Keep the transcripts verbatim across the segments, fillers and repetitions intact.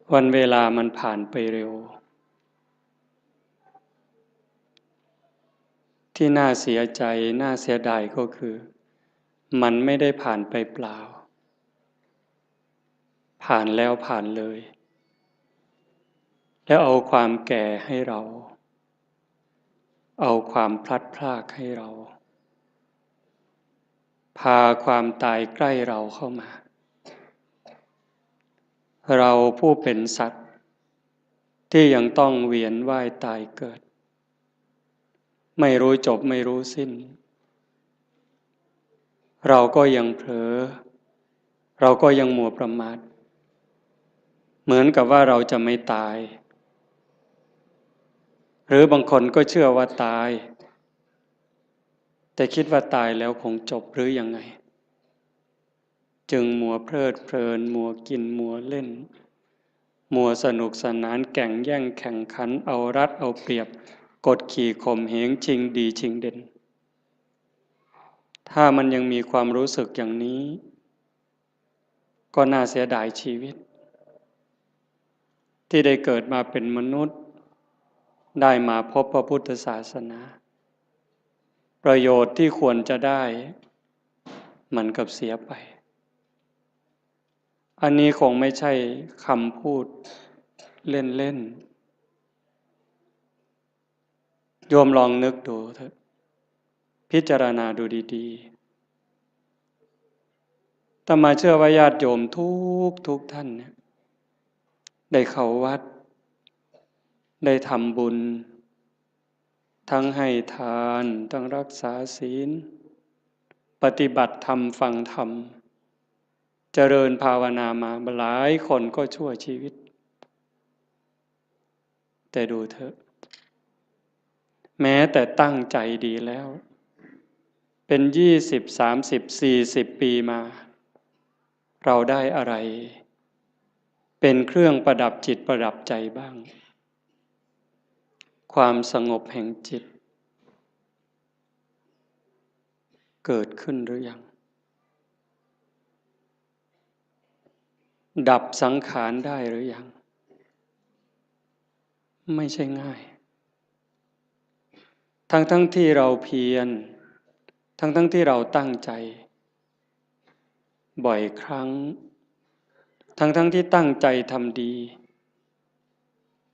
วันเวลามันผ่านไปเร็ว ที่น่าเสียใจ น่าเสียดายก็คือ มันไม่ได้ผ่านไปเปล่า ผ่านแล้วผ่านเลย แล้วเอาความแก่ให้เรา เอาความพลัดพรากให้เรา พาความตายใกล้เราเข้ามา เราผู้เป็นสัตว์ ที่ยังต้องเวียนว่ายตายเกิด ไม่รู้จบไม่รู้สิ้น เราก็ยังเผลอ เราก็ยังมัวประมาท เหมือนกับว่าเราจะไม่ตาย หรือบางคนก็เชื่อว่าตาย แต่คิดว่าตายแล้วคงจบหรือยังไง จึงมัวเพลิดเพลิน มัวกิน มัวเล่น มัวสนุกสนาน แก่งแย่งแข่งขัน เอารัดเอาเปรียบ กดขี่ข่มเหง ชิงดีชิงเด่น ถ้ามันยังมีความรู้สึกอย่างนี้ ก็น่าเสียดายชีวิต ที่ได้เกิดมาเป็นมนุษย์ ได้มาพบพระพุทธศาสนา ประโยชน์ที่ควรจะได้ มันกลับเสียไป อันนี้คงไม่ใช่คำพูดเล่นๆ โยมลองนึกดูเถอะ พิจารณาดูดีๆ อาตมาเชื่อว่าญาติโยมทุกทุกท่านเนี่ย ได้เข้าวัด ได้ทำบุญ ทั้งให้ทาน ทั้งรักษาศีล ปฏิบัติธรรม ฟังธรรม เจริญภาวนามาหลายคนก็ชั่วชีวิต แต่ดูเถอะ แม้แต่ตั้งใจดีแล้ว เป็นยี่สิบ สามสิบ สี่สิบ ปีมา เราได้อะไร เป็นเครื่องประดับจิตประดับใจบ้าง ความสงบแห่งจิต เกิดขึ้นหรือยัง ดับสังขารได้หรือยัง ไม่ใช่ง่าย ทั้งๆ ที่เราเพียร ทั้งๆ ที่เราตั้งใจ บ่อยครั้ง ทั้งๆ ที่ตั้งใจทำดี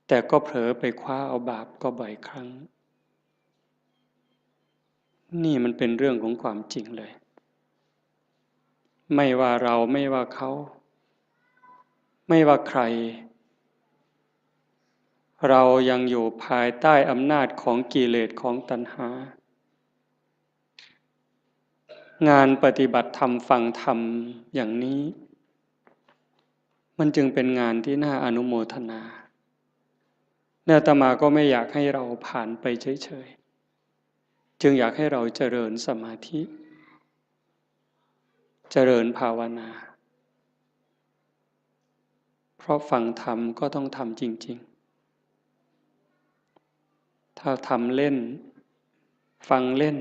แต่ก็เผลอไปคว้าเอาบาปก็บ่อยครั้ง นี่มันเป็นเรื่องของความจริงเลย ไม่ว่าเรา ไม่ว่าเขา ไม่ว่าใคร เรายังอยู่ภายใต้อำนาจของกิเลส ของตัณหา งานปฏิบัติธรรม ฟังธรรมอย่างนี้ มันจึงเป็นงานที่น่าอนุโมทนา และอาตมาก็ไม่อยากให้เราผ่านไปเฉยๆ จึงอยากให้เราเจริญสมาธิ เจริญภาวนา เพราะฟังธรรมก็ต้องทำจริงๆ ถ้าทำเล่น ฟังเล่น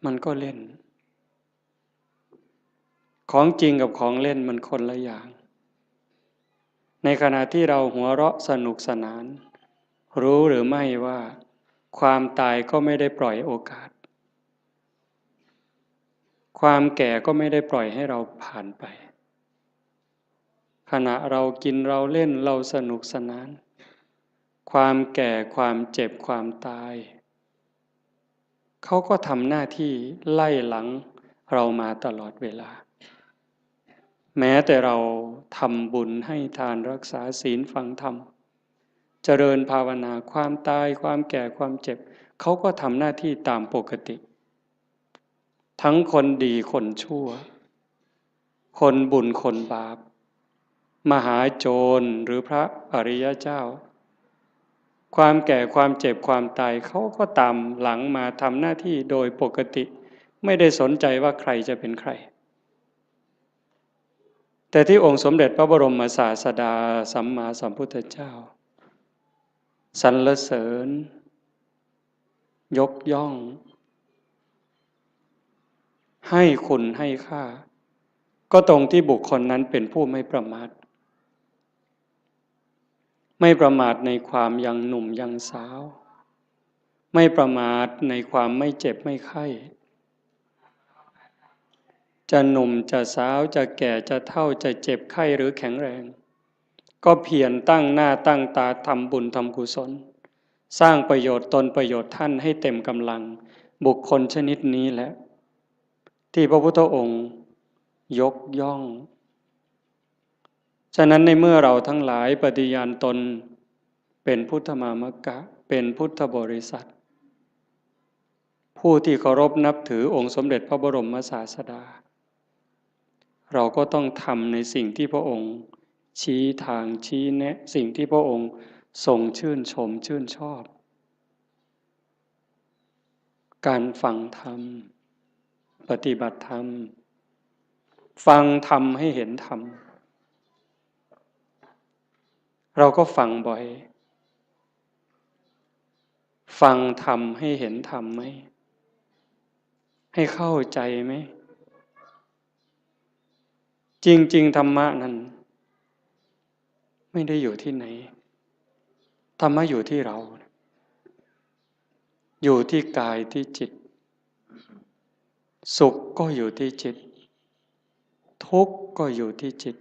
มันก็เล่น ของจริงกับของเล่นมันคนละอย่าง ในขณะที่เราหัวเราะสนุกสนาน รู้หรือไม่ว่าความตายก็ไม่ได้ปล่อยโอกาส ความแก่ก็ไม่ได้ปล่อยให้เราผ่านไป ขณะเรากินเราเล่นเราสนุกสนาน ความแก่ ความเจ็บ ความตาย เขาก็ทำหน้าที่ไล่หลังเรามาตลอดเวลา แม้แต่เราทำบุญให้ทาน รักษาศีล ฟังธรรม เจริญภาวนา ความตาย ความแก่ ความเจ็บ เขาก็ทำหน้าที่ตามปกติ ทั้งคนดีคนชั่ว คนบุญคนบาป มหาโจรหรือพระอริยเจ้า ความแก่ ความเจ็บ ความตาย เขาก็ตามหลังมาทำหน้าที่โดยปกติ ไม่ได้สนใจว่าใครจะเป็นใคร แต่ที่องค์สมเด็จพระบรมศาสดาสัมมาสัมพุทธเจ้า สรรเสริญ ยกย่อง ให้คุณให้ค่า ก็ตรงที่บุคคลนั้นเป็นผู้ไม่ประมาท ไม่ประมาทในความยังหนุ่มยังสาว ไม่ประมาทในความไม่เจ็บไม่ไข้ จะหนุ่มจะสาว จะแก่จะเฒ่า จะเจ็บไข้หรือแข็งแรง ก็เพียรตั้งหน้าตั้งตาทำบุญทำกุศล สร้างประโยชน์ตนประโยชน์ท่านให้เต็มกำลัง บุคคลชนิดนี้แหละ ที่พระพุทธองค์ยกย่อง ฉะนั้นในเมื่อเราทั้งหลายปฏิญาณตนเป็นพุทธมามกะ เป็นพุทธบริษัท ผู้ที่เคารพนับถือองค์สมเด็จพระบรมศาสดา เราก็ต้องทำในสิ่งที่พระองค์ชี้ทางชี้แนะ สิ่งที่พระองค์ทรงชื่นชมชื่นชอบ การฟังธรรม ปฏิบัติธรรม ฟังธรรมให้เห็นธรรม เราก็ฟังบ่อย ฟังธรรมให้เห็นธรรมไหม ให้เข้าใจไหม จริงๆ ธรรมะนั้น ไม่ได้อยู่ที่ไหน ธรรมะอยู่ที่เรา อยู่ที่กายที่จิต สุขก็อยู่ที่จิต ทุกข์ก็อยู่ที่จิต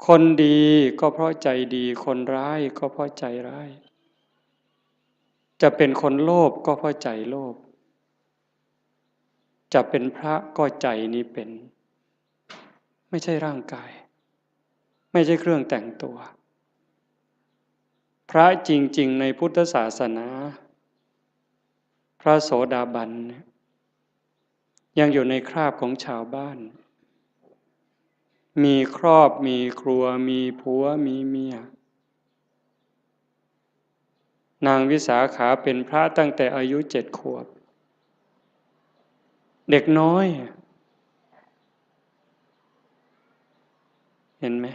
คนดีก็เพราะใจดี คนร้ายก็เพราะใจร้าย จะเป็นคนโลภก็เพราะใจโลภ จะเป็นพระก็ใจนี้เป็น ไม่ใช่ร่างกาย ไม่ใช่เครื่องแต่งตัว พระจริงๆ ในพุทธศาสนา พระโสดาบันเนี่ย ยังอยู่ในคราบของชาวบ้าน มีครอบ มีครัว มีผัว มีเมีย นางวิสาขาเป็นพระตั้งแต่อายุเจ็ดขวบ เด็กน้อย เห็นไหม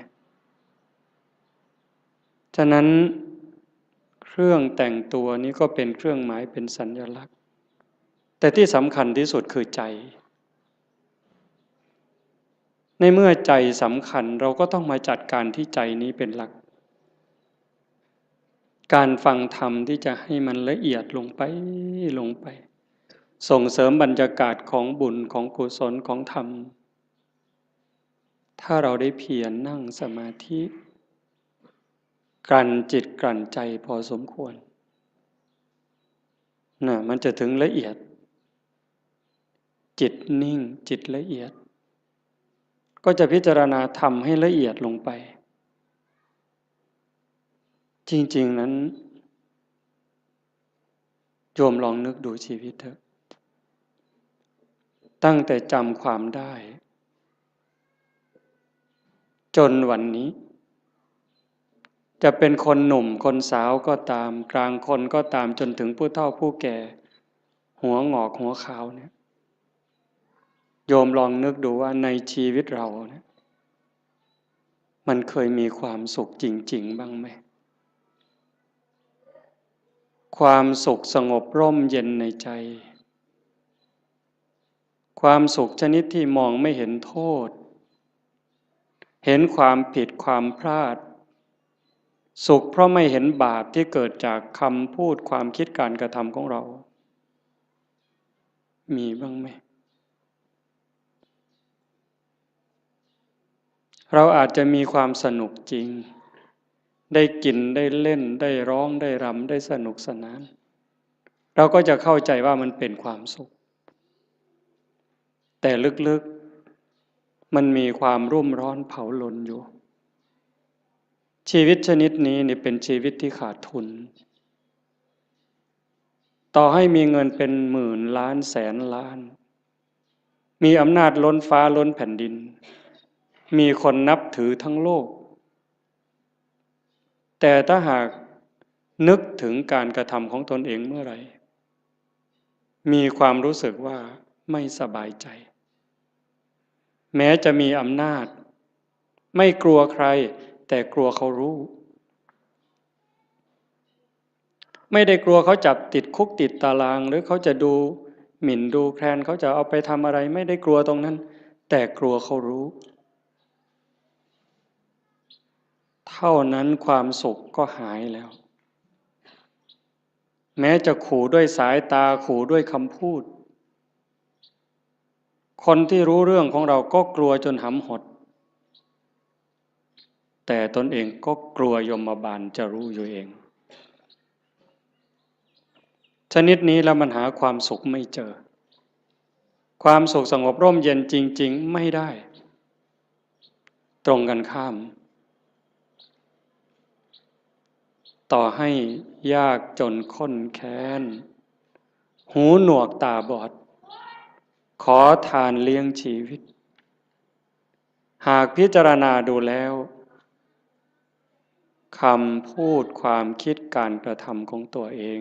ฉะนั้นเครื่องแต่งตัวนี้ก็เป็นเครื่องหมาย เป็นสัญลักษณ์ แต่ที่สำคัญที่สุดคือใจ ในเมื่อใจสำคัญ เราก็ต้องมาจัดการที่ใจนี้เป็นหลัก การฟังธรรมที่จะให้มันละเอียดลงไป ลงไป ส่งเสริมบรรยากาศของบุญ ของกุศล ของธรรม ถ้าเราได้เพียรนั่งสมาธิ กลั่นจิตกลั่นใจพอสมควร น่ะ มันจะถึงละเอียด จิตนิ่ง จิตละเอียด ก็จะพิจารณาธรรมให้ละเอียดลงไป จริงๆ นั้น โยมลองนึกดูชีวิตเถอะ ตั้งแต่จำความได้ จนวันนี้ จะเป็นคนหนุ่มคนสาวก็ตาม กลางคนก็ตาม จนถึงผู้เฒ่าผู้แก่ หัวหงอกหัวขาวเนี่ย โยมลองนึกดูว่าในชีวิตเราเนี่ย มันเคยมีความสุขจริงๆ บ้างไหม ความสุขสงบร่มเย็นในใจ ความสุขชนิดที่มองไม่เห็นโทษ เห็นความผิดความพลาด สุขเพราะไม่เห็นบาปที่เกิดจากคำพูด ความคิด การกระทำของเรา มีบ้างไหม เราอาจจะมีความสนุกจริง ได้กิน ได้เล่น ได้ร้อง ได้รำ ได้สนุกสนาน เราก็จะเข้าใจว่ามันเป็นความสุข แต่ลึกๆ มันมีความรุ่มร้อนเผาลนอยู่ ชีวิตชนิดนี้นี่เป็นชีวิตที่ขาดทุน ต่อให้มีเงินเป็นหมื่นล้านแสนล้าน มีอำนาจล้นฟ้าล้นแผ่นดิน มีคนนับถือทั้งโลก แต่ถ้าหากนึกถึงการกระทำของตนเองเมื่อไหร่ มีความรู้สึกว่าไม่สบายใจ แม้จะมีอำนาจ ไม่กลัวใคร แต่กลัวเขารู้ ไม่ได้กลัวเขาจับติดคุกติดตาราง หรือเขาจะดูหมิ่นดูแคลน เขาจะเอาไปทำอะไร ไม่ได้กลัวตรงนั้น แต่กลัวเขารู้ ท เท่านั้นความสุขก็หายแล้ว แม้จะขู่ด้วยสายตา ขู่ด้วยคำพูด คนที่รู้เรื่องของเราก็กลัวจนหำหด แต่ตนเองก็กลัวยมบาลจะรู้อยู่เอง ชนิดนี้แล้วมันหาความสุขไม่เจอ ความสุขสงบร่มเย็นจริงๆ ไม่ได้ ตรงกันข้าม ต่อให้ยากจนข้นแค้น หูหนวกตาบอด ขอทานเลี้ยงชีวิต หากพิจารณาดูแล้ว คำพูดความคิดการกระทำของตัวเอง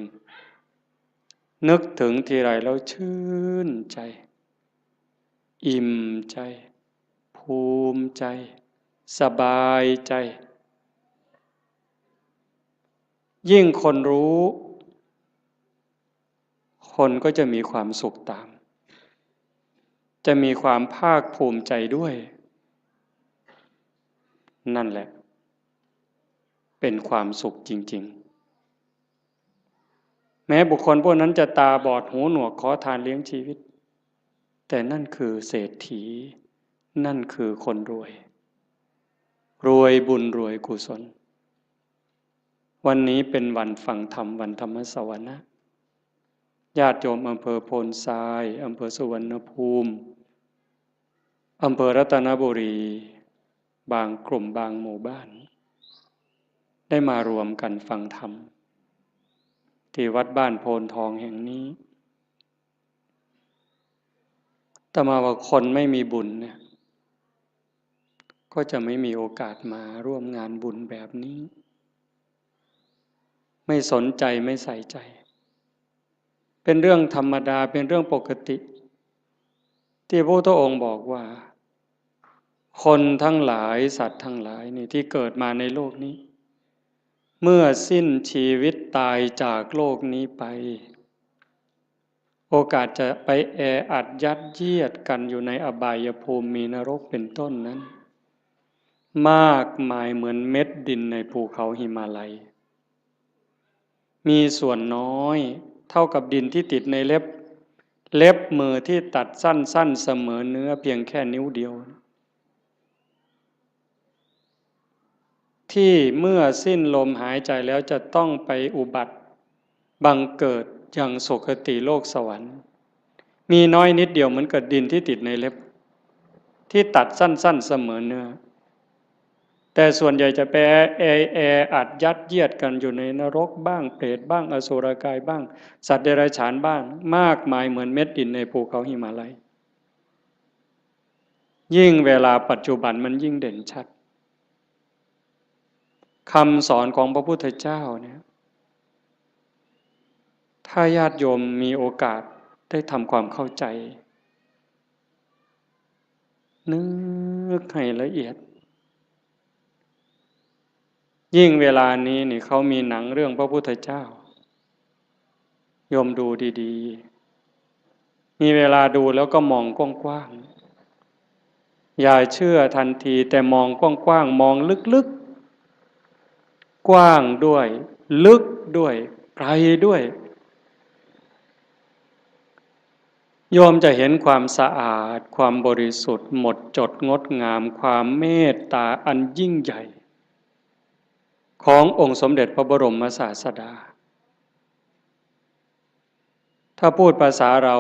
นึกถึงทีไรแล้วชื่นใจ อิ่มใจ ภูมิใจ สบายใจ ยิ่งคนรู้ คนก็จะมีความสุขตาม จะมีความภาคภูมิใจด้วย นั่นแหละ เป็นความสุขจริงๆ แม้บุคคลพวกนั้นจะตาบอดหูหนวกขอทานเลี้ยงชีวิต แต่นั่นคือเศรษฐี นั่นคือคนรวย รวยบุญรวยกุศล วันนี้เป็นวันฟังธรรม วันธรรมสวนะ ญาติโยมอำเภอโพนทราย อำเภอสุวรรณภูมิ อำเภอรัตนบุรี บางกลุ่มบางหมู่บ้าน ได้มารวมกันฟังธรรม ที่วัดบ้านโพนทองแห่งนี้ อาตมาว่าคนไม่มีบุญเนี่ย ก็จะไม่มีโอกาสมาร่วมงานบุญแบบนี้ ไม่สนใจ ไม่ใส่ใจ เป็นเรื่องธรรมดา เป็นเรื่องปกติ ที่พระพุทธองค์บอกว่า คนทั้งหลาย สัตว์ทั้งหลายนี่ที่เกิดมาในโลกนี้ เมื่อสิ้นชีวิตตายจากโลกนี้ไป โอกาสจะไปแออัดยัดเยียดกันอยู่ในอบายภูมิ มีนรกเป็นต้นนั้น มากมายเหมือนเม็ดดินในภูเขาหิมาลัย มีส่วนน้อยเท่ากับดินที่ติดในเล็บ เล็บมือที่ตัดสั้นๆ เสมอเนื้อเพียงแค่นิ้วเดียว ที่เมื่อสิ้นลมหายใจแล้วจะต้องไปอุบัติบังเกิดยังสุคติโลกสวรรค์ มีน้อยนิดเดียวเหมือนกับดินที่ติดในเล็บ ที่ตัดสั้นๆ เสมอเนื้อ แต่ส่วนใหญ่จะไปแอ แออัดยัดเยียดกันอยู่ในนรกบ้าง เปรตบ้าง อสุรกายบ้าง สัตว์เดรัจฉานบ้าง มากมายเหมือนเม็ดดินในภูเขาหิมาลัย ยิ่งเวลาปัจจุบันมันยิ่งเด่นชัด คำสอนของพระพุทธเจ้าเนี่ย ถ้าญาติโยมมีโอกาสได้ทำความเข้าใจ นึกให้ละเอียด ยิ่งเวลานี้นี่เขามีหนังเรื่องพระพุทธเจ้า โยมดูดีๆ มีเวลาดูแล้วก็มองกว้างๆ อย่าเชื่อทันที แต่มองกว้างๆ มองลึกๆ กว้างด้วย ลึกด้วย ไกลด้วย โยมจะเห็นความสะอาด ความบริสุทธิ์ หมดจดงดงาม ความเมตตาอันยิ่งใหญ่ ขององค์สมเด็จพระบรมศาสดา ถ้าพูดภาษาเรา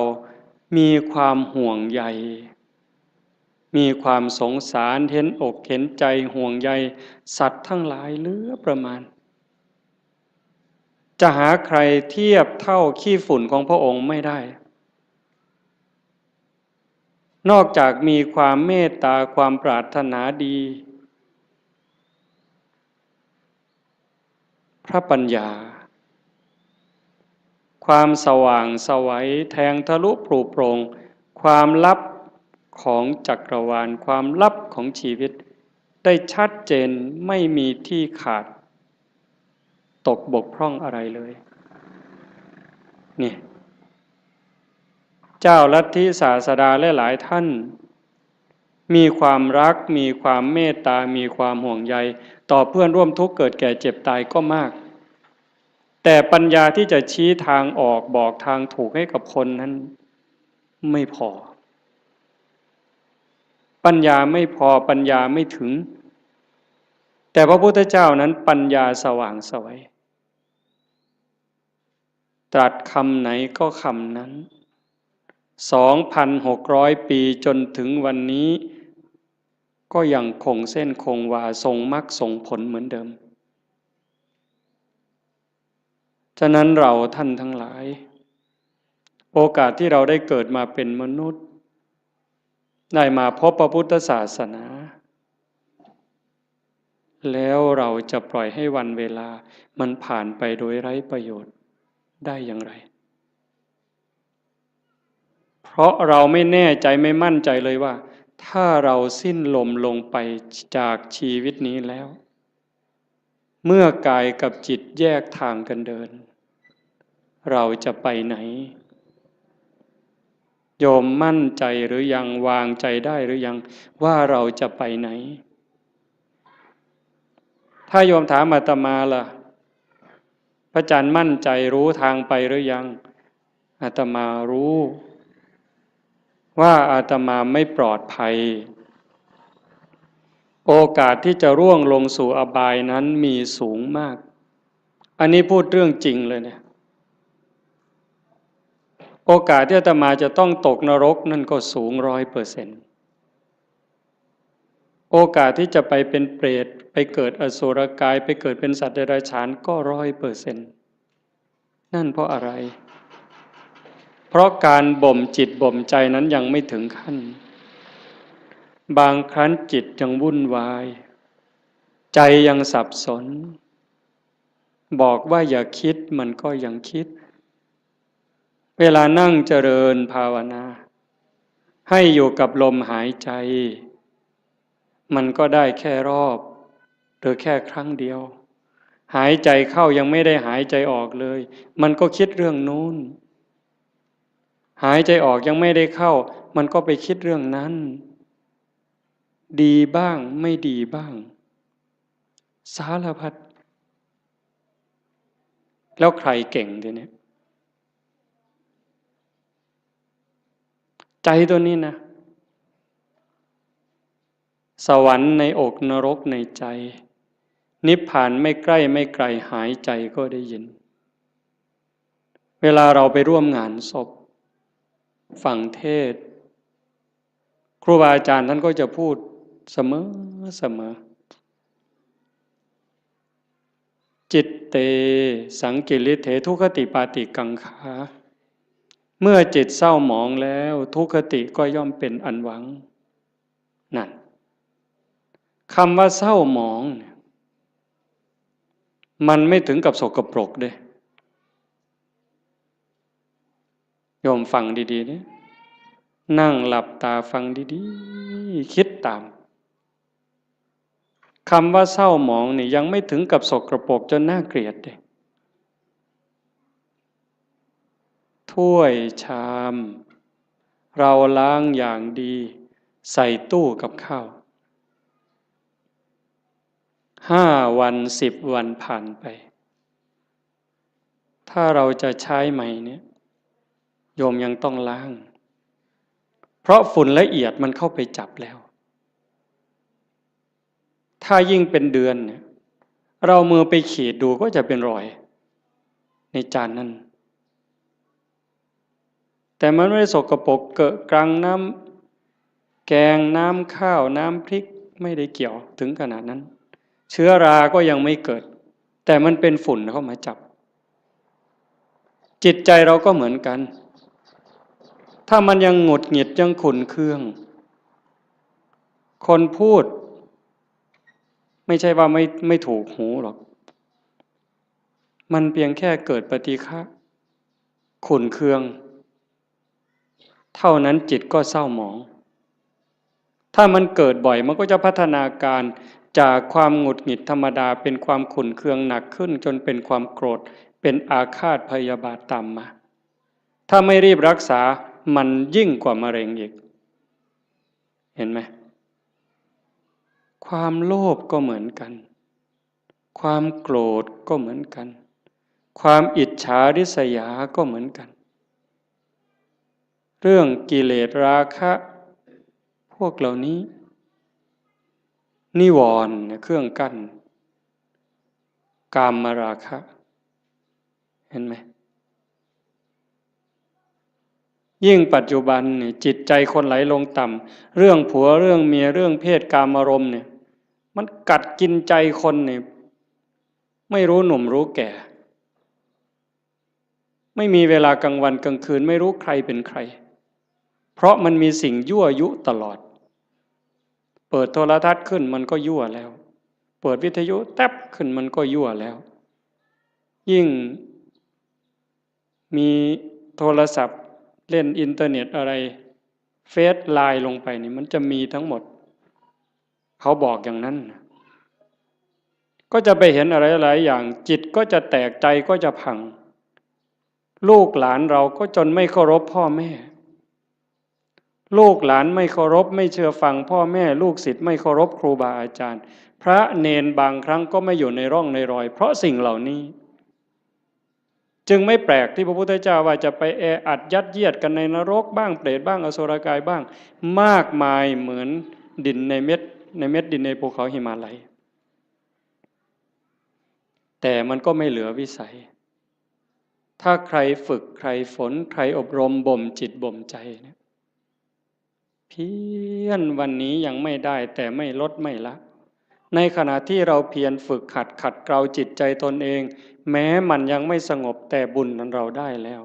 มีความห่วงใย มีความสงสาร เห็นอกเห็นใจ ห่วงใยสัตว์ทั้งหลายเหลือประมาณ จะหาใครเทียบเท่าขี้ฝุ่นของพระองค์ไม่ได้ นอกจากมีความเมตตา ความปรารถนาดี พระปัญญา ความสว่างไสว แทงทะลุปลุโปร่ง ความลับของจักรวาล ความลับของชีวิต ได้ชัดเจน ไม่มีที่ขาด ตกบกพร่องอะไรเลย นี่ เจ้าลัทธิศาสดาหลายๆ ท่าน มีความรัก มีความเมตตา มีความห่วงใย ต่อเพื่อนร่วมทุกข์เกิดแก่เจ็บตายก็มาก แต่ปัญญาที่จะชี้ทางออกบอกทางถูกให้กับคนนั้นไม่พอ ปัญญาไม่พอ ปัญญาไม่ถึง แต่พระพุทธเจ้านั้นปัญญาสว่างไสว ตรัสคำไหนก็คำนั้น สองพันหกร้อย ปีจนถึงวันนี้ ก็ยังคงเส้นคงวาทรงมรรคทรงผลเหมือนเดิม ฉะนั้นเราท่านทั้งหลาย โอกาสที่เราได้เกิดมาเป็นมนุษย์ ได้มาพบพระพุทธศาสนา แล้วเราจะปล่อยให้วันเวลามันผ่านไปโดยไร้ประโยชน์ได้อย่างไร เพราะเราไม่แน่ใจไม่มั่นใจเลยว่า ถ้าเราสิ้นลมลงไปจากชีวิตนี้แล้ว เมื่อกายกับจิตแยกทางกันเดิน เราจะไปไหน โยมมั่นใจหรือยัง วางใจได้หรือยัง ว่าเราจะไปไหน ถ้าโยมถามอาตมาล่ะ พระอาจารย์มั่นใจรู้ทางไปหรือยัง อาตมารู้ ว่าอาตมาไม่ปลอดภัย โอกาสที่จะร่วงลงสู่อบายนั้นมีสูงมาก อันนี้พูดเรื่องจริงเลยเนี่ย โอกาสที่อาตมาจะต้องตกนรกนั่นก็สูงร้อยเปอร์เซ็นต์ โอกาสที่จะไปเป็นเปรต ไปเกิดอสุรกาย ไปเกิดเป็นสัตว์เดรัจฉานก็ร้อยเปอร์เซ็นต์ นั่นเพราะอะไร เพราะการบ่มจิตบ่มใจนั้นยังไม่ถึงขั้น บางครั้งจิตยังวุ่นวาย ใจยังสับสน บอกว่าอย่าคิดมันก็ยังคิด เวลานั่งเจริญภาวนา ให้อยู่กับลมหายใจ มันก็ได้แค่รอบ หรือแค่ครั้งเดียว หายใจเข้ายังไม่ได้หายใจออกเลย มันก็คิดเรื่องนู้น หายใจออกยังไม่ได้เข้า มันก็ไปคิดเรื่องนั้น ดีบ้างไม่ดีบ้าง สารพัด แล้วใครเก่งทีเนี้ย ใจตัวนี้นะ สวรรค์ในอกนรกในใจ นิพพานไม่ใกล้ไม่ไกลหายใจก็ได้ยิน เวลาเราไปร่วมงานศพ ฟังเทศน์ ครูบาอาจารย์ท่านก็จะพูดเสมอเสมอ จิตเต สังกิริเถ ทุคติปาติกังขา เมื่อจิตเศร้าหมองแล้ว ทุคติก็ย่อมเป็นอันหวัง นั่น คำว่าเศร้าหมองเนี่ย มันไม่ถึงกับสกปรกเด้ โยมฟังดีๆเนี่ย นั่งหลับตาฟังดีๆ คิดตาม คำว่าเศร้าหมองนี่ยังไม่ถึงกับสกปรกจนน่าเกลียดเด้ ถ้วยชาม เราล้างอย่างดี ใส่ตู้กับข้าว ห้าวัน สิบวันผ่านไป ถ้าเราจะใช้ใหม่เนี่ย โยมยังต้องล้าง เพราะฝุ่นละเอียดมันเข้าไปจับแล้ว ถ้ายิ่งเป็นเดือนเนี่ย เรามือไปขีดดูก็จะเป็นรอย ในจานนั้น แต่มันไม่ได้สกปรกเกอะกรัง น้ำแกง น้ำข้าว น้ำพริก ไม่ได้เกี่ยวถึงขนาดนั้น เชื้อราก็ยังไม่เกิด แต่มันเป็นฝุ่นเข้ามาจับ จิตใจเราก็เหมือนกัน ถ้ามันยังหงุดหงิดยังขุ่นเคือง คนพูด ไม่ใช่ว่าไม่ไม่ถูกหูหรอก มันเพียงแค่เกิดปฏิฆะ ขุ่นเคือง เท่านั้นจิตก็เศร้าหมอง ถ้ามันเกิดบ่อยมันก็จะพัฒนาการจากความหงุดหงิดธรรมดาเป็นความขุ่นเคืองหนักขึ้นจนเป็นความโกรธ เป็นอาฆาตพยาบาทตามมา ถ้าไม่รีบรักษามันยิ่งกว่ามะเร็งอีก เห็นไหม ความโลภก็เหมือนกัน ความโกรธก็เหมือนกัน ความอิจฉาริษยาก็เหมือนกัน เรื่องกิเลสราคะ พวกเหล่านี้ นิวรณ์เนี่ยเครื่องกั้น กามราคะ เห็นไหม ยิ่งปัจจุบันเนี่ยจิตใจคนไหลลงต่ำ เรื่องผัวเรื่องเมียเรื่องเพศกามารมณ์เนี่ย มันกัดกินใจคนเนี่ย ไม่รู้หนุ่มรู้แก่ ไม่มีเวลากลางวันกลางคืน ไม่รู้ใครเป็นใคร เพราะมันมีสิ่งยั่วยุตลอด เปิดโทรทัศน์ขึ้นมันก็ยั่วแล้ว เปิดวิทยุแต๊บขึ้นมันก็ยั่วแล้ว ยิ่งมีโทรศัพท์เล่นอินเทอร์เน็ตอะไร เฟซไลน์ลงไปนี่มันจะมีทั้งหมด เขาบอกอย่างนั้นนะ ก็จะไปเห็นอะไรหลายอย่าง จิตก็จะแตก ใจก็จะพัง ลูกหลานเราก็จนไม่เคารพพ่อแม่ ลูกหลานไม่เคารพไม่เชื่อฟังพ่อแม่ ลูกศิษย์ไม่เคารพครูบาอาจารย์ พระเณรบางครั้งก็ไม่อยู่ในร่องในรอย เพราะสิ่งเหล่านี้ จึงไม่แปลกที่พระพุทธเจ้าว่าจะไปแออัดยัดเยียดกันในนรกบ้าง เปรตบ้าง อสุรกายบ้าง มากมายเหมือนดินในเม็ด ในเม็ดดินในภูเขาหิมาลัย แต่มันก็ไม่เหลือวิสัย ถ้าใครฝึกใครฝนใครอบรมบ่มจิตบ่มใจเนี่ย เพียรวันนี้ยังไม่ได้ แต่ไม่ลดไม่ละ ในขณะที่เราเพียรฝึกหัดขัดเกลาจิตใจตนเอง แม้มันยังไม่สงบ แต่บุญนั้นเราได้แล้ว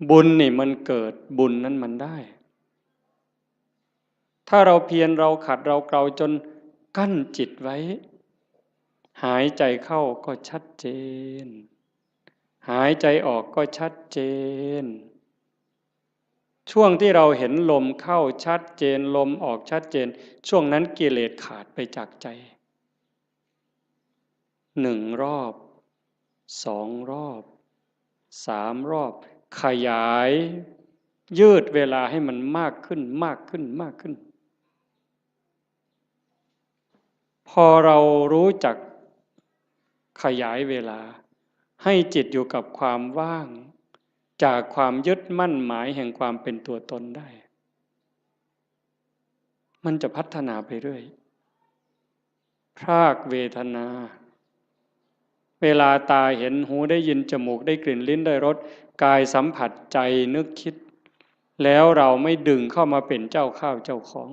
บุญนี่มันเกิด บุญนั้นมันได้ ถ้าเราเพียรเราขัดเราเกลาจนกั้นจิตไว้ หายใจเข้าก็ชัดเจน หายใจออกก็ชัดเจน ช่วงที่เราเห็นลมเข้าชัดเจน ลมออกชัดเจน ช่วงนั้นกิเลสขาดไปจากใจ หนึ่งรอบ สองรอบ สามรอบ ขยาย ยืดเวลาให้มันมากขึ้น มากขึ้น มากขึ้น พอเรารู้จักขยายเวลา ให้จิตอยู่กับความว่าง จากความยึดมั่นหมายแห่งความเป็นตัวตนได้ มันจะพัฒนาไปเรื่อย พรากเวทนา เวลาตาเห็น หูได้ยิน จมูกได้กลิ่น ลิ้นได้รส กายสัมผัส ใจนึกคิด แล้วเราไม่ดึงเข้ามาเป็นเจ้าข้าวเจ้าของ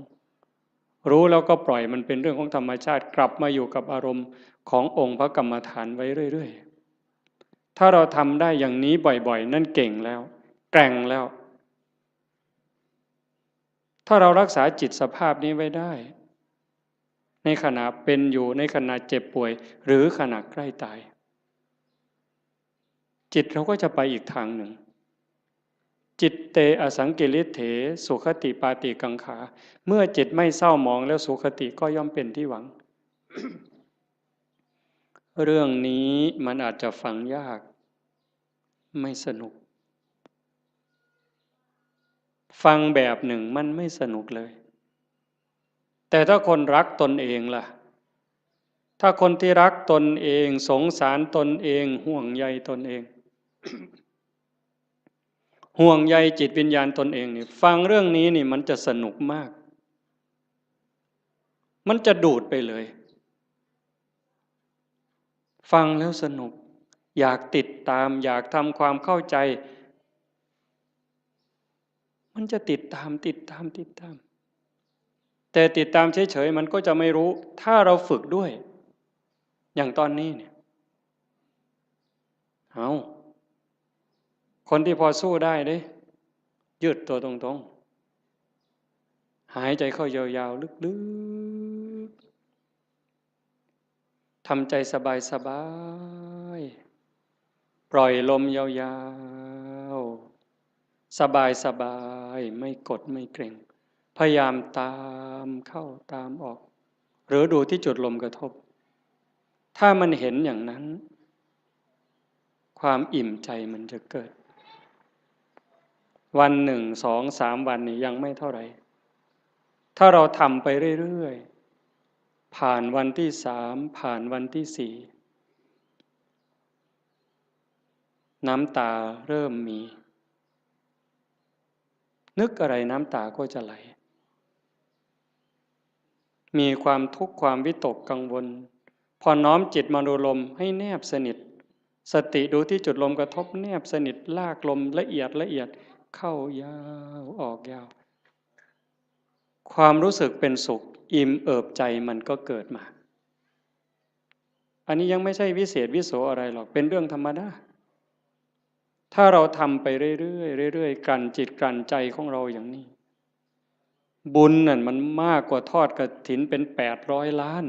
รู้แล้วก็ปล่อยมันเป็นเรื่องของธรรมชาติ กลับมาอยู่กับอารมณ์ขององค์พระกรรมฐานไว้เรื่อยๆ ถ้าเราทำได้อย่างนี้บ่อยๆ นั่นเก่งแล้ว แกร่งแล้ว ถ้าเรารักษาจิตสภาพนี้ไว้ได้ ในขณะเป็นอยู่ ในขณะเจ็บป่วย หรือขณะใกล้ตาย จิตเราก็จะไปอีกทางหนึ่ง จิตเตอสังกิริเถ สุขติปาติกังขา เมื่อจิตไม่เศร้าหมองแล้ว สุขติก็ย่อมเป็นที่หวัง เรื่องนี้มันอาจจะฟังยาก ไม่สนุก ฟังแบบหนึ่งมันไม่สนุกเลย แต่ถ้าคนรักตนเองล่ะ ถ้าคนที่รักตนเอง สงสารตนเอง ห่วงใยตนเอง ห่วงใยจิตวิญญาณตนเองนี่ ฟังเรื่องนี้นี่มันจะสนุกมาก มันจะดูดไปเลย ฟังแล้วสนุก อยากติดตาม อยากทำความเข้าใจ มันจะติดตาม ติดตาม ติดตาม แต่ติดตามเฉยๆ มันก็จะไม่รู้ ถ้าเราฝึกด้วย อย่างตอนนี้เนี่ย เอา คนที่พอสู้ได้เด้ ยืดตัวตรงๆ หายใจเข้ายาวๆ ลึกๆ ทำใจสบายๆ ปล่อยลมยาวๆ สบายๆ ไม่กดไม่เกร็ง พยายามตามเข้าตามออก หรือดูที่จุดลมกระทบ ถ้ามันเห็นอย่างนั้น ความอิ่มใจมันจะเกิด วันหนึ่ง สอง สาม วันนี่ยังไม่เท่าไหร่ ถ้าเราทำไปเรื่อยๆ ผ่านวันที่สาม ผ่านวันที่สี่ น้ำตาเริ่มมี นึกอะไรน้ำตาก็จะไหล มีความทุกข์ความวิตกกังวล พอน้อมจิตมาดูลมให้แนบสนิท สติดูที่จุดลมกระทบแนบสนิท ลากลมละเอียดละเอียด เข้ายาวออกยาว ความรู้สึกเป็นสุขอิ่มเอิบใจมันก็เกิดมา อันนี้ยังไม่ใช่วิเศษวิโสอะไรหรอก เป็นเรื่องธรรมดา ถ้าเราทำไปเรื่อยๆ เรื่อยๆ กลั่นจิตกลั่นใจของเราอย่างนี้ บุญนั่นมันมากกว่าทอดกฐินเป็นแปดร้อยล้าน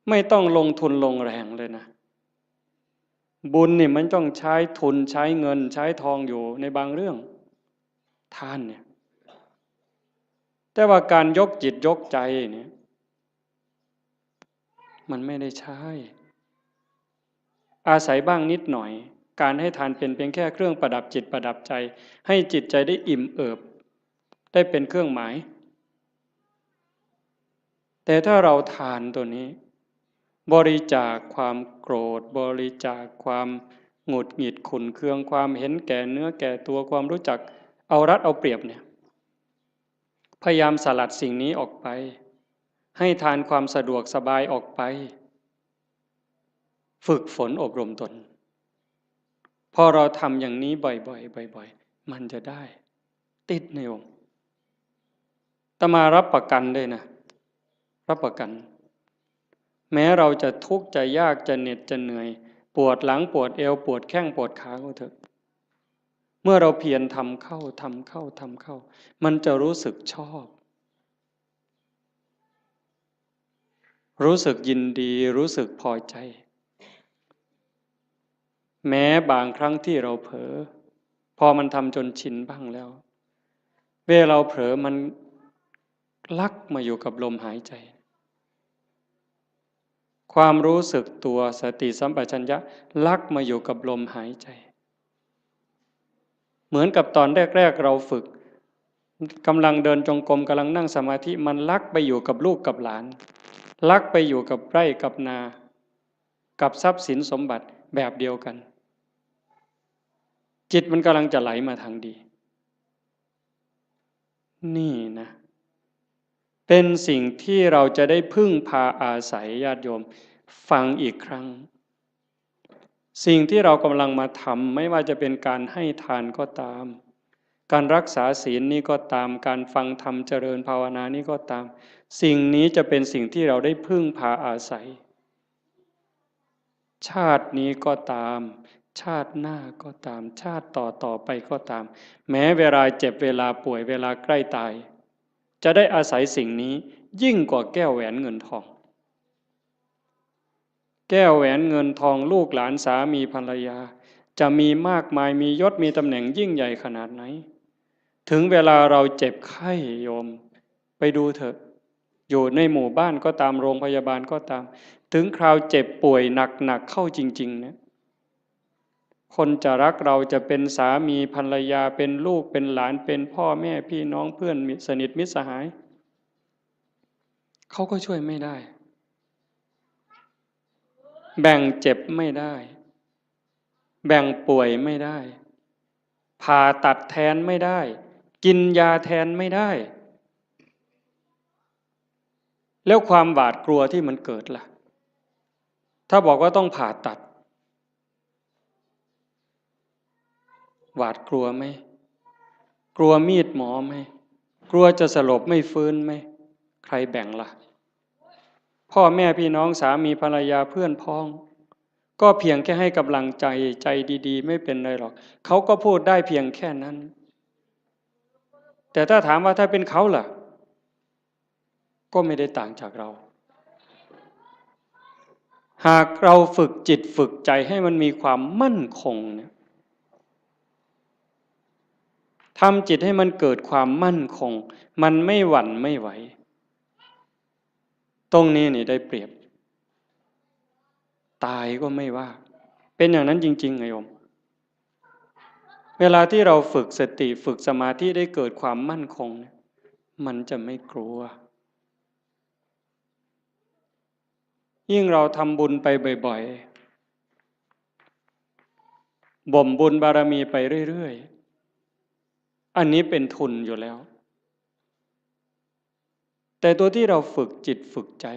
ไม่ต้องลงทุนลงแรงเลยนะ บุญนี่มันต้องใช้ทุนใช้เงินใช้ทองอยู่ในบางเรื่อง ทานเนี่ย แต่ว่าการยกจิตยกใจเนี่ย มันไม่ได้ใช้ อาศัยบ้างนิดหน่อย การให้ทานเป็นเพียงแค่เครื่องประดับจิตประดับใจ ให้จิตใจได้อิ่มเอิบ ได้เป็นเครื่องหมาย แต่ถ้าเราทานตัวนี้ บริจาคความโกรธ บริจาคความหงุดหงิดขุ่นเคือง ความเห็นแก่เนื้อแก่ตัว ความรู้จักเอารัดเอาเปรียบเนี่ย พยายามสลัดสิ่งนี้ออกไป ให้ทานความสะดวกสบายออกไป ฝึกฝนอบรมตน พอเราทำอย่างนี้บ่อยๆ บ่อยๆ มันจะได้ ติดในองค์ อาตมารับประกันเลยนะ รับประกัน แม้เราจะทุกข์จะยากจะเหน็ดจะเหนื่อย ปวดหลังปวดเอวปวดแข้งปวดขาก็เถอะ เมื่อเราเพียรทำเข้าทำเข้าทำเข้า มันจะรู้สึกชอบ รู้สึกยินดี รู้สึกพอใจ แม้บางครั้งที่เราเผลอ พอมันทำจนชินบ้างแล้ว เวลาเราเผลอมันลักมาอยู่กับลมหายใจ ความรู้สึกตัวสติสัมปชัญญะลักมาอยู่กับลมหายใจ เหมือนกับตอนแรกๆ เราฝึก กำลังเดินจงกรม กำลังนั่งสมาธิ มันลักไปอยู่กับลูกกับหลาน ลักไปอยู่กับไร่กับนา กับทรัพย์สินสมบัติแบบเดียวกัน จิตมันกำลังจะไหลมาทางดี นี่นะ เป็นสิ่งที่เราจะได้พึ่งพาอาศัย ญาติโยม ฟังอีกครั้ง สิ่งที่เรากำลังมาทำ ไม่ว่าจะเป็นการให้ทานก็ตาม การรักษาศีลนี่ก็ตาม การฟังธรรมเจริญภาวนานี่ก็ตาม สิ่งนี้จะเป็นสิ่งที่เราได้พึ่งพาอาศัย ชาตินี้ก็ตาม ชาติหน้าก็ตาม ชาติต่อต่อไปก็ตาม แม้เวลาเจ็บ เวลาป่วย เวลาใกล้ตาย จะได้อาศัยสิ่งนี้ยิ่งกว่าแก้วแหวนเงินทอง แก้วแหวนเงินทอง ลูกหลานสามีภรรยา จะมีมากมาย มียศมีตำแหน่งยิ่งใหญ่ขนาดไหน ถึงเวลาเราเจ็บไข้ โยม ไปดูเถอะ อยู่ในหมู่บ้านก็ตาม โรงพยาบาลก็ตาม ถึงคราวเจ็บป่วยหนักๆ เข้าจริงๆ เนี่ย คนจะรักเรา จะเป็นสามีภรรยา เป็นลูกเป็นหลาน เป็นพ่อแม่พี่น้อง เพื่อนมิตรสนิทมิตรสหาย เขาก็ช่วยไม่ได้ แบ่งเจ็บไม่ได้ แบ่งป่วยไม่ได้ ผ่าตัดแทนไม่ได้ กินยาแทนไม่ได้ แล้วความหวาดกลัวที่มันเกิดล่ะ ถ้าบอกว่าต้องผ่าตัด หวาดกลัวไหม กลัวมีดหมอไหม กลัวจะสลบไม่ฟื้นไหม ใครแบ่งล่ะ พ่อแม่พี่น้อง สามีภรรยา เพื่อนพ้อง ก็เพียงแค่ให้กำลังใจ ใจดีๆ ไม่เป็นไรหรอก เขาก็พูดได้เพียงแค่นั้น แต่ถ้าถามว่าถ้าเป็นเขาล่ะ ก็ไม่ได้ต่างจากเรา หากเราฝึกจิตฝึกใจให้มันมีความมั่นคงเนี่ย ทำจิตให้มันเกิดความมั่นคง มันไม่หวั่นไม่ไหว ตรงนี้นี่ได้เปรียบ ตายก็ไม่ว่า เป็นอย่างนั้นจริงๆ ไงโยม เวลาที่เราฝึกสติฝึกสมาธิได้เกิดความมั่นคงเนี่ย มันจะไม่กลัว ยิ่งเราทำบุญไปบ่อยๆ บ่มบุญบารมีไปเรื่อยๆ อันนี้เป็นทุนอยู่แล้ว แต่ตัวที่เราฝึกจิตฝึกใจ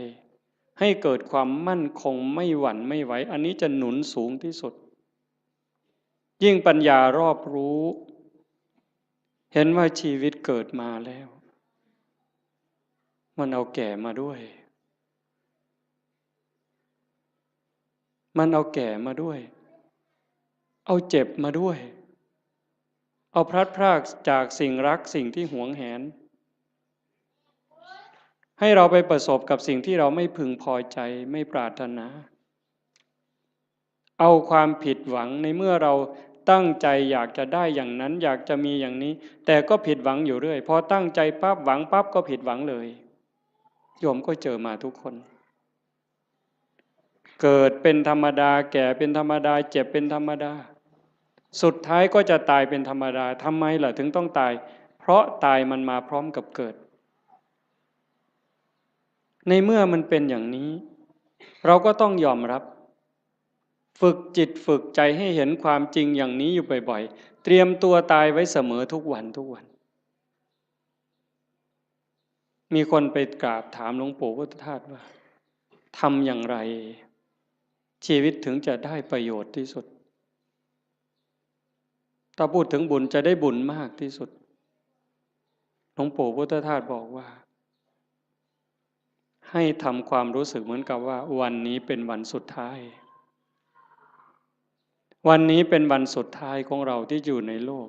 ให้เกิดความมั่นคงไม่หวั่นไม่ไหว อันนี้จะหนุนสูงที่สุด ยิ่งปัญญารอบรู้ เห็นว่าชีวิตเกิดมาแล้ว มันเอาแก่มาด้วย มันเอาแก่มาด้วย เอาเจ็บมาด้วย เอาพลัดพรากจากสิ่งรักสิ่งที่หวงแหน ให้เราไปประสบกับสิ่งที่เราไม่พึงพอใจไม่ปรารถนา เอาความผิดหวังในเมื่อเราตั้งใจอยากจะได้อย่างนั้น อยากจะมีอย่างนี้ แต่ก็ผิดหวังอยู่เรื่อย พอตั้งใจปั๊บหวังปั๊บก็ผิดหวังเลย โยมก็เจอมาทุกคน เกิดเป็นธรรมดา แก่เป็นธรรมดา เจ็บเป็นธรรมดา สุดท้ายก็จะตายเป็นธรรมดา ทำไมล่ะถึงต้องตาย เพราะตายมันมาพร้อมกับเกิด ในเมื่อมันเป็นอย่างนี้ เราก็ต้องยอมรับ ฝึกจิตฝึกใจให้เห็นความจริงอย่างนี้อยู่บ่อยๆ เตรียมตัวตายไว้เสมอทุกวันทุกวัน มีคนไปกราบถามหลวงปู่พุทธทาสว่า ทำอย่างไร ชีวิตถึงจะได้ประโยชน์ที่สุด ถ้าพูดถึงบุญจะได้บุญมากที่สุด หลวงปู่พุทธทาสบอกว่า ให้ทำความรู้สึกเหมือนกับว่า วันนี้เป็นวันสุดท้าย วันนี้เป็นวันสุดท้ายของเราที่อยู่ในโลก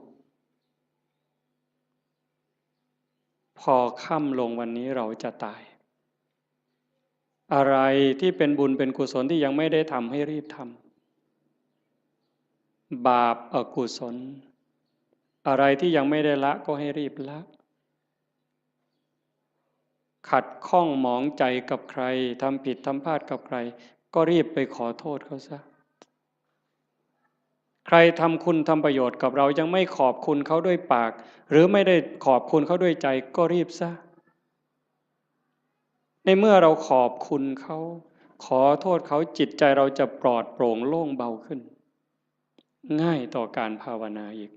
พอค่ำลงวันนี้เราจะตาย อะไรที่เป็นบุญเป็นกุศลที่ยังไม่ได้ทำให้รีบทำ บาปอกุศล อะไรที่ยังไม่ได้ละก็ให้รีบละ ขัดข้องหมองใจกับใคร ทำผิดทำพลาดกับใคร ก็รีบไปขอโทษเขาซะ ใครทำคุณทำประโยชน์กับเรายังไม่ขอบคุณเขาด้วยปาก หรือไม่ได้ขอบคุณเขาด้วยใจ ก็รีบซะ ในเมื่อเราขอบคุณเขา ขอโทษเขา จิตใจเราจะปลอดโปร่งโล่งเบาขึ้น ง่ายต่อการภาวนาอีก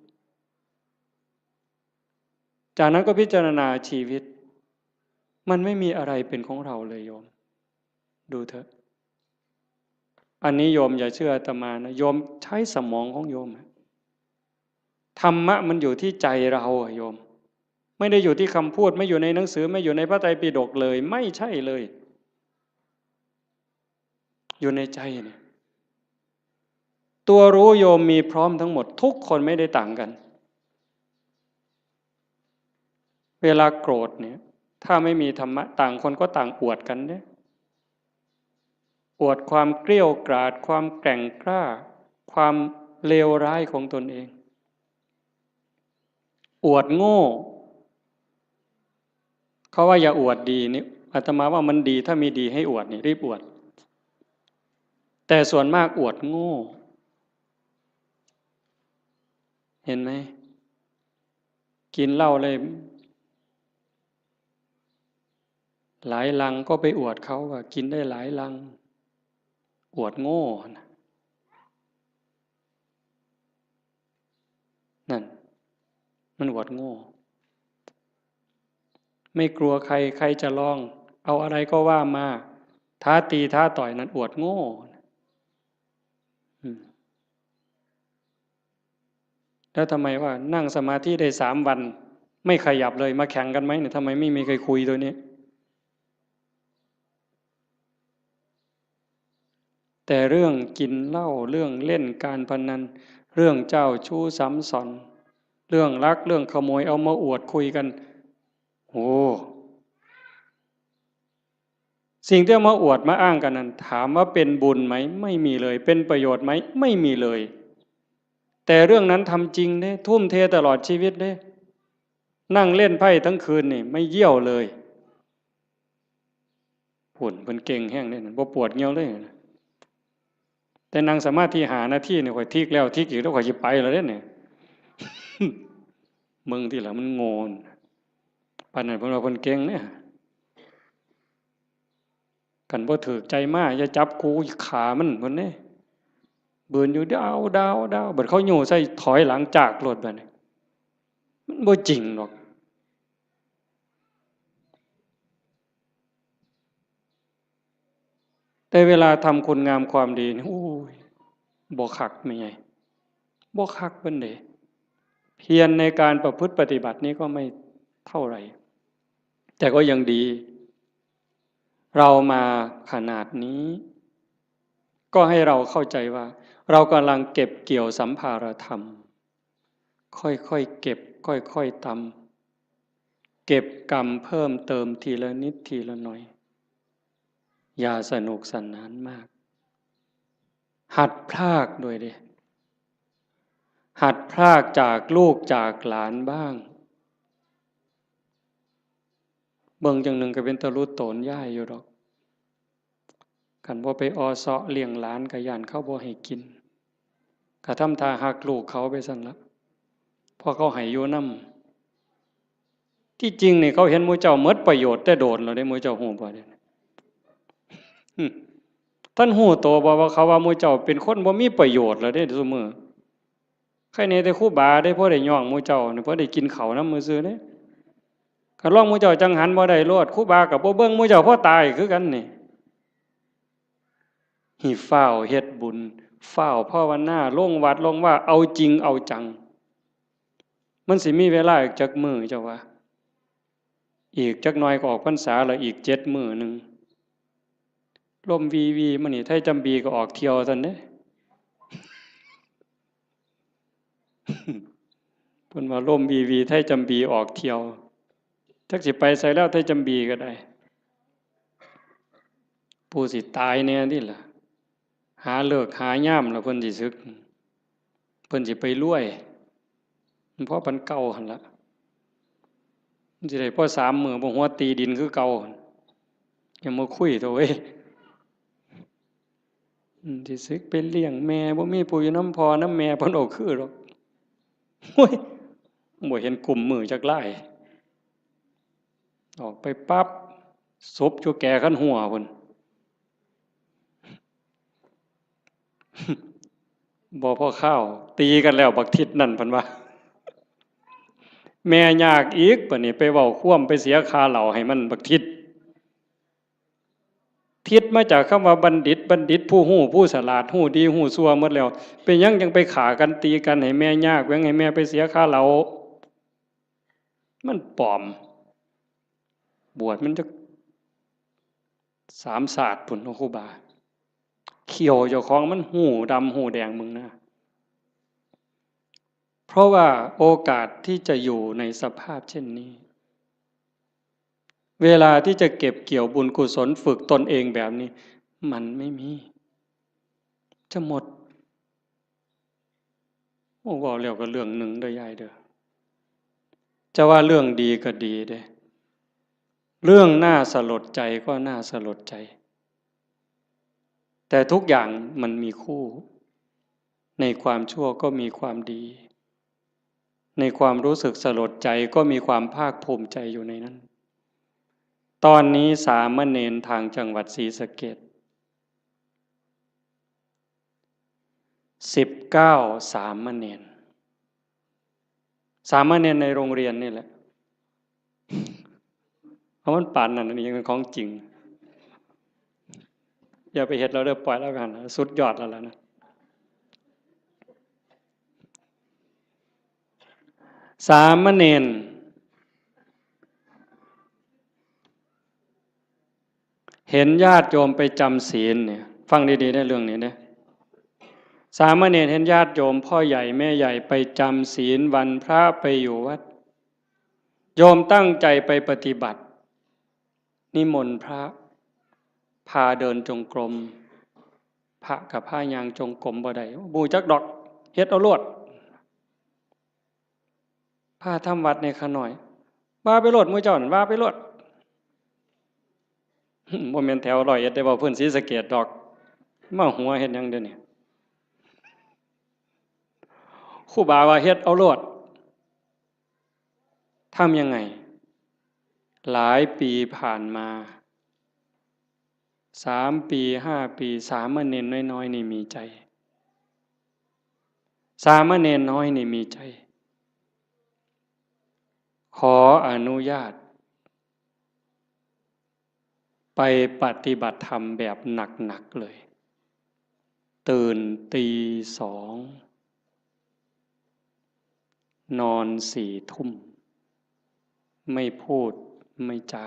จากนั้นก็พิจารณาชีวิต มันไม่มีอะไรเป็นของเราเลยโยม ดูเถอะ อันนี้โยมอย่าเชื่ออาตมานะ โยมใช้สมองของโยมอะ ธรรมะมันอยู่ที่ใจเราอะโยม ไม่ได้อยู่ที่คำพูด ไม่อยู่ในหนังสือ ไม่อยู่ในพระไตรปิฎกเลย ไม่ใช่เลย อยู่ในใจเนี่ย ตัวรู้โยมมีพร้อมทั้งหมด ทุกคนไม่ได้ต่างกัน เวลาโกรธเนี่ย ถ้าไม่มีธรรมะ ต่างคนก็ต่างอวดกันเนี่ย อวดความเกรี้ยวกราด ความแกร่งกล้า ความเลวร้ายของตนเอง อวดโง่ เขาว่าอย่าอวดดีนี่ อาตมาว่ามันดี ถ้ามีดีให้อวดนี่ รีบอวด แต่ส่วนมากอวดโง่ เห็นไหม กินเหล้าเลย หลายลังก็ไปอวดเขาว่ากินได้หลายลัง อวดโง่นะ นั่น มันอวดโง่ ไม่กลัวใคร ใครจะลอง เอาอะไรก็ว่ามา ท้าตีท้าต่อย นั่นอวดโง่ อืม แล้วทำไมว่านั่งสมาธิได้สามวัน ไม่ขยับเลย มาแข่งกันไหมเนี่ย ทำไมไม่มีใครคุยตัวนี้ แต่เรื่องกินเหล้า เรื่องเล่นการพนัน เรื่องเจ้าชู้ซ้ำซ้อน เรื่องลัก เรื่องขโมย เอามาอวดคุยกัน โอ้ สิ่งที่เอามาอวดมาอ้างกันนั้น ถามว่าเป็นบุญไหม ไม่มีเลย เป็นประโยชน์ไหม ไม่มีเลย แต่เรื่องนั้นทำจริงเด้ ทุ่มเทตลอดชีวิตเด้ นั่งเล่นไพ่ทั้งคืนนี่ ไม่เยี่ยวเลย ผุ่นเพิ่นเก่งแฮงเด้ บ่ปวดเยี่ยวเลย แต่นั่งสมาธิห้านาทีนี่ ข้อยทิกแล้วทิกอีก แล้วข้อยสิไปแล้วเด้เนี่ย มึงที่ละมันโง่น ปานนั้นเพิ่นว่าเพิ่นเก่งเนี่ย คันบ่ถืกใจมา อย่าจับกู ขามัน เพิ่นเด้ บืนอยู่ ดาว ดาว ดาว บัดเขาโยใส่ ถอยหลังจากโลดบัดนี้ มันบ่จริงดอก แต่เวลาทำคุณงามความดีนี่ โอ้ย บ่คักแม่ใหญ่ บ่คักปานใด เพียรในการประพฤติปฏิบัตินี่ก็ไม่เท่าไหร่ แต่ก็ยังดี เรามาขนาดนี้ ก็ให้เราเข้าใจว่า เรากำลังเก็บเกี่ยวสัมภารธรรม ค่อยๆเก็บ ค่อยๆตำ เก็บกำเพิ่มเติมทีละนิดทีละหน่อย อย่าสนุกสนานมาก หัดพรากด้วยเด้ หัดพรากจากลูกจากหลานบ้าง เบิ่งจั่งหนึ่งก็เป็นตาหลุดโตนยายอยู่ดอก คันบ่ไปออเซาะเลี้ยงหลานก็ย้านเขาบ่ให้กิน ก็ทำท่าฮักลูกเขาไปซั่นละ เพราะเขาให้อยู่นำ ที่จริงนี่เขาเห็นหมู่เจ้าหมดประโยชน์แต่โดนแล้วเด้ หมู่เจ้าฮู้บ่เด้ อืม ท่านฮู้โตบ่ว่าเขาว่าหมู่เจ้าเป็นคนบ่มีประโยชน์แล้วเด้ซุมื้อ ใครแหน่แต่ครูบาเด้ พอได้ย่องหมู่เจ้านี่ พอได้กินข้าวนำซื่อๆเด้ คันลองหมู่เจ้าจั่งหันบ่ได้โลด ครูบาก็บ่เบิ่งหมู่เจ้าพอตายคือกันนี่ ให้ฟ้าวเฮ็ดบุญ ฟ้าวภาวนา ลงวัดลงวา เอาจริงเอาจัง มันสิมีเวลาอีกจักมื้อเจ้าว่า อีกจักหน่อยก็ออกพรรษาแล้ว อีกเจ็ดมื้อหนึ่ง ลมวีวีมานี่ ไทยจำบีก็ออกเที่ยวซั่นเด้ เพิ่นว่าลมวีวี ไทยจำบีออกเที่ยว จักสิไปไสแล้ว ไทยจำบีก็ได้ ผู้สิตายแหน่นี่ล่ะ หาฤกษ์หายามแล้วเพิ่นสิสึก เพิ่นสิไปรวย มันพอปานเก่าหั่นล่ะ มันสิได้พอสามมื้อ บ่หัวตีดินคือเก่าหั่น อย่ามาคุยเถาะเว้ย อืม สิสึกไปเลี้ยงแม่ บ่มีผู้อยู่นำพ่อนำแม่ เพิ่นเอาคือดอก โอ้ย บ่เห็นกุมมือจักลาย ออกไปปั๊บ ศพอยู่แก่คันหัวพุ้น บ่พอคาว ตีกันแล้วบักทิศนั่น เพิ่นว่า แม่ยากอีก บัดนี้ไปเว้าความ ไปเสียค่าเหล้าให้มันบักทิศ ทิศมาจากคำว่าบัณฑิต บัณฑิตผู้ฮู้ ผู้ฉลาด ฮู้ดีฮู้ชั่วหมดแล้ว เป็นหยังจั่งไปฆ่ากันตีกันให้แม่ยาก แหว่งให้แม่ไปเสียค่าเหล้า มันปลอม บวชมันจักสามชาติพุ้นเนาะครูบา เขี้ยวเจ้าของมันฮู้ดำฮู้แดงมึงนะ เพราะว่าโอกาสที่จะอยู่ในสภาพเช่นนี้ เวลาที่จะเก็บเกี่ยวบุญกุศลฝึกตนเองแบบนี้ มันไม่มี จะหมด โอ้ เว้าแล้วก็เรื่องหนึ่งเด้อยายเด้อ จะว่าเรื่องดีก็ดีเด้ เรื่องน่าสลดใจก็น่าสลดใจ แต่ทุกอย่างมันมีคู่ ในความชั่วก็มีความดี ในความรู้สึกสลดใจก็มีความภาคภูมิใจอยู่ในนั้น ตอนนี้สามเณรทางจังหวัดศรีสะเกษ สิบเก้า สามเณร สามเณรในโรงเรียนนี่แหละ เพราะมันปานนั้น อันนี้ยังเป็นของจริง อย่าไปเฮ็ดแล้วเด้อ ปล่อยแล้วกัน สุดยอดแล้วล่ะนะ สามเณร เห็นญาติโยมไปจำศีลเนี่ย ฟังดีๆ ในเรื่องนี้เนี่ย สามเณรเห็นญาติโยมพ่อใหญ่แม่ใหญ่ไปจำศีลวันพระไปอยู่วัด โยมตั้งใจไปปฏิบัติ นิมนต์พระ พาเดินจงกรม พระกับพาย่างจงกรมบ่ได้ บ่ฮู้จักดอก เฮ็ดเอาโลด พาทำวัดในข้าน้อย ว่าไปโลด หมู่เจ้านั่นว่าไปโลด บ่แม่นแถวร้อยเอ็ดได้ เว้าพื้นศรีสะเกษดอก มาหัวเฮ็ดหยังเดี๋ยวนี้ ครูบาว่าเฮ็ดเอาโลด ทำยังไง หลายปีผ่านมา สามปี ห้าปี สามเณรน้อยๆ นี่มีใจ สามเณรน้อยนี่มีใจ ขออนุญาต ไปปฏิบัติธรรมแบบหนักๆ เลย ตื่นตีสอง นอนสี่ทุ่ม ไม่พูดไม่จา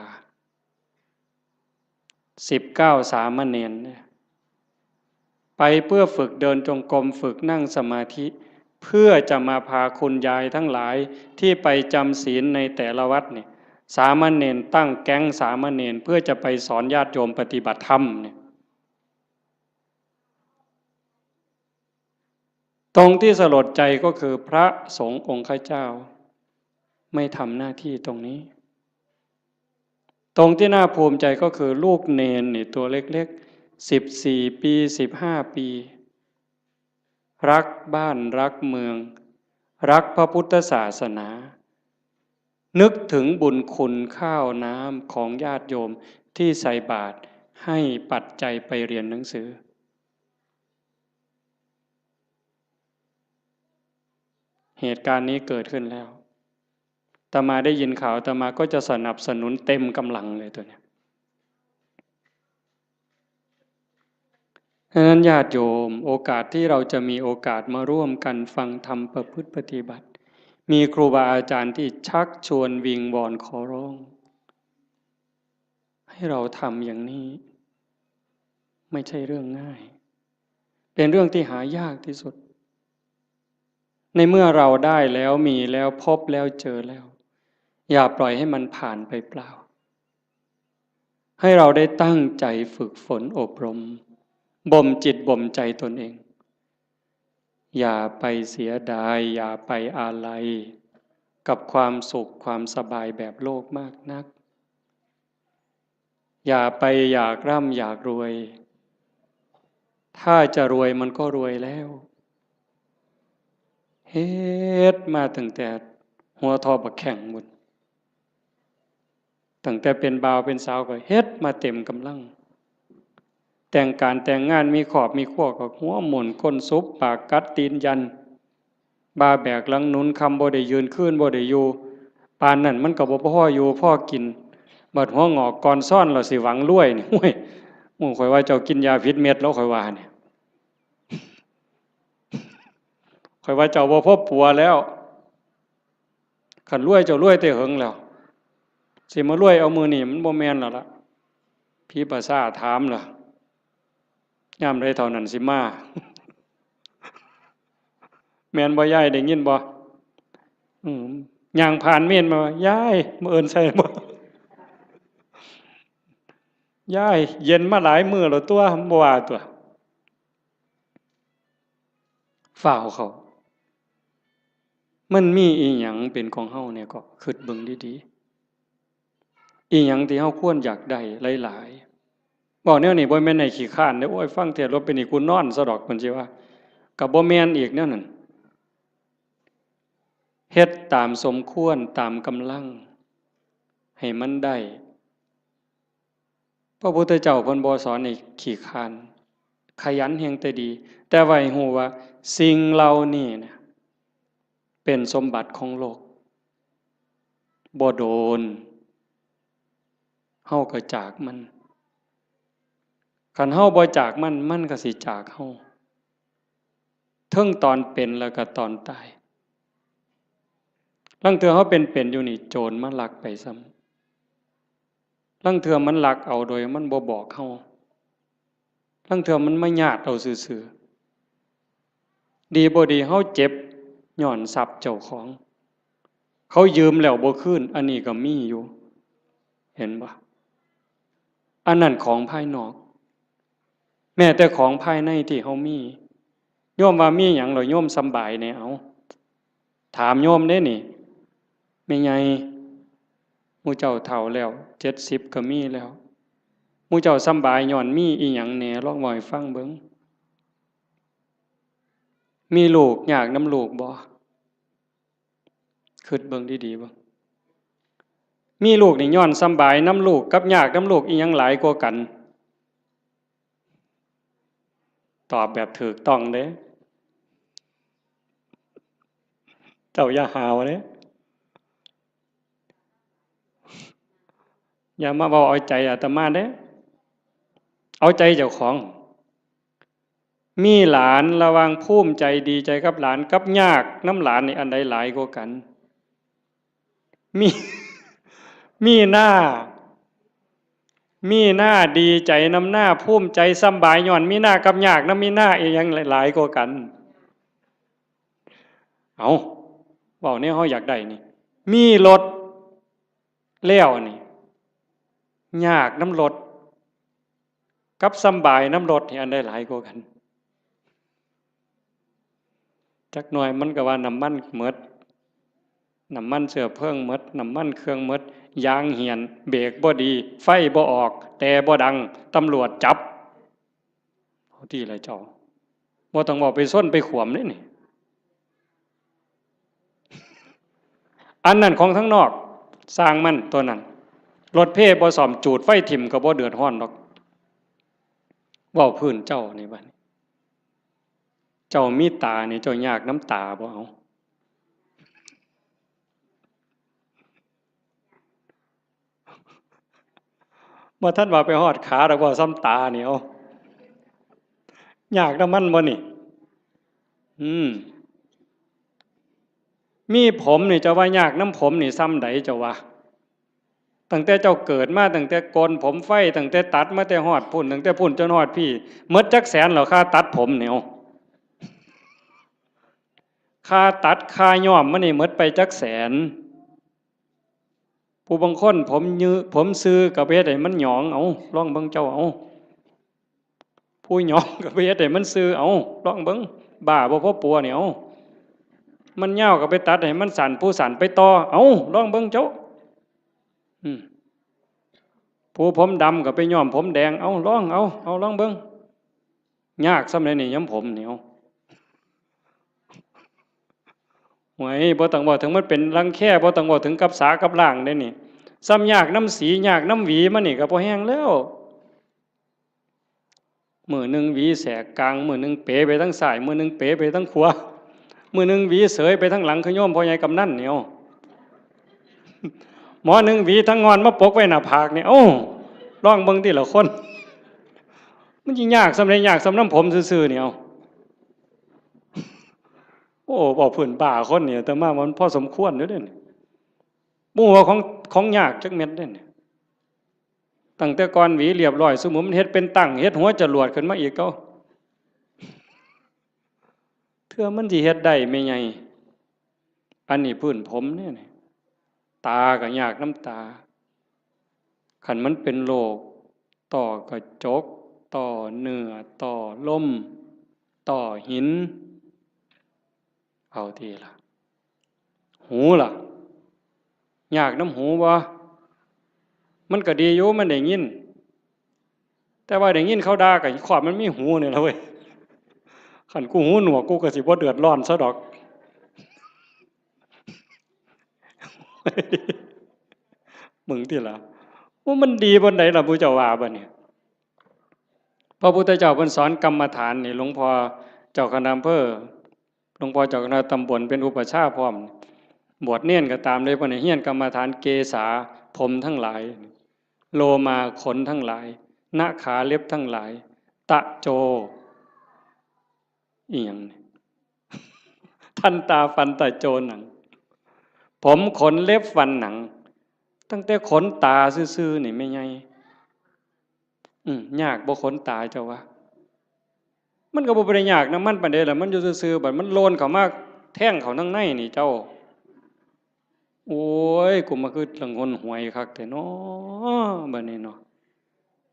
สิบเก้าสามเณรเนี่ย ไปเพื่อฝึกเดินจงกรม ฝึกนั่งสมาธิ เพื่อจะมาพาคุณยายทั้งหลายที่ไปจำศีลในแต่ละวัดเนี่ย สามเณรตั้งแก๊งสามเณรเพื่อจะไปสอนญาติโยมปฏิบัติธรรมเนี่ย ตรงที่สลดใจก็คือพระสงฆ์องค์ข้าเจ้า ไม่ทำหน้าที่ตรงนี้ ตรงที่น่าภูมิใจก็คือลูกเณรนี่ตัวเล็กๆ สิบสี่ปี สิบห้าปี รักบ้านรักเมือง รักพระพุทธศาสนา นึกถึงบุญคุณข้าวน้ำของญาติโยมที่ใส่บาตรให้ปัจจัยไปเรียนหนังสือ เหตุการณ์นี้เกิดขึ้นแล้ว อาตมาได้ยินข่าว อาตมาก็จะสนับสนุนเต็มกำลังเลยตัวเนี้ย ฉะนั้นญาติโยม โอกาสที่เราจะมีโอกาสมาร่วมกันฟังธรรมประพฤติปฏิบัติ มีครูบาอาจารย์ที่ชักชวนวิงวอนขอร้อง ให้เราทำอย่างนี้ ไม่ใช่เรื่องง่าย เป็นเรื่องที่หายากที่สุด ในเมื่อเราได้แล้ว มีแล้ว พบแล้ว เจอแล้ว อย่าปล่อยให้มันผ่านไปเปล่า ให้เราได้ตั้งใจฝึกฝนอบรม บ่มจิตบ่มใจตนเอง อย่าไปเสียดาย อย่าไปอาลัย กับความสุขความสบายแบบโลกมากนัก อย่าไปอยากร่ำอยากรวย ถ้าจะรวยมันก็รวยแล้ว เฮ็ดมาตั้งแต่หัวทอบักแข้งพุ้น ตั้งแต่เป็นบ่าวเป็นสาวก็เฮ็ดมาเต็มกำลัง แต่งการแต่งงานมีครอบมีครัวก็หัวหมุนก้นสุบปากกัดตีนยัน บ่าแบกหลังหนุน ค่ำบ่ได้ยืน คืนบ่ได้อยู่ ปานนั้นมันก็บ่พออยู่พอกิน บัดหัวงอกก่อนซ้อนแล้วสิหวังรวยนี่ โอ้ย โอ้ ข้อยว่าเจ้ากินยาผิดเม็ดแล้ว ข้อยว่าเนี่ย ข้อยว่าเจ้าบ่พอปัวแล้ว คันรวยเจ้ารวยแต่เหิงแล้ว สิมารวยเอามื้อนี้มันบ่แม่นแล้วล่ะ ผีประสาทถามล่ะ ยามใดเฒ่านั้นสิมา แม่นบ่ยาย ได้ยินบ่ อืม ย่างผ่านเมนมา ยาย มื้ออื่นใส่บ่ ยาย เย็นมาหลายมื้อแล้วตั๊ว บ่ว่าตั๊ว ฟ้าวเข้า มันมีอีหยังเป็นของเฮาเนี่ย ก็คิดเบิ่งดีๆ อีหยังที่เฮาควรอยากได้หลายๆ เว้าแนวนี้บ่แม่นให้ขี้คร้านเด้อ โอ้ย ฟังเทศน์แล้วเป็นอีก กูนอนซะดอก เพิ่นสิว่า ก็บ่แม่นอีกแนวนั้น เฮ็ดตามสมควร ตามกำลัง ให้มันได้ พระพุทธเจ้าเพิ่นบ่สอนให้ขี้คร้าน ขยันแฮ่งแต่ดี แต่ว่าให้ฮู้ว่าสิ่งเหล่านี้นะ เป็นสมบัติของโลก บ่โดน เฮาก็จากมัน คันเฮาบ่จากมัน มันก็สิจากเฮา เทิงตอนเป็นแล้วก็ตอนตาย ลางเทื่อเฮาเป็นๆ อยู่นี่ โจรมาลักไปซ้ำ ลางเทื่อมันลักเอาโดยมันบ่บอกเฮา ลางเทื่อมันมาญาติเอาซื่อๆ ดีบ่ดีเฮาเจ็บย้อนทรัพย์เจ้าของ เขายืมแล้วบ่คืน อันนี้ก็มีอยู่ เห็นบ่ อันนั้นของภายนอก แม้แต่ของภายในที่เฮามี โยมว่ามีหยังเหรอ โยมสำบายแหน่ เอา ถามโยมเด้นี่ แม่ใหญ่ หมู่เจ้าเฒ่าแล้ว เจ็ดสิบก็มีแล้ว หมู่เจ้าสำบายย้อนมีอีหยังแหน่ ลองเว้าให้ฟังเบิ่ง มีลูกยากนำลูกบ่ คิดเบิ่งดีๆ เบิ่ง มีลูกนี่ย้อนสำบายนำลูกกับยากนำลูก อีหยังหลายกว่ากัน ตอบแบบถูกต้องเด้ เจ้าอย่าหาวเด้ อย่ามาเว้าเอาใจอาตมาเด้ เอาใจเจ้าของ มีหลาน ระหว่างภูมิใจดีใจกับหลานกับยากนำหลานนี่ อันใดหลายกว่ากัน มี มีหน้า มีหน้าดีใจนำหน้า ภูมิใจสำบายย้อนมีหน้ากับยากนำมีหน้า อีหยังหลายกว่ากัน เอา เว้าแนวเฮาอยากได้นี่ มีรถแล้วนี่ ยากนำรถ กับสำบายนำรถนี่ อันใดหลายกว่ากัน จักหน่อยมันก็ว่าน้ำมันหมด น้ำมันเชื้อเพลิงหมด น้ำมันเครื่องหมด ยางเหี่ยน เบรกบ่ดี ไฟบ่ออก แต่บ่ดัง ตำรวจจับ เอาติล่ะเจ้า บ่ต้องเว้าไปชนไปขวมเด้นี่ อันนั้นของทางนอก ซ่างมันตัวนั้น รถเพบ่ซ่อม จูดไฟถิ่มก็บ่เดือดร้อนดอก เว้าพื้นเจ้านี่บัดนี้ เจ้ามีตานี่ เจ้ายากนำตาบ่ เอา บ่ทันว่าไปฮอดขาดอก เว้าส่ำตานี่ เอา ยากนำมันบ่นี่ อืม มีผมนี่ เจ้าว่ายากนำผมนี่ส่ำใดเจ้าว่า ตั้งแต่เจ้าเกิดมา ตั้งแต่โกนผมไฟ ตั้งแต่ตัดมาแต่ฮอดพุ้น ตั้งแต่พุ้นจนฮอดพี้ หมดจักแสนแล้ว ค่าตัดผมนี่ เอา ค่าตัด ค่าย้อมมันนี่ หมดไปจักแสน ผู้บางคนผมยื ผมซื่อก็ไปเฮ็ดให้มันหยอง เอา ลองเบิ่งเจ้า เอา ผู้หยองก็ไปเฮ็ดให้มันซื่อ เอา ลองเบิ่ง บ้าบ่พอปัวนี่ เอา มันยาวก็ไปตัดให้มันสั้น ผู้สั้นไปต่อ เอา ลองเบิ่งเจ้า อืม ผู้ผมดำก็ไปย้อมผมแดง เอา ลอง เอา เอา ลองเบิ่ง ยากส่ำใดนี่ ย้อมผมนี่ เอา โอ้ย บ่ต้องเว้าถึงมันเป็นรังแค บ่ต้องเว้าถึงกับสากับล้างเด้นี่ ส่ำยากนำสี ยากนำหวีมันนี่ก็พอแฮงแล้ว มื้อหนึ่งหวีแสกกลาง มื้อหนึ่งเป๋ไปทางซ้าย มื้อหนึ่งเป๋ไปทางขวา มื้อหนึ่งหวีเสยไปทางหลัง คือโยมพ่อใหญ่กำนันนี่ เอา หมอหนึ่งหวีทางงอนมาปกไว้หน้าผากนี่ เอ้า ลองเบิ่งติล่ะคน มันสิยากส่ำใด ยากส่ำนำผมซื่อๆนี่ เอา โอ้ เว้าพื้นบ้าคนนี่ แต่มามันพอสมควรอยู่เด้นี่ บ่ฮู้ว่าของ ของยากจักเม็ดเด้นี่ ตั้งแต่ก่อนหวีเรียบร้อย ซุมื้อมันเฮ็ดเป็นตั้ง เฮ็ดหัวจรวดขึ้นมาอีก เก่า เทื่อมันสิเฮ็ดได้แม่ใหญ่ อันนี้พื้นผมเด้นี่ ตาก็ยากนำตา คันมันเป็นโรคต้อกระจก ต้อเนื้อ ต้อลม ต้อหิน เอาติล่ะ หูล่ะ ยากนำหูบ่ มันก็ดีอยู่ มันได้ยิน แต่ว่าได้ยินเขาด่าก็ ขอบมันมีหูนี่ล่ะเว้ย คันกูหูหนวก กูก็สิบ่เดือดร้อนซะดอก มึงติล่ะ ว่ามันดีปานใดล่ะ หมู่เจ้าว่าบัดนี้ พระพุทธเจ้าเพิ่นสอนกรรมฐานนี่ หลวงพ่อเจ้าคณะอำเภอ หลวงพ่อเจ้าคณะตำบลเป็นอุปัชฌาย์พร้อม บวชเณรก็ตามเลย เพิ่นให้เรียนกรรมฐาน เกสา ผมทั้งหลาย โลมา ขนทั้งหลาย นะขา เล็บทั้งหลาย ตะโจ อีหยังนี่ ทันตา ฟัน ตะโจ หนัง ผม ขน เล็บ ฟัน หนัง ตั้งแต่ขนตาซื่อๆนี่แม่ใหญ่ อืม ยากบ่ขนตาเจ้าว่า มันก็บ่ได้ยากนำมันปานใดล่ะ มันอยู่ซื่อๆ บัดมันโลนเข้ามาแทงเข้าทางในนี่เจ้า โอ้ย กูมาคือหลังหนหวยคักแท้เนาะ บัดนี้เนาะ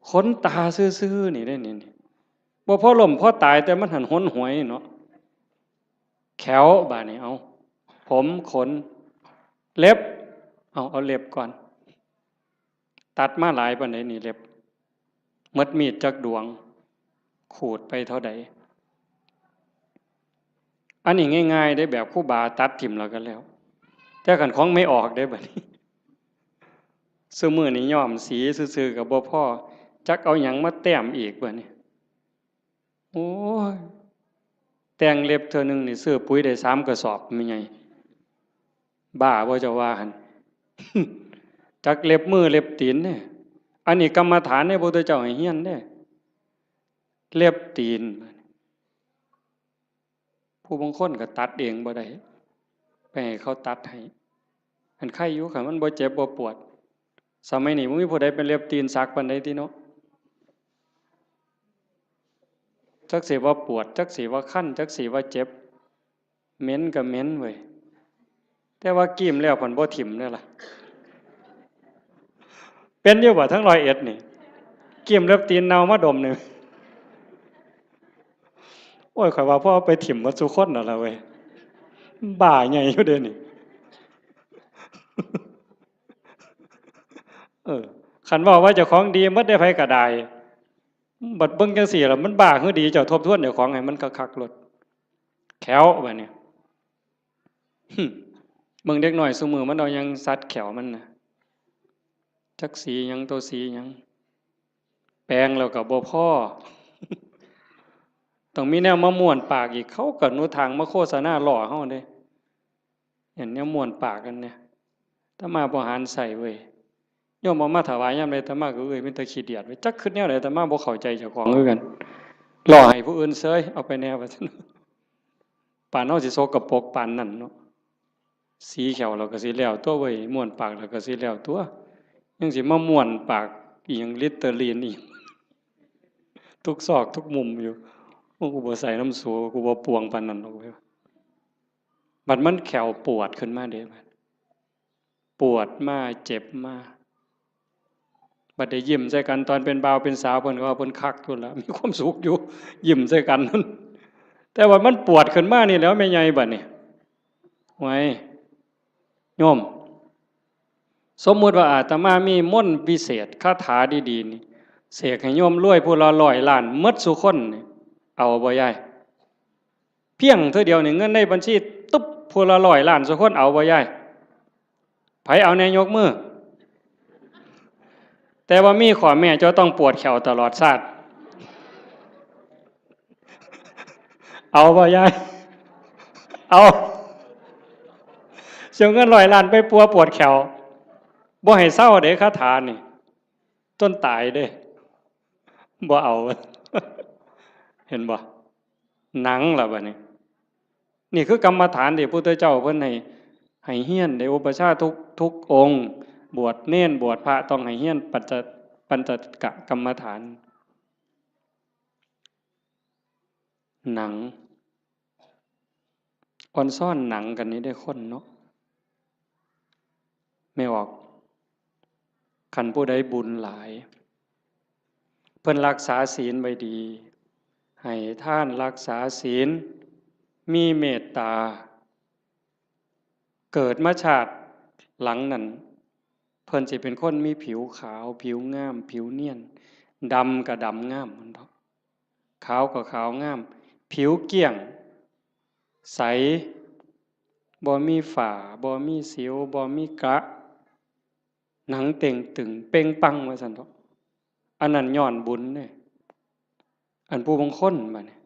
ขนตาซื่อๆนี่เด้นี่ นี่ บ่พอล้มพอตาย แต่มันหั้นหนหวยเนาะ แข้ว บาดนี้ เอา ผม ขน เล็บ เอา เอาเล็บก่อน ตัดมาหลายปานใดนี่เล็บ หมดมีดจักดวง ขูดไปเท่าใด อันนี้ง่ายๆเด้ แบบครูบาตัดถิ่มแล้วก็แล้ว แต่คันของไม่ออกเด้บัดนี้ ซุมื้อนี้ย้อมสีซื่อๆก็บ่พอ จักเอาหยังมาแต้มอีกบัดนี้ โอ้ย แต่งเล็บเทื่อหนึ่งนี่ซื้อปุ๋ยได้สามกระสอบ แม่ใหญ่ บ้าบ่เจ้าว่าหั่น จักเล็บมือเล็บตีนเนี่ย อันนี้กรรมฐานเนี่ยพระพุทธเจ้าให้เฮียนเด้ เล็บตีน ผู้บางคนก็ตัดเองบ่ได้ ไปให้เขาตัดให้ อันไคอยู่ คันมันบ่เจ็บบ่ปวด สมัยนี้บ่มีผู้ใดเป็นเล็บตีนสักปานใดติเนาะ จักสิว่าปวด จักสิว่าคัน จักสิว่าเจ็บ เหม็นก็เหม็นเว้ย แต่ว่ากรีมแล้วพันบ่ถิ่มเด้อล่ะ เป็นอยู่บ่ทั้งร้อยเอ็ดนี่ กรีมเล็บตีนเน่ามาดมนี่ โอ้ย ข้อยว่าพอเอาไปถิ่มหมดซุคนแล้วล่ะเว้ย บ้าใหญ่อยู่เด้นี่ เออ คันเว้าว่าเจ้าของดีหมดเด้ ไผก็ได้ บัดเบิ่งจั่งซี้ล่ะ มันบ้าคือดี เจ้าทบทวนเจ้าของให้มันคักๆโลด แข้วบัดนี้ หึ เบิ่งเด็กน้อยซุมื้อมันเอาหยังสัดแข้วมันน่ะ จักสีหยัง โตสีหยัง แปรงแล้วก็บ่พอ ต้องมีแนวมาม้วนปากอีก เขาก็หนทางมาโฆษณาล้อเฮาเด้ เห็นแนวม้วนปากกันเนี่ย อาตมาบ่หันใส่เว้ย โยมเอามาถวายยามใด อาตมาก็เอ้ย มีแต่ขี้เดียดเว้ย จักคิดแนวใด อาตมาบ่เข้าใจเจ้าของคือกัน ล้อให้ผู้อื่นเซย เอาไปแน่ว่าซั่น ปานเฮาสิสกปรกปานนั้นเนาะ สีแข้วเราก็สิแล้วตัวเว้ย ม้วนปากเราก็สิแล้วตัว ยังสิมาม้วนปากอีหยัง ลิตเตอรีนอีหยัง ทุกซอกทุกมุมอยู่ โอ้ กูบ่ใส่นำสู กูบ่ปวงปานนั้นดอกเว้ย บัดมันแข้วปวดขึ้นมาเด้ บัดปวดมา เจ็บมา บัดได้ยิ้มใส่กัน ตอนเป็นบ่าวเป็นสาว เพิ่นก็ว่าเพิ่นคักอยู่แล้ว มีความสุขอยู่ ยิ้มใส่กันนั่น แต่ว่ามันปวดขึ้นมานี่แหล้ว แม่ใหญ่บัดนี้ ไว้ โยม สมมุติว่าอาตมามีมนต์วิเศษ คาถาดีๆนี่ เสกให้โยมรวยผู้ละร้อยล้านหมดซุคนนี่ เอาบ่ยาย เพียงเทื่อเดียวนี่ เงินในบัญชีตุ๊บ ผู้ละร้อยล้านซุคน เอาบ่ยาย ไผเอาแน่ยกมือ แต่ว่ามีข้อแม้ เจ้าต้องปวดแข้วตลอดชาติ เอาบ่ยาย เอา เสียเงินร้อยล้านไปปัวปวดแข้ว บ่ให้เซาเด้ คาถานี่ จนตายเด้ บ่เอา เห็นบ่ หนังล่ะบัดนี้ นี่คือกรรมฐานที่พระพุทธเจ้าเพิ่นให้ ให้เฮียน ได้อุปัชฌาย์ทุก ทุกองค์ บวชเณร บวชพระ ต้องให้เฮียนปัญจ ปัญจกกรรมฐาน หนัง อ่อนซ้อนหนังกันนี่ได้คนเนาะ แม่ออก คันผู้ใดบุญหลาย เพิ่นรักษาศีลไว้ดี ให้ทานรักษาศีล มีเมตตา เกิดมาชาติหลังนั้น เพิ่นสิเป็นคนมีผิวขาว ผิวงาม ผิวเนียน ดำก็ดำงาม มันดอก ขาวก็ขาวงาม ผิวเกลี้ยง ใส บ่มีฝ้า บ่มีสิว บ่มีกระ หนังเต่งตึงเป่งปัง ว่าซั่นเถาะ อันนั้นย้อนบุญเด้ อันผู้บางคนบัดนี้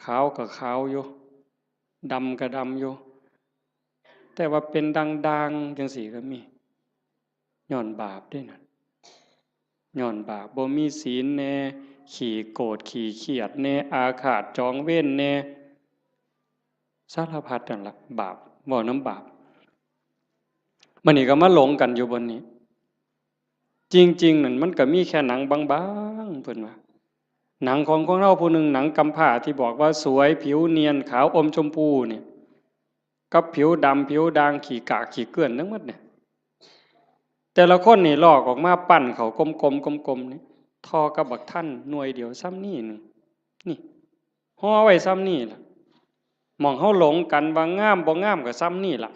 ขาวก็ขาวอยู่ ดำก็ดำอยู่ แต่ว่าเป็นด่างๆจั่งซี้ก็มี ย้อนบาปเด้นั่น ย้อนบาป บ่มีศีลแน่ ขี้โกรธ ขี้เคียดแน่ อาฆาตจองเวรแน่ สารพัดนั่นล่ะ บาป เว้านำบาป บัดนี้ก็มาหลงกันอยู่บนนี้ จริงๆนั่นมันก็มีแค่หนังบางๆ เพิ่นว่า หนังของคนเฮาผู้หนึ่ง หนังกำพร้าที่บอกว่าสวย ผิวเนียน ขาวอมชมพูนี่ กับผิวดำ ผิวด่าง ขี้กากขี้เกลื่อนทั้งหมดเนี่ย แต่ละคนนี่ลอกออกมาปั้นเข้ากลมๆ กลมๆ นี่ ท่อกับบักทันหน่วยเดียวส่ำนี้หนึ่ง นี่ ห่อไว้ส่ำนี้ล่ะ หม่องเฮาหลงกันว่างามบ่งามก็ส่ำนี้ล่ะ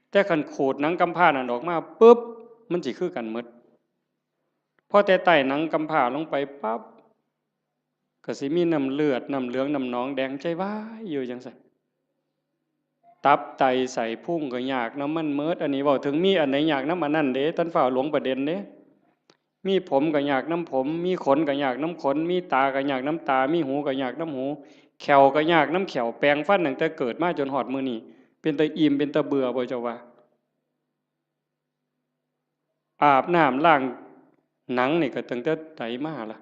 แต่คันขูดหนังกำพร้านั่นออกมาปุ๊บ มันสิคือกันหมด พอแต่ไต่หนังกำพร้าลงไปปั๊บ ก็สิมีน้ำเลือด น้ำเหลือง น้ำหนองแดง ใจวายอยู่จั่งซั้น ตับไตไส้พุงก็ยากนำมันหมด อันนี้เว้าถึงมีอันใดยากนำอันนั้นเด้ ท่านฟ้าวหลงประเด็นเด้ มีผมก็ยากนำผม มีขนก็ยากนำขน มีตาก็ยากนำตา มีหูก็ยากนำหู แข้วก็ยากนำแข้ว แปรงฟันตั้งแต่เกิดมาจนฮอดมื้อนี้ เป็นตาอิ่มเป็นตาเบื่อบ่เจ้าว่า อาบน้ำล้างหนังนี่ก็ตั้งแต่ใดมาล่ะ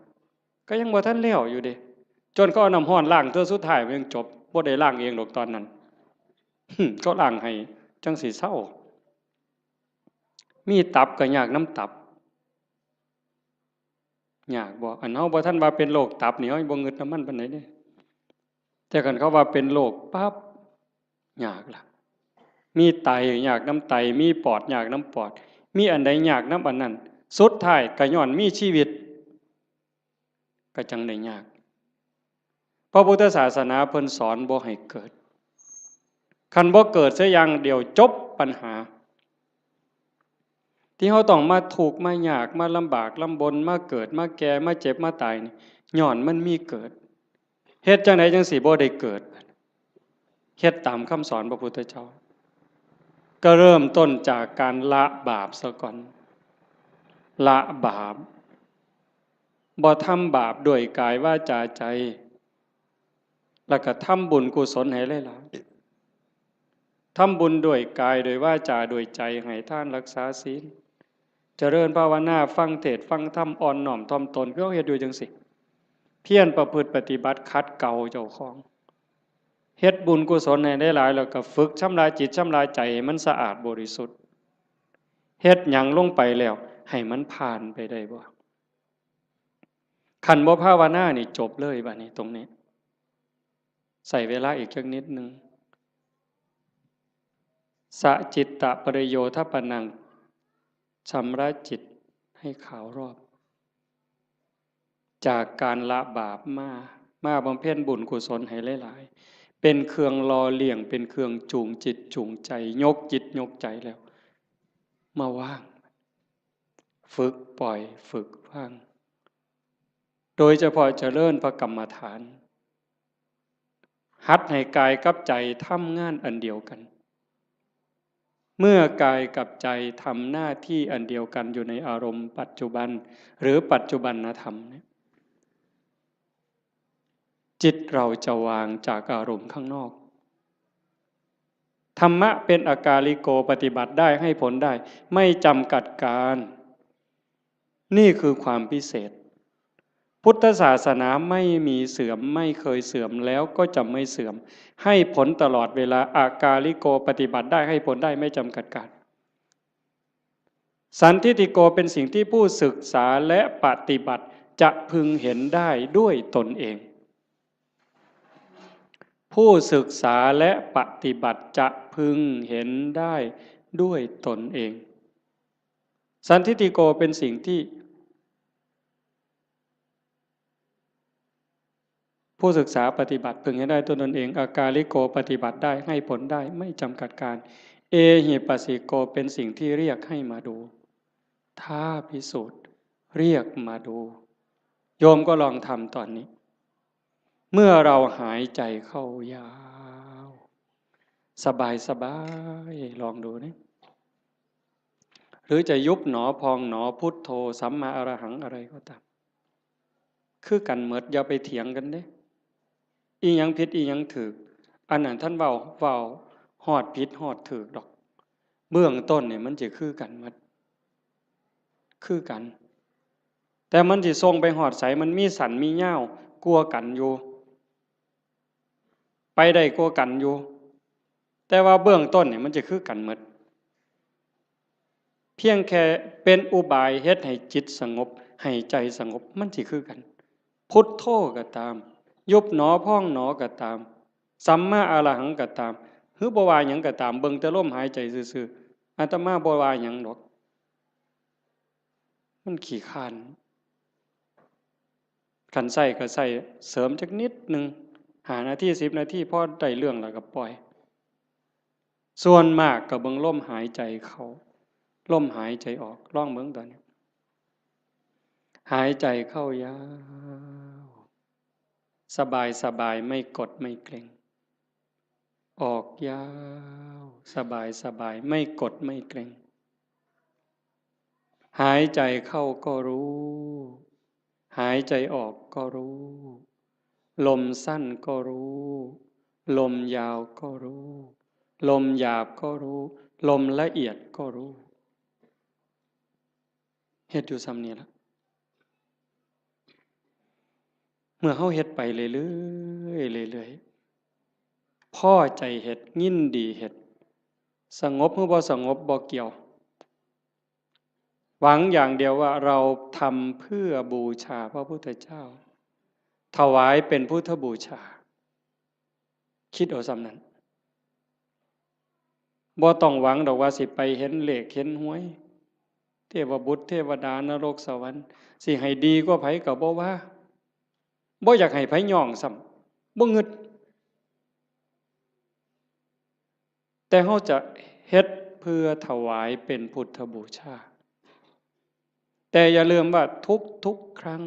ก็ยังบ่ทันแล้วอยู่เด้ จนเขาเอาน้ำร้อนล้างเทื่อสุดท้ายมันยังจบ บ่ได้ล้างเองดอกตอนนั้น เขาล้างให้จั่งสิเซา มีตับก็ยากนำตับ ยากบ่ อันเฮาบ่ทันว่าเป็นโรคตับนี่ เฮาบ่งึดนำมันปานใดเด้ แต่คันเขาว่าเป็นโรคปั๊บ ยากล่ะ มีไตยากนำไต มีปอดยากนำปอด มีอันใดยากนำอันนั้น สุดท้ายก็ย้อนมีชีวิต ก็จั่งได้ยาก พระพุทธศาสนาเพิ่นสอนบ่ให้เกิด คันบ่เกิดเสียอย่างเดียวจบปัญหา ที่เฮาต้องมาทุกข์มายาก มาลำบากลำบน มาเกิด มาแก่ มาเจ็บ มาตายนี่ ย้อนมันมีเกิด เฮ็ดจั่งใดจั่งสิบ่ได้เกิด เฮ็ดตามคำสอนพระพุทธเจ้า ก็เริ่มต้นจากการละบาปซะก่อน ละบาป บ่ทำบาปด้วยกายวาจาใจ แล้วก็ทำบุญกุศลให้หลายๆ ทำบุญด้วยกาย ด้วยวาจา ด้วยใจ ให้ทาน รักษาศีล เจริญภาวนา ฟังเทศน์ ฟังธรรม อ่อนน้อมถ่อมตน คือเฮาเฮ็ดอยู่จั่งซี้ เพียรประพฤติปฏิบัติ ขัดเกลาเจ้าของ เฮ็ดบุญกุศลให้หลายๆ แล้วก็ฝึกชำระจิตชำระใจให้มันสะอาดบริสุทธิ์ เฮ็ดหยังลงไปแล้ว ให้มันผ่านไปได้บ่ คันบ่ภาวนานี่จบเลยบัดนี้ตรงนี้ ใช้เวลาอีกจักนิดหนึ่ง สะจิตตะปริโยทปนัง ชำระจิตให้ขาวรอบ จากการละบาปมา มาบำเพ็ญบุญกุศลให้หลายๆ เป็นเครื่องหล่อเลี้ยง เป็นเครื่องจูงจิตจูงใจ ยกจิตยกใจแล้ว มาวาง ฝึกปล่อย ฝึกวาง โดยเฉพาะเจริญพระกรรมฐาน หัดให้กายกับใจทำงานอันเดียวกัน เมื่อกายกับใจทำหน้าที่อันเดียวกันอยู่ในอารมณ์ปัจจุบัน หรือปัจจุบันธรรมเนี่ย จิตเราจะวางจากอารมณ์ข้างนอก ธรรมะเป็นอากาลิโก ปฏิบัติได้ ให้ผลได้ ไม่จำกัดการ นี่คือความพิเศษ พุทธศาสนาไม่มีเสื่อม ไม่เคยเสื่อม แล้วก็จะไม่เสื่อม ให้ผลตลอดเวลา อากาลิโก ปฏิบัติได้ ให้ผลได้ ไม่จำกัดการ สันทิฏฐิโก เป็นสิ่งที่ผู้ศึกษาและปฏิบัติจะพึงเห็นได้ด้วยตนเอง ผู้ศึกษาและปฏิบัติจะพึงเห็นได้ด้วยตนเอง สันทิฏฐิโก เป็นสิ่งที่ ผู้ศึกษาปฏิบัติพึงเห็นได้ด้วยตนเอง อากาลิโก ปฏิบัติได้ ให้ผลได้ ไม่จำกัดการ เอหิปัสสิโก เป็นสิ่งที่เรียกให้มาดู ท้าพิสูจน์ เรียกมาดู โยมก็ลองทำตอนนี้ เมื่อเราหายใจเข้ายาว สบายสบาย ลองดูนี่ หรือจะยุบหนอพองหนอ พุทโธ สัมมาอรหัง อะไรก็ตาม คือกันหมด อย่าไปเถียงกันเด้ อีหยังผิดอีหยังถูก อันนั้นท่านเว้า เว้าฮอดผิดฮอดถูกดอก เบื้องต้นนี่มันจะคือกันหมด คือกัน แต่มันสิส่งไปฮอดไส มันมีสั้นมียาวกว่ากันอยู่ ไปได้กว่ากันอยู่ แต่ว่าเบื้องต้นนี่มันจะคือกันหมด เพียงแค่เป็นอุบายเฮ็ดให้จิตสงบ ให้ใจสงบ มันสิคือกัน พุทโธก็ตาม ยุบหนอพองหนอก็ตาม สัมมาอรหังก็ตาม หรือบ่ว่าหยังก็ตาม เบิ่งแต่ลมหายใจซื่อๆ อาตมาบ่ว่าหยังดอก มันขี้คร้าน คันใช้ก็ใช้เสริมจักนิดหนึ่ง ห้านาที สิบนาที พอได้เรื่องแล้วก็ปล่อย ส่วนมากก็เบิ่งลมหายใจเข้า ลมหายใจออก ลองเบิ่งตอนนี้ หายใจเข้ายาว สบายสบาย ไม่กดไม่เกร็ง ออกยาว สบายสบาย ไม่กดไม่เกร็ง หายใจเข้าก็รู้ หายใจออกก็รู้ ลมสั้นก็รู้ ลมยาวก็รู้ ลมหยาบก็รู้ ลมละเอียดก็รู้ เฮ็ดอยู่ส่ำนี้ละ เมื่อเฮาเฮ็ดไปเรื่อยๆ เรื่อยๆ พอใจเฮ็ด ยินดีเฮ็ด สงบหรือบ่สงบบ่เกี่ยว หวังอย่างเดียวว่าเราทำเพื่อบูชาพระพุทธเจ้า ถวายเป็นพุทธบูชา คิดเอาส่ำนั้น บ่ต้องหวังดอกว่าสิไปเห็นเลขเห็นหวย เทวบุตรเทวดานรกสวรรค์ สิให้ดีกว่าไผก็บ่ว่า บ่อยากให้ไผย่องซ้ำ บ่งึด แต่เฮาจะเฮ็ดเพื่อถวายเป็นพุทธบูชา แต่อย่าลืมว่าทุกๆ ครั้ง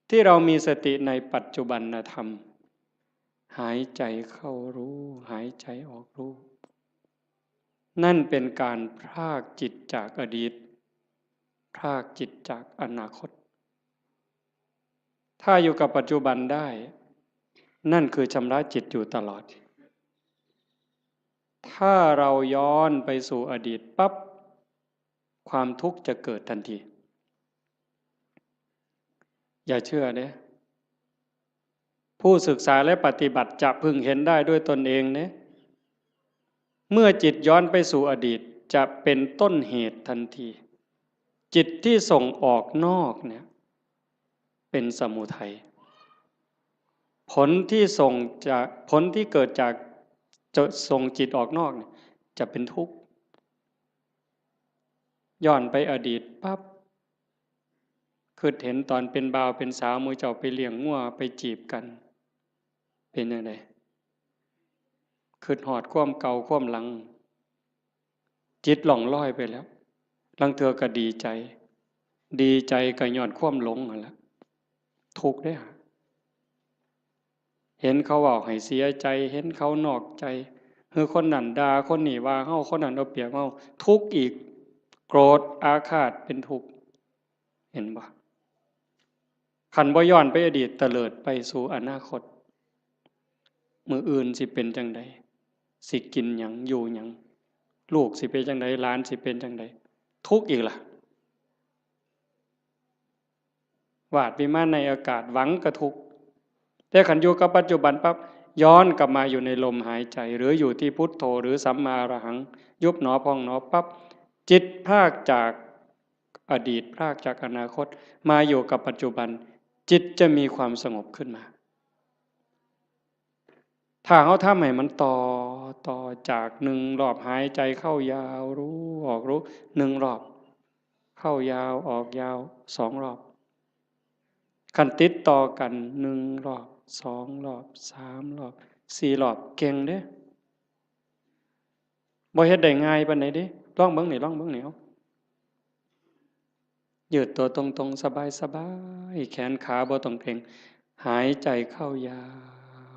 ที่เรามีสติในปัจจุบันธรรม หายใจเข้ารู้ หายใจออกรู้ นั่นเป็นการพรากจิตจากอดีต พรากจิตจากอนาคต ถ้าอยู่กับปัจจุบันได้ นั่นคือชำระจิตอยู่ตลอด ถ้าเราย้อนไปสู่อดีตปั๊บ ความทุกข์จะเกิดทันที อย่าเชื่อเด้ ผู้ศึกษาและปฏิบัติจะพึงเห็นได้ด้วยตนเองเด้ เมื่อจิตย้อนไปสู่อดีต จะเป็นต้นเหตุทันที จิตที่ส่งออกนอกเนี่ย เป็นสมุทัย ผลที่ส่งจาก ผลที่เกิดจาก จะส่งจิตออกนอกเนี่ย จะเป็นทุกข์ ย้อนไปอดีตปั๊บ คิดเห็นตอนเป็นบ่าวเป็นสาว หมู่เจ้าไปเลี้ยงงัวไปจีบกัน เป็นจั่งใด คิดฮอดความเก่าความหลัง จิตล่องลอยไปแล้ว ลางเทื่อก็ดีใจ ดีใจก็ย้อนความหลงนั่นแหละ ทุกข์เด้อ เห็นเขาเว้าให้เสียใจ เห็นเขานอกใจ หรือคนนั้นด่า คนนี้ว่าเฮา คนนั้นเอาเปรียบเฮา ทุกข์อีก โกรธอาฆาตเป็นทุกข์ เห็นบ่ คันบ่ย้อนไปอดีต เตลิดไปสู่อนาคต มื้ออื่นสิเป็นจั่งใด สิกินหยัง อยู่หยัง ลูกสิเป็นจั่งใด หลานสิเป็นจั่งใด ทุกข์อีกล่ะ วาดวิมานในอากาศ หวังก็ทุกข์ แต่คันอยู่กับปัจจุบันปั๊บ ย้อนกลับมาอยู่ในลมหายใจ หรืออยู่ที่พุทโธ หรือสัมมาอรหัง ยุบหนอพองหนอปั๊บ จิตพรากจากอดีต พรากจากอนาคต มาอยู่กับปัจจุบัน จิตจะมีความสงบขึ้นมา ถ้าเฮาทำให้มันต่อ ต่อจากหนึ่งรอบหายใจเข้ายาวรู้ ออกรู้ หนึ่งรอบ เข้ายาว ออกยาว สองรอบ คันติดต่อกัน หนึ่งรอบ สองรอบ สามรอบ สี่รอบ เก่งเด้ บ่เฮ็ดได้ง่ายปานใดเด้ ลองเบิ่งนี่ ลองเบิ่งนี่ เอา ยืดตัวตรงๆ สบายๆ แขนขาบ่ต้องเกร็ง หายใจเข้ายา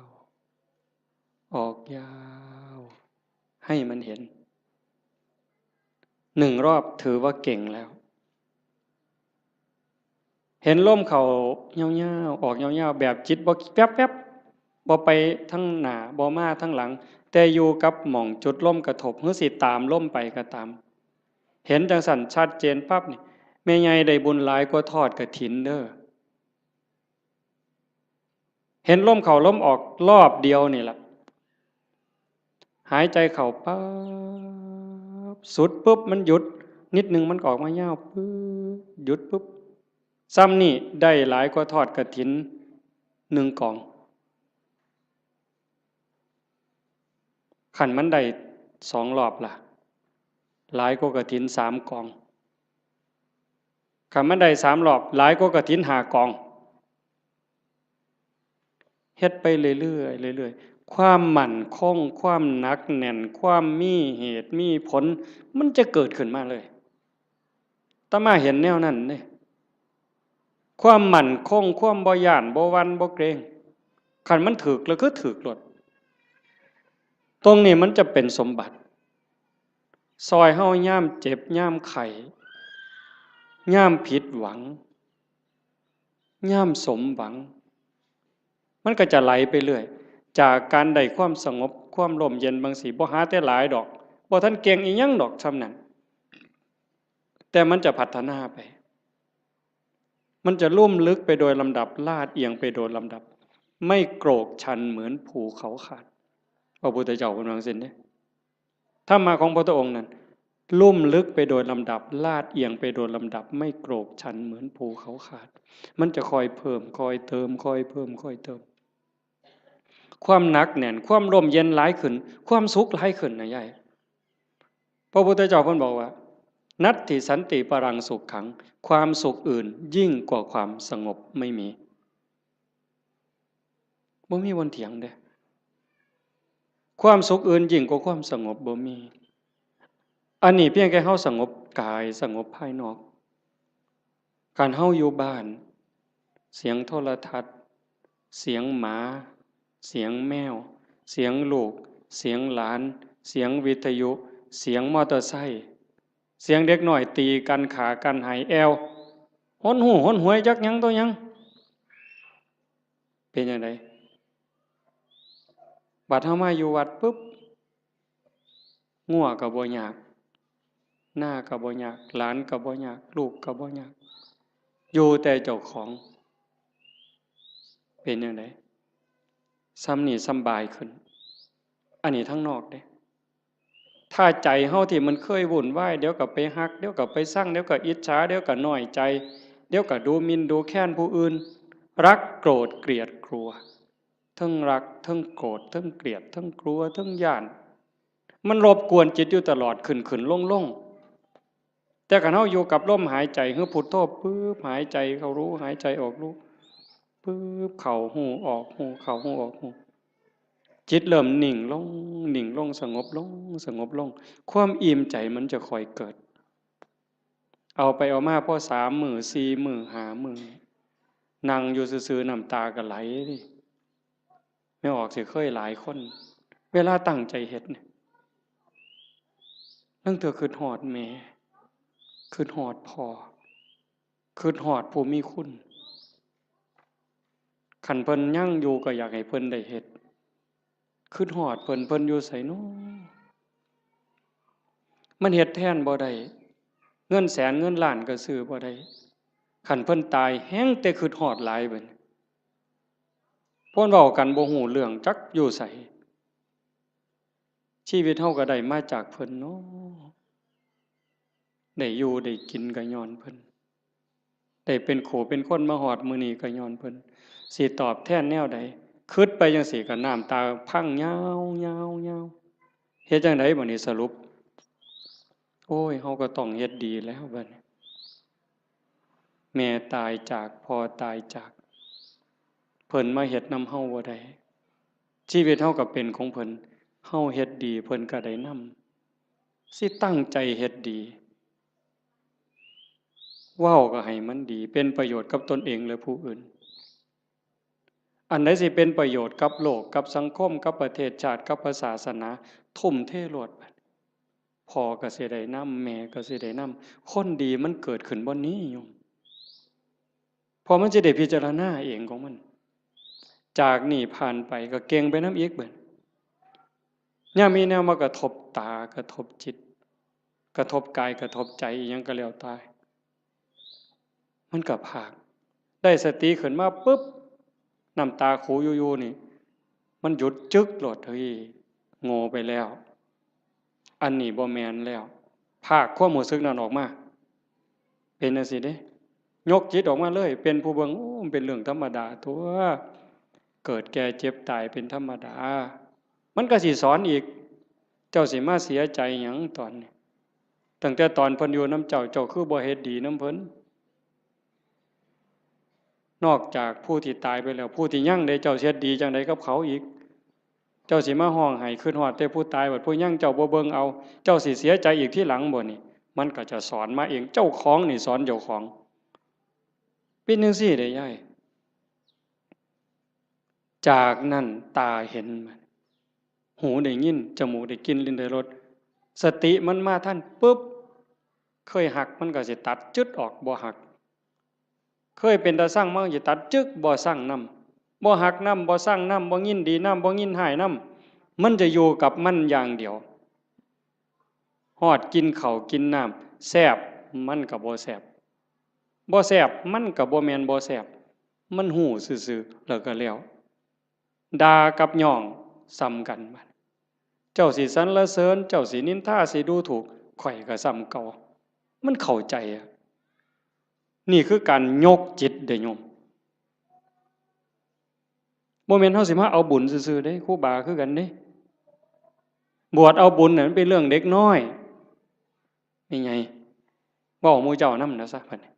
ว ออกยาว ให้มันเห็น หนึ่งรอบถือว่าเก่งแล้ว เห็นลมเข้ายาวๆ ออกยาวๆ แบบจิตบ่แป๊บๆ บ่ไปทางหน้า บ่มาทางหลัง แต่อยู่กับหม่องจุดลมกระทบ หรือสิตามลมไปก็ตาม เห็นจั่งซั้นชัดเจนปั๊บนี่ แม่ใหญ่ได้บุญหลายกว่าทอดกฐินเด้อ เห็นลมเข้าลมออกรอบเดียวนี่ล่ะ หายใจเข้าปั๊บ สุดปุ๊บ มันหยุด นิดนึงมันก็ออกมายาวปุ๊บ หยุดปุ๊บ ซ่ำนี่ได้หลายกว่าทอดกฐินหนึ่งกอง คันมันได้สองรอบล่ะ หลายกว่ากฐินสามกอง คันมันได้สามรอบ หลายกว่ากฐินห้ากอง เฮ็ดไปเรื่อยๆ เรื่อยๆ ความมั่นคง ความหนักแน่น ความมีเหตุมีผล มันจะเกิดขึ้นมาเลย อาตมาเห็นแนวนั้นเด้ ความมั่นคง ความบ่ย้าน บ่หวั่น บ่เกรง คันมันถืกแล้วคือถืกโลด ตรงนี้มันจะเป็นสมบัติ ซอยเฮายามเจ็บ ยามไข้ ยามผิดหวัง ยามสมหวัง มันก็จะไหลไปเรื่อย จากการได้ความสงบ ความร่มเย็นบางสิ บ่หาแต่หลายดอก บ่ทันเก่งอีหยังดอกส่ำนั้น แต่มันจะพัฒนาไป มันจะลุ่มลึกไปโดยลำดับ ลาดเอียงไปโดยลำดับ ไม่โกรกชันเหมือนภูเขาขาด พระพุทธเจ้าเพิ่นว่าจั่งซี้เด้ ธรรมะของพระพุทธองค์นั้น ลุ่มลึกไปโดยลำดับ ลาดเอียงไปโดยลำดับ ไม่โกรกชันเหมือนภูเขาขาด มันจะค่อยเพิ่ม ค่อยเติม ค่อยเพิ่ม ค่อยเติม ความหนักแน่น ความร่มเย็นหลายขึ้น ความสุขหลายขึ้นนะยาย พระพุทธเจ้าเพิ่นบอกว่า นัตถิสันติปรังสุขขัง ความสุขอื่นยิ่งกว่าความสงบไม่มี บ่มีวันเถียงเด้ ความสุขอื่นยิ่งกว่าความสงบบ่มี อันนี้เพียงแค่เฮาสงบกาย สงบภายนอก คันเฮาอยู่บ้าน เสียงโทรทัศน์ เสียงหมา เสียงแมว เสียงลูก เสียงหลาน เสียงวิทยุ เสียงมอเตอร์ไซค์ เสียงเด็กน้อยตีกัน ฆ่ากัน ไห้แอ่ว หนหู้หนหวยจักหยังต่อหยัง เป็นจั่งใด บัดเฮามาอยู่วัดปุ๊บ งัวก็บ่ยาก นาก็บ่ยาก หลานก็บ่ยาก ลูกก็บ่ยาก อยู่แต่เจ้าของ เป็นจั่งใด ส่ำนี้สำบายขึ้น อันนี้ทางนอกเด้ ถ้าใจเฮาที่มันเคยวุ่นวาย เดี๋ยวก็ไปฮัก เดี๋ยวก็ไปซัง เดี๋ยวก็อิจฉา เดี๋ยวก็น้อยใจ เดี๋ยวก็ดูหมิ่นดูแคลนผู้อื่น รักโกรธเกลียดกลัว เทิงรัก เทิงโกรธ เทิงเกลียด เทิงกลัว เทิงย้าน มันรบกวนจิตอยู่ตลอด ขึ้นๆ ลงๆ แต่คันเฮาอยู่กับลมหายใจ คือพุทโธ ปึ๊บ หายใจเข้ารู้ หายใจออกรู้ ปึ๊บ เข้าฮู้ ออกฮู้ เข้าฮู้ ออกฮู้ จิตเริ่มนิ่งลง นิ่งลง สงบลง สงบลง ความอิ่มใจมันจะค่อยเกิด เอาไปเอามาพอสามมื้อ สี่มื้อ ห้ามื้อ นั่งอยู่ซื่อๆ น้ำตาก็ไหลเด้ แม่ออกสิเคยหลายคน เวลาตั้งใจเฮ็ดเนี่ย ลางเทื่อคิดฮอดแม่ คิดฮอดพ่อ คิดฮอดผู้มีคุณ คันเพิ่นยังอยู่ก็อยากให้เพิ่นได้เฮ็ด คิดฮอดเพิ่น เพิ่นอยู่ไสน้อ มันเฮ็ดแทนบ่ได้ เงินแสนเงินล้านก็ซื้อบ่ได้ คันเพิ่นตายแฮ่งแต่คิดฮอดหลายบัดนี้ เพิ่นเว้ากันบ่ฮู้เรื่อง จักอยู่ไส ชีวิตเฮาก็ได้มาจากเพิ่นเนาะ ได้อยู่ได้กินก็ย้อนเพิ่น ได้เป็นคู่เป็นคนมาฮอดมื้อนี้ก็ย้อนเพิ่น สิตอบแทนแนวใด คิดไปจั่งซี้ก็น้ำตาพังยาวๆๆ เฮ็ดจั่งใดบัดนี้สรุป โอ้ย เฮาก็ต้องเฮ็ดดีแล้วบัดนี้ แม่ตายจาก พ่อตายจาก เพิ่นมาเฮ็ดนำเฮาบ่ได้ ชีวิตเฮาก็เป็นของเพิ่น เฮาเฮ็ดดี เพิ่นก็ได้นำ สิตั้งใจเฮ็ดดี เว้าก็ให้มันดี เป็นประโยชน์กับตนเองและผู้อื่น อันใดสิเป็นประโยชน์กับโลก กับสังคม กับประเทศชาติ กับพระศาสนา ทุ่มเทโลด พ่อก็สิได้นำ แม่ก็สิได้นำ คนดีมันเกิดขึ้นบ่นี้โยม เพราะมันสิได้พิจารณาเองของมัน จากนี้ผ่านไปก็เก่งไปนำอีกบัด ยามมีแนวมากระทบตา กระทบจิต กระทบกาย กระทบใจ อีหยังก็แล้วแต่ มันก็พาก ได้สติขึ้นมาปุ๊บ น้ำตาคูอยู่ๆ นี่ มันหยุดจึ๊กโลด เฮ้ย โง่ไปแล้ว อันนี้บ่แม่นแล้ว พากความรู้สึกนั้นออกมา เป็นจั่งซี้เด้ ยกจิตออกมาเลย เป็นผู้เบิ่ง โอ้ มันเป็นเรื่องธรรมดาตั๊ว เกิดแก่เจ็บตายเป็นธรรมดา มันก็สิสอนอีก เจ้าสิมาเสียใจหยังตอนนี้ ตั้งแต่ตอนเพิ่นอยู่นำเจ้า เจ้าคือบ่เฮ็ดดีนำเพิ่น นอกจากผู้ที่ตายไปแล้ว ผู้ที่ยังเด้ เจ้าสิเฮ็ดดีจั่งใดกับเขาอีก เจ้าสิมาฮ้องไห้คิดฮอดแต่ผู้ตาย บัดผู้ยังเจ้าบ่เบิ่งเอา เจ้าสิเสียใจอีกทีหลังบ่นี่ มันก็จะสอนมาเอง เจ้าของนี่สอนเจ้าของ เป็นจั่งซี้เด้ยาย จากนั้นตาเห็น หูได้ยิน จมูกได้กลิ่น ลิ้นได้รส สติมันมาทันปุ๊บ เคยฮักมันก็สิตัดจึ๊ดออก บ่ฮัก เคยเป็นตาซังมันก็สิตัดจึ๊ก บ่ซังนำ บ่ฮักนำ บ่ซังนำ บ่ยินดีนำ บ่ยินร้ายนำ มันจะอยู่กับมันอย่างเดียว ฮอดกินข้าวกินน้ำ แซ่บมันก็บ่แซ่บ บ่แซ่บมันก็บ่แม่นบ่แซ่บ มันฮู้ซื่อๆ แล้วก็แล้ว ด่ากับย่องส่ำกันบัด เจ้าสิสรรเสริญ เจ้าสินินทา สิดูถูก ข้อยก็ส่ำเก่า มันเข้าใจอะ นี่คือการยกจิตเด้อโยม บ่แม่นเฮาสิมาเอาบุญซื่อๆเด้ ครูบาคือกันเด้ บวชเอาบุญน่ะมันเป็นเรื่องเด็กน้อย แม่ใหญ่ เว้าหมู่เจ้านำนะซะบัดนี้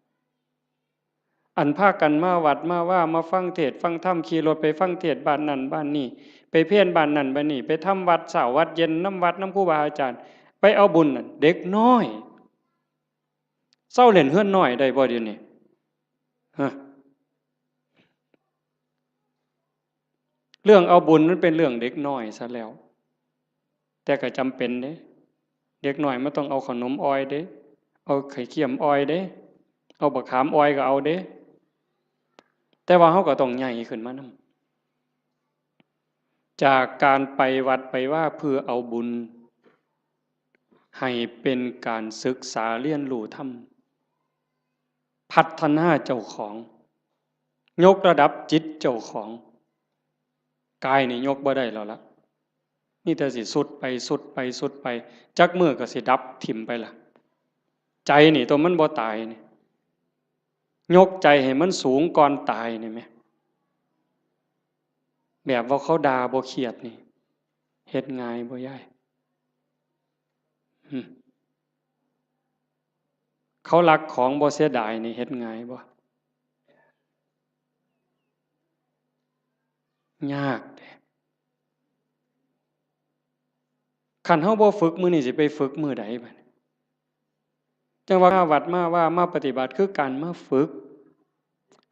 อันพากันมาวัดมาวา มาฟังเทศน์ฟังธรรม ขี่รถไปฟังเทศน์บ้านนั่นบ้านนี่ ไปเพลบ้านนั่นบ้านนี่ ไปทำวัดเช้าวัดเย็นนำวัดนำครูบาอาจารย์ ไปเอาบุญน่ะ เด็กน้อย เซาเล่นเฮือนน้อยได้บ่เดี๋ยวนี้ ฮะ เรื่องเอาบุญมันเป็นเรื่องเด็กน้อยซะแล้ว แต่ก็จำเป็นเด้ เด็กน้อยมันต้องเอาขนมอ่อยเด้ เอาไข่เค็มอ่อยเด้ เอาบักขามอ่อยก็เอาเด้ แต่ว่าเฮาก็ต้องใหญ่ขึ้นมานำ จากการไปวัดไปวาเพื่อเอาบุญ ให้เป็นการศึกษาเรียนรู้ธรรม พัฒนาเจ้าของ ยกระดับจิตเจ้าของ กายนี่ยกบ่ได้แล้วละ มีแต่สิทรุดไปทรุดไปทรุดไป จักมื้อก็สิดับถิ่มไปละ ใจนี่ตัวมันบ่ตายนี่ ยกใจให้มันสูงก่อนตายนี่แหม แบบว่าเขาด่าบ่เครียดนี่ เฮ็ดง่ายบ่ยาย หึ เขาลักของบ่เสียดายนี่ เฮ็ดง่ายบ่ ยากเด้ คันเฮาบ่ฝึกมื้อนี้สิไปฝึกมื้อใดบัดนี้ จั่งว่ามาวัดมาวา มาปฏิบัติคือการมาฝึก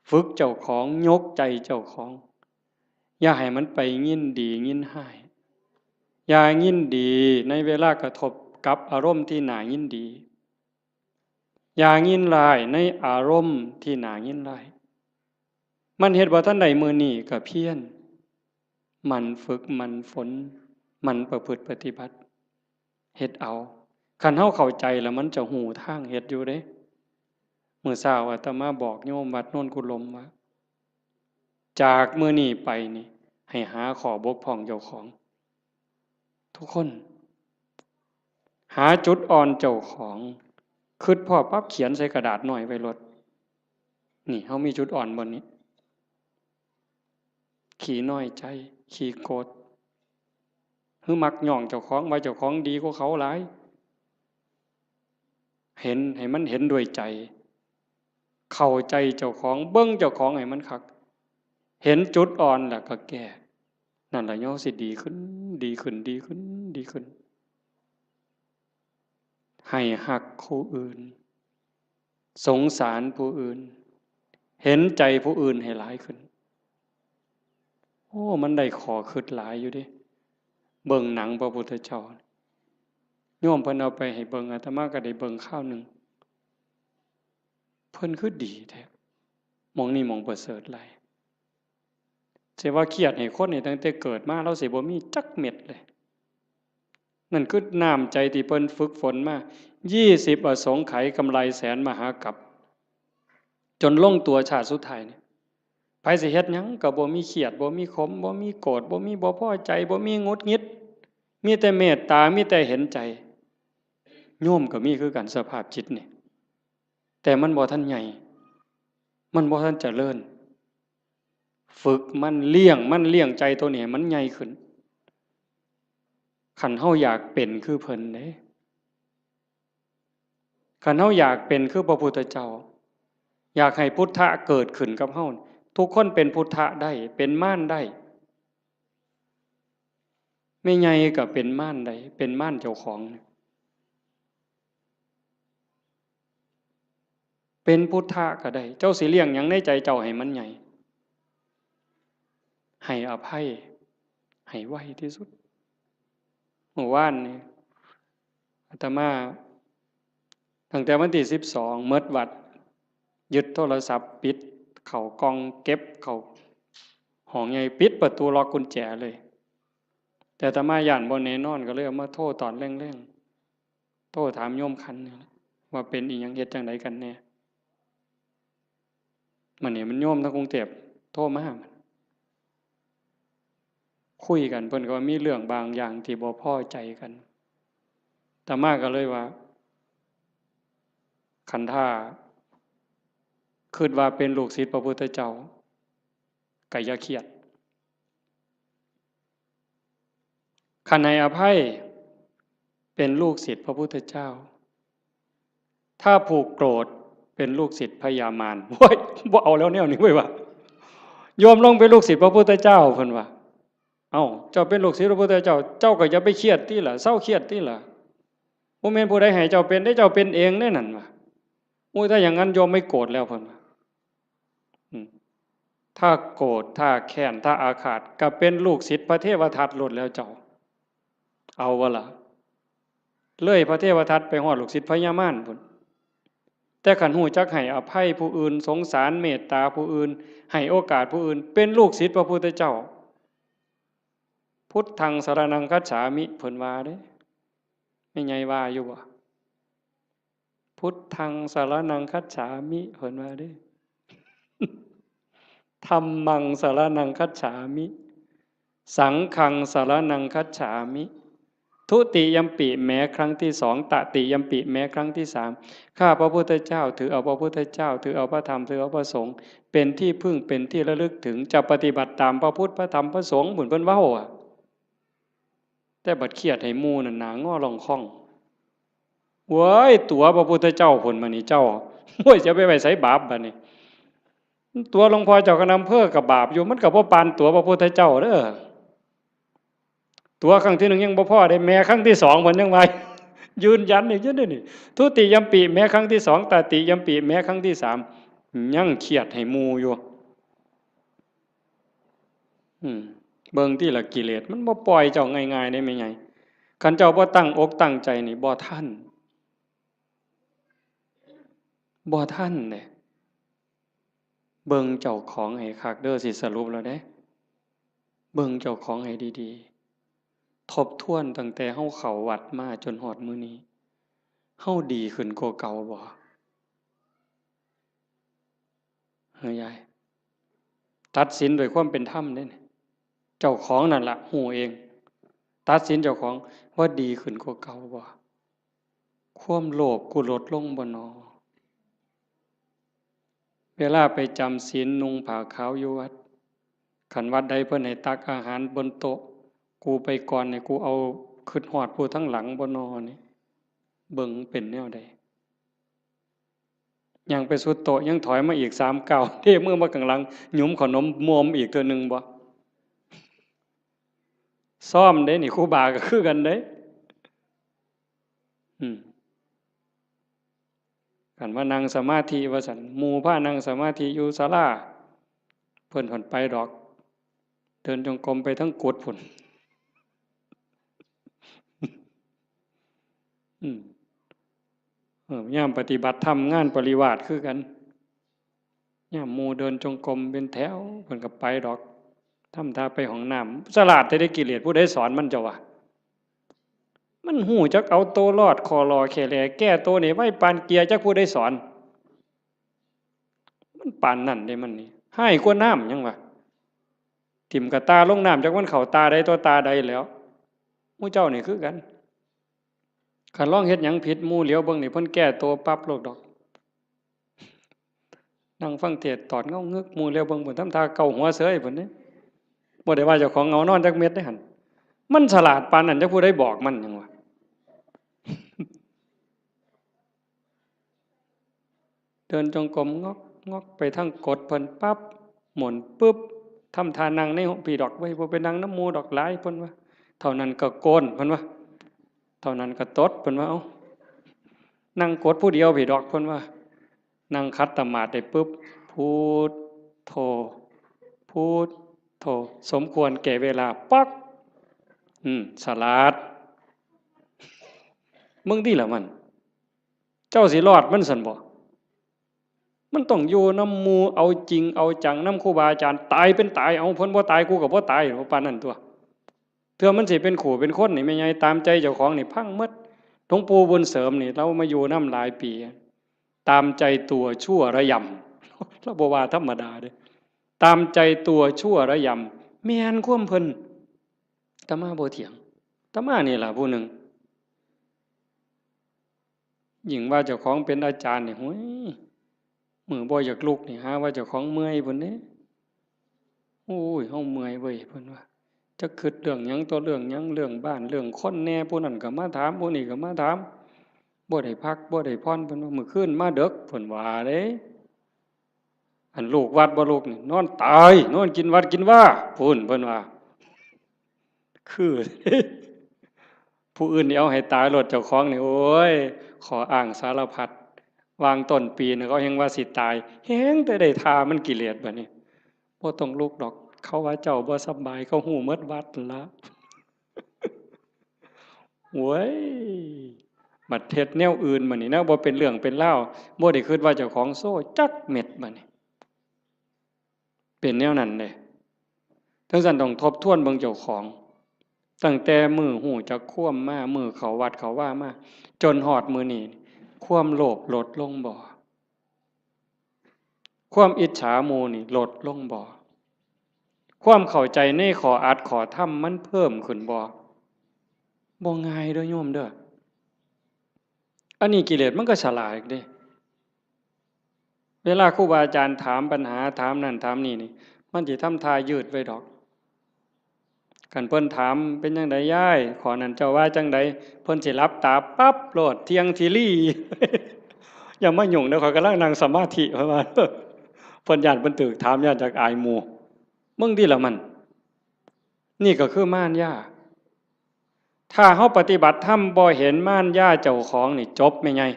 ฝึกเจ้าของ ยกใจเจ้าของ อย่าให้มันไปยินดียินร้าย อย่ายินดีในเวลากระทบกับอารมณ์ที่น่ายินดี อย่ายินร้ายในอารมณ์ที่น่ายินร้าย มันเฮ็ดบ่ทันได้มื้อนี้ก็เพียร หมั่นฝึก หมั่นฝน หมั่นประพฤติปฏิบัติ เฮ็ดเอา คันเฮาเข้าใจแล้วมันจะฮู้ทางเฮ็ดอยู่เด้ มื้อเช้าอาตมาบอกโยมวัดโนนกุลมว่า จากมื้อนี้ไปนี่ ให้หาข้อบกพร่องเจ้าของ ทุกคน หาจุดอ่อนเจ้าของ คิดพ้อปั๊บเขียนใส่กระดาษน้อยไว้โลด นี่ เฮามีจุดอ่อนบ่นี่ ขี้น้อยใจ ขี้โกรธ หรือมักย่องเจ้าของ ว่าเจ้าของดีกว่าเขาหลาย เห็น ให้มันเห็นด้วยใจ เข้าใจเจ้าของ เบิ่งเจ้าของให้มันคัก เห็นจุดอ่อนแล้วก็แก้ นั่นล่ะ เฮาสิดีขึ้น ดีขึ้น ดีขึ้น ดีขึ้น ให้ฮักผู้อื่น สงสารผู้อื่น เห็นใจผู้อื่นให้หลายขึ้น โอ้ มันได้ข้อคิดหลายอยู่เด้ เบิ่งหนังพระพุทธเจ้า โยมเพิ่นเอาไปให้เบิ่ง อาตมาก็ได้เบิ่งคราวหนึ่ง เพิ่นคือดีแท้ หม่องนี้หม่องประเสริฐหลาย สิว่าเครียดให้คนนี่ตั้งแต่เกิดมา ลาวสิบ่มีจักเม็ดเลย นั่นคือน้ำใจที่เพิ่นฝึกฝนมา ยี่สิบอสงไขยกำไรแสนมหากัป จนลงตัวชาติสุดท้ายนี่ ไผสิเฮ็ดหยังก็บ่มีเครียด บ่มีขม บ่มีโกรธ บ่มีบ่พอใจ บ่มีหงุดหงิด มีแต่เมตตา มีแต่เห็นใจ โยมก็มีคือกันสภาพจิตนี่ แต่มันบ่ทันใหญ่ มันบ่ทันเจริญ ฝึกมัน เลี้ยงมัน เลี้ยงใจตัวนี้ให้มันใหญ่ขึ้น คันเฮาอยากเป็นคือเพิ่นเด้ คันเฮาอยากเป็นคือพระพุทธเจ้า อยากให้พุทธะเกิดขึ้นกับเฮา ทุกคนเป็นพุทธะได้ เป็นมารได้ แม่ใหญ่ก็เป็นมารได้ เป็นมารเจ้าของ เป็นพุทธะก็ได้ เจ้าสิเลี้ยงหยังในใจเจ้าให้มันใหญ่ ให้อภัย ให้ไวที่สุด มื้อวานนี่ อาตมา ตั้งแต่วันที่สิบสอง หมดวัด ยึดโทรศัพท์ ปิดเข้ากล่อง เก็บเข้าห้องใหญ่ ปิดประตู ล็อกกุญแจเลย แต่อาตมาย้านบ่แน่นอน ก็เลยเอามาโทรตอนแลงๆ โทรถามโยมขันนี่แหละ ว่าเป็นอีหยัง เฮ็ดจั่งใดกันแน่ มื้อนี้มันโยมทางกรุงเทพฯโทรมา คุยกัน เพิ่นก็ว่ามีเรื่องบางอย่างที่บ่พอใจกัน อาตมาก็เลยว่า คันถ้าคิดว่าเป็นลูกศิษย์พระพุทธเจ้า ก็อย่าเครียด คันให้อภัย เป็นลูกศิษย์พระพุทธเจ้า ถ้าผูกโกรธ เป็นลูกศิษย์พญามาร โอ้ย บ่เอาแล้วแนวนี้เว้ยว่ะ โยมลงเป็นลูกศิษย์พระพุทธเจ้า เพิ่นว่า เอ้า เจ้าเป็นลูกศิษย์พระพุทธเจ้า เจ้าก็อย่าไปเครียดติล่ะ เซาเครียดติล่ะ บ่แม่นผู้ใดให้เจ้าเป็นเด้ เจ้าเป็นเองเด้นั่นว่ะ โอ้ย ถ้าอย่างนั้นโยมไม่โกรธแล้ว เพิ่นว่า อืม ถ้าโกรธ ถ้าแค้น ถ้าอาฆาต ก็เป็นลูกศิษย์พระเทวทัตโลดแล้วเจ้า เอาบ่ล่ะ เลยพระเทวทัตไปฮอดลูกศิษย์พญามารพุ้น แต่คันฮู้จักให้อภัยผู้อื่น สงสารเมตตาผู้อื่น ให้โอกาสผู้อื่น เป็นลูกศิษย์พระพุทธเจ้า พุทธังสรณังคัจฉามิ เพิ่นว่าเด้ แม่ใหญ่ว่าอยู่บ่ พุทธังสรณังคัจฉามิ เพิ่นว่าเด้ ธัมมังสรณังคัจฉามิ สังฆังสรณังคัจฉามิ ทุติยัมปิ แม้ครั้งที่สอง ตติยัมปิ แม้ครั้งที่สาม ข้าพระพุทธเจ้าถือเอาพระพุทธเจ้า ถือเอาพระธรรม ถือเอาพระสงฆ์ เป็นที่พึ่ง เป็นที่ระลึกถึง จะปฏิบัติตามพระพุทธ พระธรรม พระสงฆ์ พุ้นเพิ่นเว้าอะ แต่บัดเครียดให้หมู่นั่นหน้างอล่องค่อง เว้ย ตั๋วพระพุทธเจ้าพุ้นบัดนี้เจ้า โอ้ย จะไปไว้ไสบาปบัดนี้ ตั๋วหลวงพ่อเจ้าคณะอำเภอก็บาปอยู่ มันก็บ่ปานตั๋วพระพุทธเจ้าเด้อ ตั๋วครั้งที่หนึ่งยังบ่พอเด้ แม้ครั้งที่สองเพิ่นยังว่า ยืนยันอีกอยู่เด้นี่ ทุติยัมปิ แม้ครั้งที่สอง ตติยัมปิ แม้ครั้งที่สาม ยังเครียดให้หมู่อยู่ อืม เบิ่งติล่ะ กิเลสมันบ่ปล่อยเจ้าง่ายๆเด้แม่ใหญ่ คันเจ้าบ่ตั้งอกตั้งใจนี่บ่ทัน บ่ทันเด้ เบิ่งเจ้าของให้คักเด้อ สิสรุปแล้วเด้ เบิ่งเจ้าของให้ดีๆ ทบทวนตั้งแต่เฮาเข้าวัดมาจนฮอดมื้อนี้ เฮาดีขึ้นกว่าเก่าบ่ เฮ้ยยาย ตัดสินด้วยความเป็นธรรมเด้นี่ เจ้าของนั่นล่ะฮู้เอง ตัดสินเจ้าของว่าดีขึ้นกว่าเก่าบ่ ความโลภกูลดลงบ่นอ เวลาไปจำศีลนุ่งผ้าขาวอยู่วัด คันวัดใดเพิ่นให้ตักอาหารบนโต๊ะ กูไปก่อนนี่ กูเอา คิดฮอดผู้ทางหลังบ่นอนี่ เบิ่งเป็นแนวใด ย่างไปสุดโต๊ะ ยังถอยมาอีกสามก้าว เทมือมาข้างหลัง หยุมขนมมวมอีกเทื่อหนึ่งบ่ ซ้อมเด้นี่ ครูบาก็คือกันเด้ อืม คันว่านั่งสมาธิว่าซั่น หมู่พานั่งสมาธิอยู่ศาลา เพิ่นผ่อนไปดอก เดินจงกรมไปทั้งกุฏิพุ้น อืม เออ ยามปฏิบัติธรรมงานปริวาสคือกัน ยามหมู่เดินจงกรมเป็นแถว เพิ่นก็ไปดอก ทำท่าไปห้องน้ำ ฉลาดแท้เด้กิเลส ผู้ใดสอนมันเจ้าวะ มันฮู้จักเอาตัวรอด ข้อหล่อแค่แหล่แก้ตัวนี่ไวปานเกียร์ จักผู้ใดสอน มันปานนั่นเด้มันนี่ ฮ้ายกว่าน้ำหยังวะ ถิ่มกะตาลงน้ำ จักมันเข้าตาใดต่อตาใดแล้ว หมู่เจ้านี่คือกัน คันลองเฮ็ดหยังผิด หมู่เหลียวเบิ่งนี่ เพิ่นแก้ตัวปั๊บโลดดอก นั่งฟังเทศน์ตอดเงางึก หมู่เหลียวเบิ่งพุ้น ทำท่าเกาหัวเสยพุ้นเด้ บ่ได้ว่าเจ้าของเหงานอนจักเม็ดเด้หั่น มันฉลาดปานนั้น จักผู้ใดบอกมันหยังวะ เดินจงกรมงอกงอกไปทางกุฏิเพิ่นปั๊บ หมุนปึ๊บ ทำท่านั่งในห้องพี้ดอกเว้ย บ่ไปนั่งนำหมู่ดอก หลายเพิ่นว่า เท่านั้นก็โกนเพิ่นว่า เท่านั้นก็ตดเพิ่นว่า เอ้า นั่งกุฏิผู้เดียวพี้ดอกเพิ่นว่า นั่งขัดสมาธิได้ปึ๊บ พุทโธ พุทโธ สมควรแก่เวลา ป๊อก อืม ฉลาด มึงติล่ะมัน เจ้าสิรอดมันซั่นบ่ มันต้องอยู่นำหมู่ เอาจริงเอาจังนำครูบาอาจารย์ ตายเป็นตาย เอา เพิ่นบ่ตาย กูก็บ่ตาย ปานนั้นตั่ว เทื่อมันสิเป็นคู่เป็นคนนี่ แม่ใหญ่ ตามใจเจ้าของนี่พังหมด หลวงปู่บุญเสริมนี่ ลาวมาอยู่นำหลายปี ตามใจตัวชั่วระยำ ลาวบ่ว่าธรรมดาเด้ ตามใจตัวชั่วระยำ แม่นความเพิ่น อาตมาบ่เถียง อาตมานี่ล่ะผู้หนึ่ง ยิ่งว่าเจ้าของเป็นอาจารย์นี่ โอ้ย มื้อบ่อยากลุกนี่ หาว่าเจ้าของเมื่อยพุ้นเด้ โอ้ย เฮาเมื่อยเว้ย เพิ่นว่า จักคิดเรื่องหยังต่อเรื่องหยัง เรื่องบ้าน เรื่องคนแหน่ ผู้นั้นก็มาถาม ผู้นี้ก็มาถาม บ่ได้พัก บ่ได้ผ่อน เพิ่นว่า มื้อคืนมาดึก เพิ่นว่าเด้ อันลูกวัดบ่ลุกนี่ นอนตาย นอนกินวัดกินวา พุ้น เพิ่นว่า คือ ผู้อื่นนี่เอาให้ตายโลด เจ้าของนี่ โอ้ย ข้ออ้างสารพัด วางต้นปีนี่ เขาแฮ่งว่าสิตาย แฮ่งแต่ได้ท่ามันกิเลสบัดนี้ บ่ต้องลุกดอก เขาว่าเจ้าบ่สำบาย เขาฮู้หมดวัดนั่นละ โว้ย บัดเฮ็ดแนวอื่นบัดนี้นะ บ่เป็นเรื่องเป็นราว บ่ได้คิดว่าเจ้าของโซ่จักเม็ดบัดนี้ เป็นแนวนั้นเด้ จั่งซั้นต้องทบทวนเบิ่งเจ้าของ ตั้งแต่มื้อฮู้จักความมา มื้อเข้าวัดเข้าวามา จนฮอดมื้อนี้ ความโลภลดลงบ่ ความอิจฉาหมู่นี่ลดลงบ่ ความเข้าใจในข้ออัดข้อธรรมมันเพิ่มขึ้นบ่ บ่ง่ายเด้อโยมเด้อ อันนี้กิเลสมันก็ฉลาดเด้ เวลาครูบาอาจารย์ถามปัญหา ถามนั่นถามนี่นี่ มันสิทำท่ายืดไว้ดอก คันเพิ่นถาม เป็นจั่งใดยาย ข้อนั้นเจ้าว่าจั่งใด เพิ่นสิหลับตาปั๊บโลด เที่ยงทีรี อย่ามายุ่งเด้อ ข้อยกำลังนั่งสมาธิ เพิ่นว่า เพิ่นย้านเพิ่นถูกถาม ย้านจักอายหมู่ มึงติล่ะมัน นี่ก็คือมารยา ถ้าเฮาปฏิบัติธรรมบ่เห็นมารยาเจ้าของนี่จบแม่ใหญ่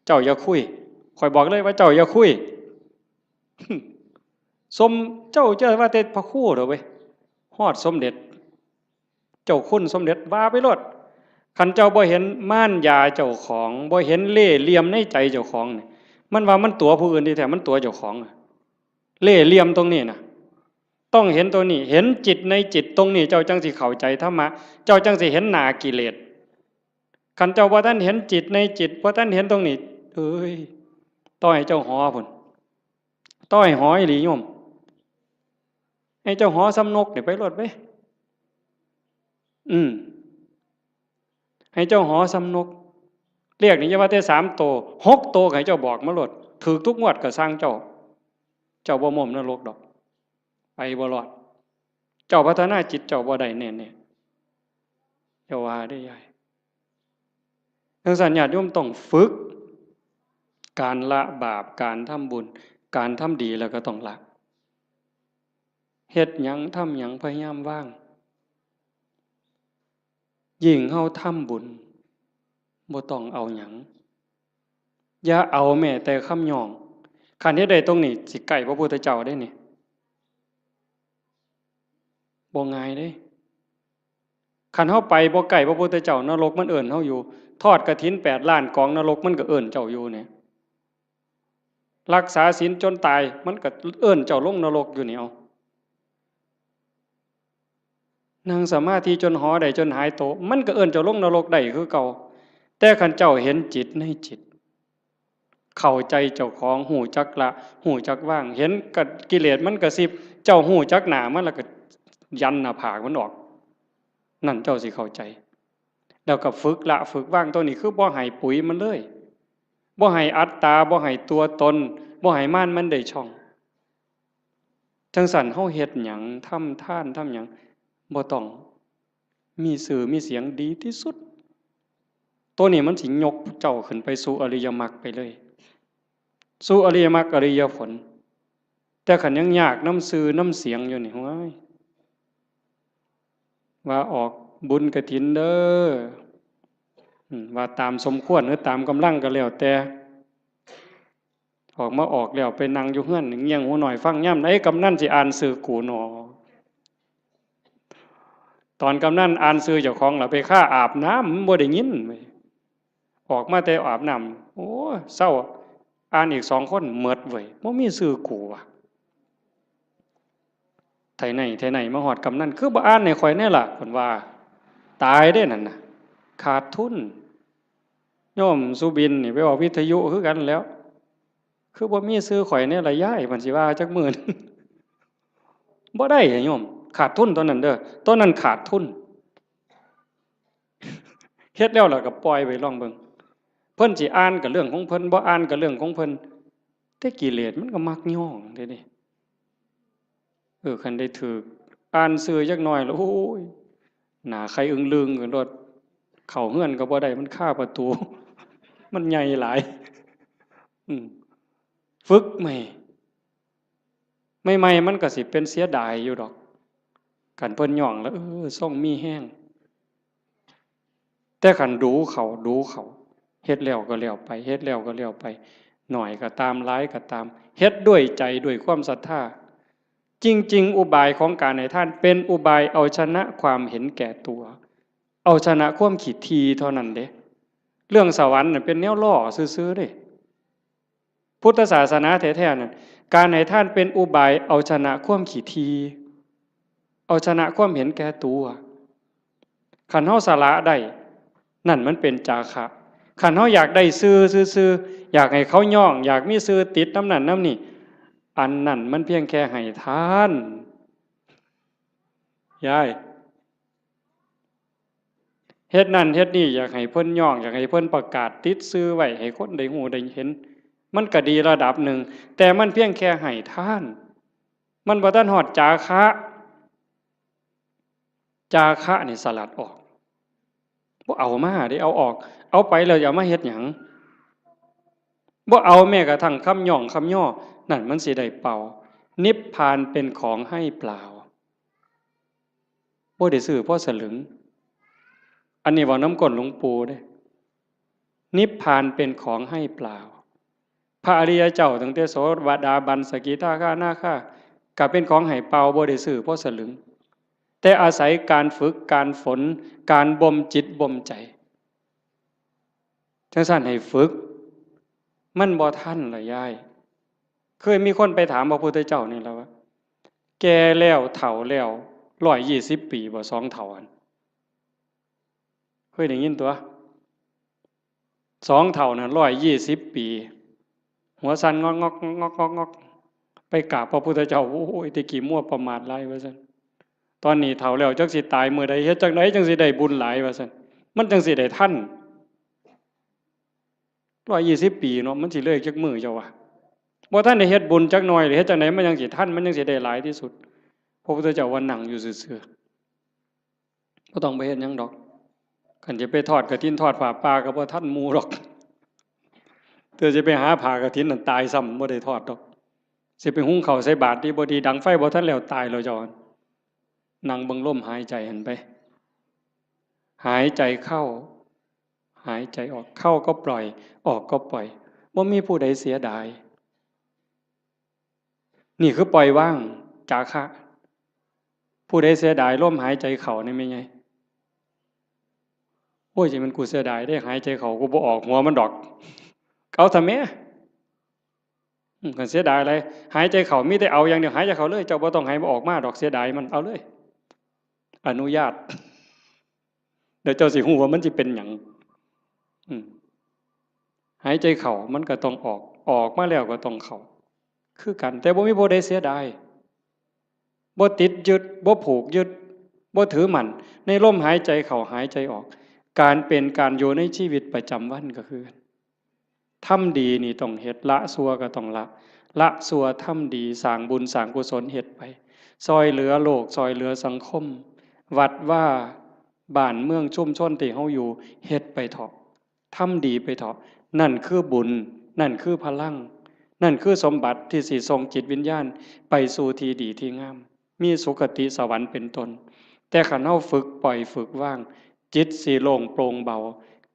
เจ้าอย่าคุย ข้อยบอกเลยว่าเจ้าอย่าคุย สม เจ้าจะว่าแต่พระครูเด้อเว้ย ฮอดสมเด็จ เจ้าคุณสมเด็จว่าไปโลด คันเจ้าบ่เห็นมารยาเจ้าของ บ่เห็นเล่ห์เหลี่ยมในใจเจ้าของนี่ มันว่ามันตั๋วผู้อื่นที่แท้มันตั๋วเจ้าของ เล่ห์เหลี่ยมตรงนี้น่ะ ต้องเห็นตัวนี้ เห็นจิตในจิตตรงนี้ เจ้าจั่งสิเข้าใจธรรมะ เจ้าจั่งสิเห็นหน้ากิเลส คันเจ้าบ่ทันเห็นจิตในจิต บ่ทันเห็นตรงนี้ เอ้ย ต่อให้เจ้าหอพุ้น ต่อให้หออีหลีโยม ให้เจ้าหอส่ำนกนี่ไปโลดเว้ย อืม ให้เจ้าหอส่ำนก เลขนี่อย่าว่าแต่สามโต หกโตก็ให้เจ้าบอกมาโลด ถูกทุกงวดก็ซ่างเจ้า เจ้าบ่ม้มนรกดอก ไปบ่รอด เจ้าพัฒนาจิตเจ้าบ่ได้แน่ๆ อย่าว่าเด้อยาย จั่งซั้นญาติโยมต้องฝึก การละบาป การทำบุญ การทำดีแล้วก็ต้องละ เฮ็ดหยังทำหยังพยายามวาง ยิ่งเฮาทำบุญ บ่ต้องเอาหยัง อย่าเอาแม้แต่คำย่อง คันเฮ็ดได้ตรงนี้ สิใกล้พระพุทธเจ้าเด้นี่ บ่ง่ายเด้ คันเฮาไปบ่ใกล้พระพุทธเจ้า นรกมันเอิ้นเฮาอยู่ ทอดกฐินแปดล้านกอง นรกมันก็เอิ้นเจ้าอยู่เนี่ย รักษาศีลจนตาย มันก็เอิ้นเจ้าลงนรกอยู่นี่ เอา นั่งสมาธิจนหอได้จนหายโต มันก็เอิ้นเจ้าลงนรกได้คือเก่า แต่คันเจ้าเห็นจิตในจิต เข้าใจเจ้าของ ฮู้จักละ ฮู้จักวาง เห็นกะ กิเลสมันกระซิบ เจ้าฮู้จักหน้ามันแล้วก็ยันหน้าผากมันออก นั่นเจ้าสิเข้าใจ แล้วก็ฝึกละฝึกวาง ตัวนี้คือบ่ให้ปุ๋ยมันเลย บ่ให้อัตตา บ่ให้ตัวตน บ่ให้มารมันได้ช่อง จั่งซั้นเฮาเฮ็ดหยัง ทำทาน ทำหยัง บ่ต้องมีชื่อมีเสียง ดีที่สุด ตัวนี้มันสิยกเจ้าขึ้นไปสู่อริยมรรคไปเลย สู่อริยมรรคอริยผล แต่คันยังยากนำชื่อนำเสียงอยู่นี่ โอ้ย ว่าออกบุญกฐินเด้อ อืม ว่าตามสมควรหรือตามกำลังก็แล้วแต่ ออกมาออกแล้วไปนั่งอยู่เฮือนเงี่ยงหูหน่อยฟังยามใดกำนันสิอ่านชื่อกูหนอ ตอนกำนันอ่านชื่อเจ้าของล่ะไปคาอาบน้ำ มันบ่ได้ยินเว้ย ออกมาแต่อาบน้ำ โอ้ เซา อ่านอีกสองคน หมดเว้ย บ่มีชื่อกูว่ะ ไทไหน ไทไหน มาฮอดกำนั้น คือบ่อ่านให้ข่อยแน่ล่ะ เพิ่นว่า ตายเด้นั่นน่ะ ขาดทุน โยมสุบินนี่ไปออกวิทยุคือกันแล้ว คือบ่มีชื่อข่อยแน่ล่ะยาย เพิ่นสิว่าจักมื้อหนึ่ง บ่ได้โยม ขาดทุนตอนนั้นเด้อ ตอนนั้นขาดทุน เฮ็ดแล้วล่ะก็ปล่อยไปลองเบิ่ง เพิ่นสิอ่านก็เรื่องของเพิ่น บ่อ่านก็เรื่องของเพิ่น แต่กิเลสมันก็มักย้องเด้นี่ เออ คันได้ถืกอ่านชื่อจักหน่อยแล้ว โอ้ย หน้าไข่อึ้งลึงกันโลด เข้าเฮือนก็บ่ได้ มันคาประตู มันใหญ่หลาย อืม ฝึกใหม่ ใหม่ๆ มันก็สิเป็นเสียดายอยู่ดอก คันเพิ่นย้องแล้ว เออ ทรงมีแฮง แต่คันดูเขา ดูเขา เฮ็ดแล้วก็แล้วไป เฮ็ดแล้วก็แล้วไป น้อยก็ตาม หลายก็ตาม เฮ็ดด้วยใจ ด้วยความศรัทธา จริงๆ อุบายของการให้ทานเป็นอุบายเอาชนะความเห็นแก่ตัว เอาชนะความขี้ถี่เท่านั้นเด้ เรื่องสวรรค์น่ะเป็นแนวล้อซื่อๆ เด้ พุทธศาสนาแท้ๆ นั่น การให้ทานเป็นอุบายเอาชนะความขี้ถี่ เอาชนะความเห็นแก่ตัว คันเฮาสละได้ นั่นมันเป็นจาคะ คันเฮาอยากได้ชื่อซื่อๆ อยากให้เขาย้อง อยากมีชื่อติดนำนั่นนำนี่ อันนั้นมันเพียงแค่ให้ทาน ยาย เฮ็ดนั่นเฮ็ดนี่ อยากให้เพิ่นย้อง อยากให้เพิ่นประกาศติดชื่อไว้ ให้คนได้ฮู้ได้เห็น มันก็ดีระดับหนึ่ง แต่มันเพียงแค่ให้ทาน มันบ่ทันฮอดจาคะ จาคะนี่สลัดออก บ่เอามาเด้ เอาออก เอาไปแล้วอย่ามาเฮ็ดหยัง บ่เอาแม้กระทั่งคำย้องคำย่อ นั่นมันสิได้เป่า นิพพานเป็นของให้เปล่า บ่ได้ซื้อพอสลึง อันนี้เว้านำก้นหลวงปู่เด้ นิพพานเป็นของให้เปล่า พระอริยเจ้าตั้งแต่โสดาบัน สกิทาคา อนาคา ก็เป็นของให้เปล่า บ่ได้ซื้อพอสลึง แต่อาศัยการฝึก การฝน การบ่มจิตบ่มใจ จั่งซั้นให้ฝึก มันบ่ทันล่ะยาย เคยมีคนไปถามพระพุทธเจ้านี่ล่ะว่า แก่แล้วเฒ่าแล้ว ร้อยยี่สิบ ปีบ่ สองเฒ่าหั่น เคยได้ยินตั่ว สองเฒ่านั่น ร้อยยี่สิบ ปี หัวสั่นงอกงอกงอกงอกงอก ไปกราบพระพุทธเจ้า โอ้ย แต่กี้มัวประมาทหลายว่าซั่น ตอนนี้เฒ่าแล้วจักสิตายมื้อใด เฮ็ดจั่งใดจั่งสิได้บุญหลายว่าซั่น มันจั่งสิได้ทัน ร้อยยี่สิบ ปีเนาะ มันสิเหลืออีกจักมื้อเจ้าว่า บ่ทันได้เฮ็ดบุญจักหน่อย เฮ็ดจั่งใดมันจั่งสิทัน มันจั่งสิได้หลายที่สุด พระพุทธเจ้าว่านั่งอยู่ซื่อๆ บ่ต้องไปเฮ็ดหยังดอก คันจะไปทอดกฐินทอดผ้าป่าก็บ่ทันหมู่ดอก เทื่อสิไปหาผ้ากฐินนั่นตายซ้ำ บ่ได้ทอดดอก สิไปหุงข้าวใส่บาตรดีบ่ดี ดังไฟบ่ทันแล้ว ตายแล้วเจ้า นั่งเบิ่งลมหายใจหั่นไป หายใจเข้า หายใจออก เข้าก็ปล่อย ออกก็ปล่อย บ่มีผู้ใดเสียดาย นี่คือปล่อยวาง จาคะ ผู้ใดเสียดายลมหายใจเข้านี่แม่นไง โอ้ย จั่งแม่นกูเสียดายเด้ หายใจเข้ากูบ่ออกหัวมันดอก เอาซะแหม อืม คันเสียดายหลาย หายใจเข้ามีแต่เอาอย่างเดียว หายใจเข้าเลย เจ้าบ่ต้องให้มันออกมาดอก เสียดายมัน เอาเลย อนุญาต เดี๋ยวเจ้าสิฮู้ว่ามันสิเป็นหยัง อืม หายใจเข้ามันก็ต้องออก ออกมาแล้วก็ต้องเข้า คือกัน แต่บ่มีผู้ใดเสียดาย บ่ติดยึด บ่ผูกยึด บ่ถือมั่น ในลมหายใจเข้าหายใจออก การเป็นการอยู่ในชีวิตประจำวันก็คือกัน ทำดีนี่ต้องเฮ็ด ละชั่วก็ต้องละ ละชั่วทำดี สร้างบุญสร้างกุศลเฮ็ดไป ซ่อยเหลือโลก ซ่อยเหลือสังคม วัดวา บ้านเมืองชุมชนที่เฮาอยู่ เฮ็ดไปเถาะ ทำดีไปเถาะ นั่นคือบุญ นั่นคือพลัง นั่นคือสมบัติที่สิส่งจิตวิญญาณไปสู่ที่ดีที่งาม มีสุคติสวรรค์เป็นต้น แต่คันเฮาฝึกปล่อยฝึกวาง จิตสิโล่งโปร่งเบา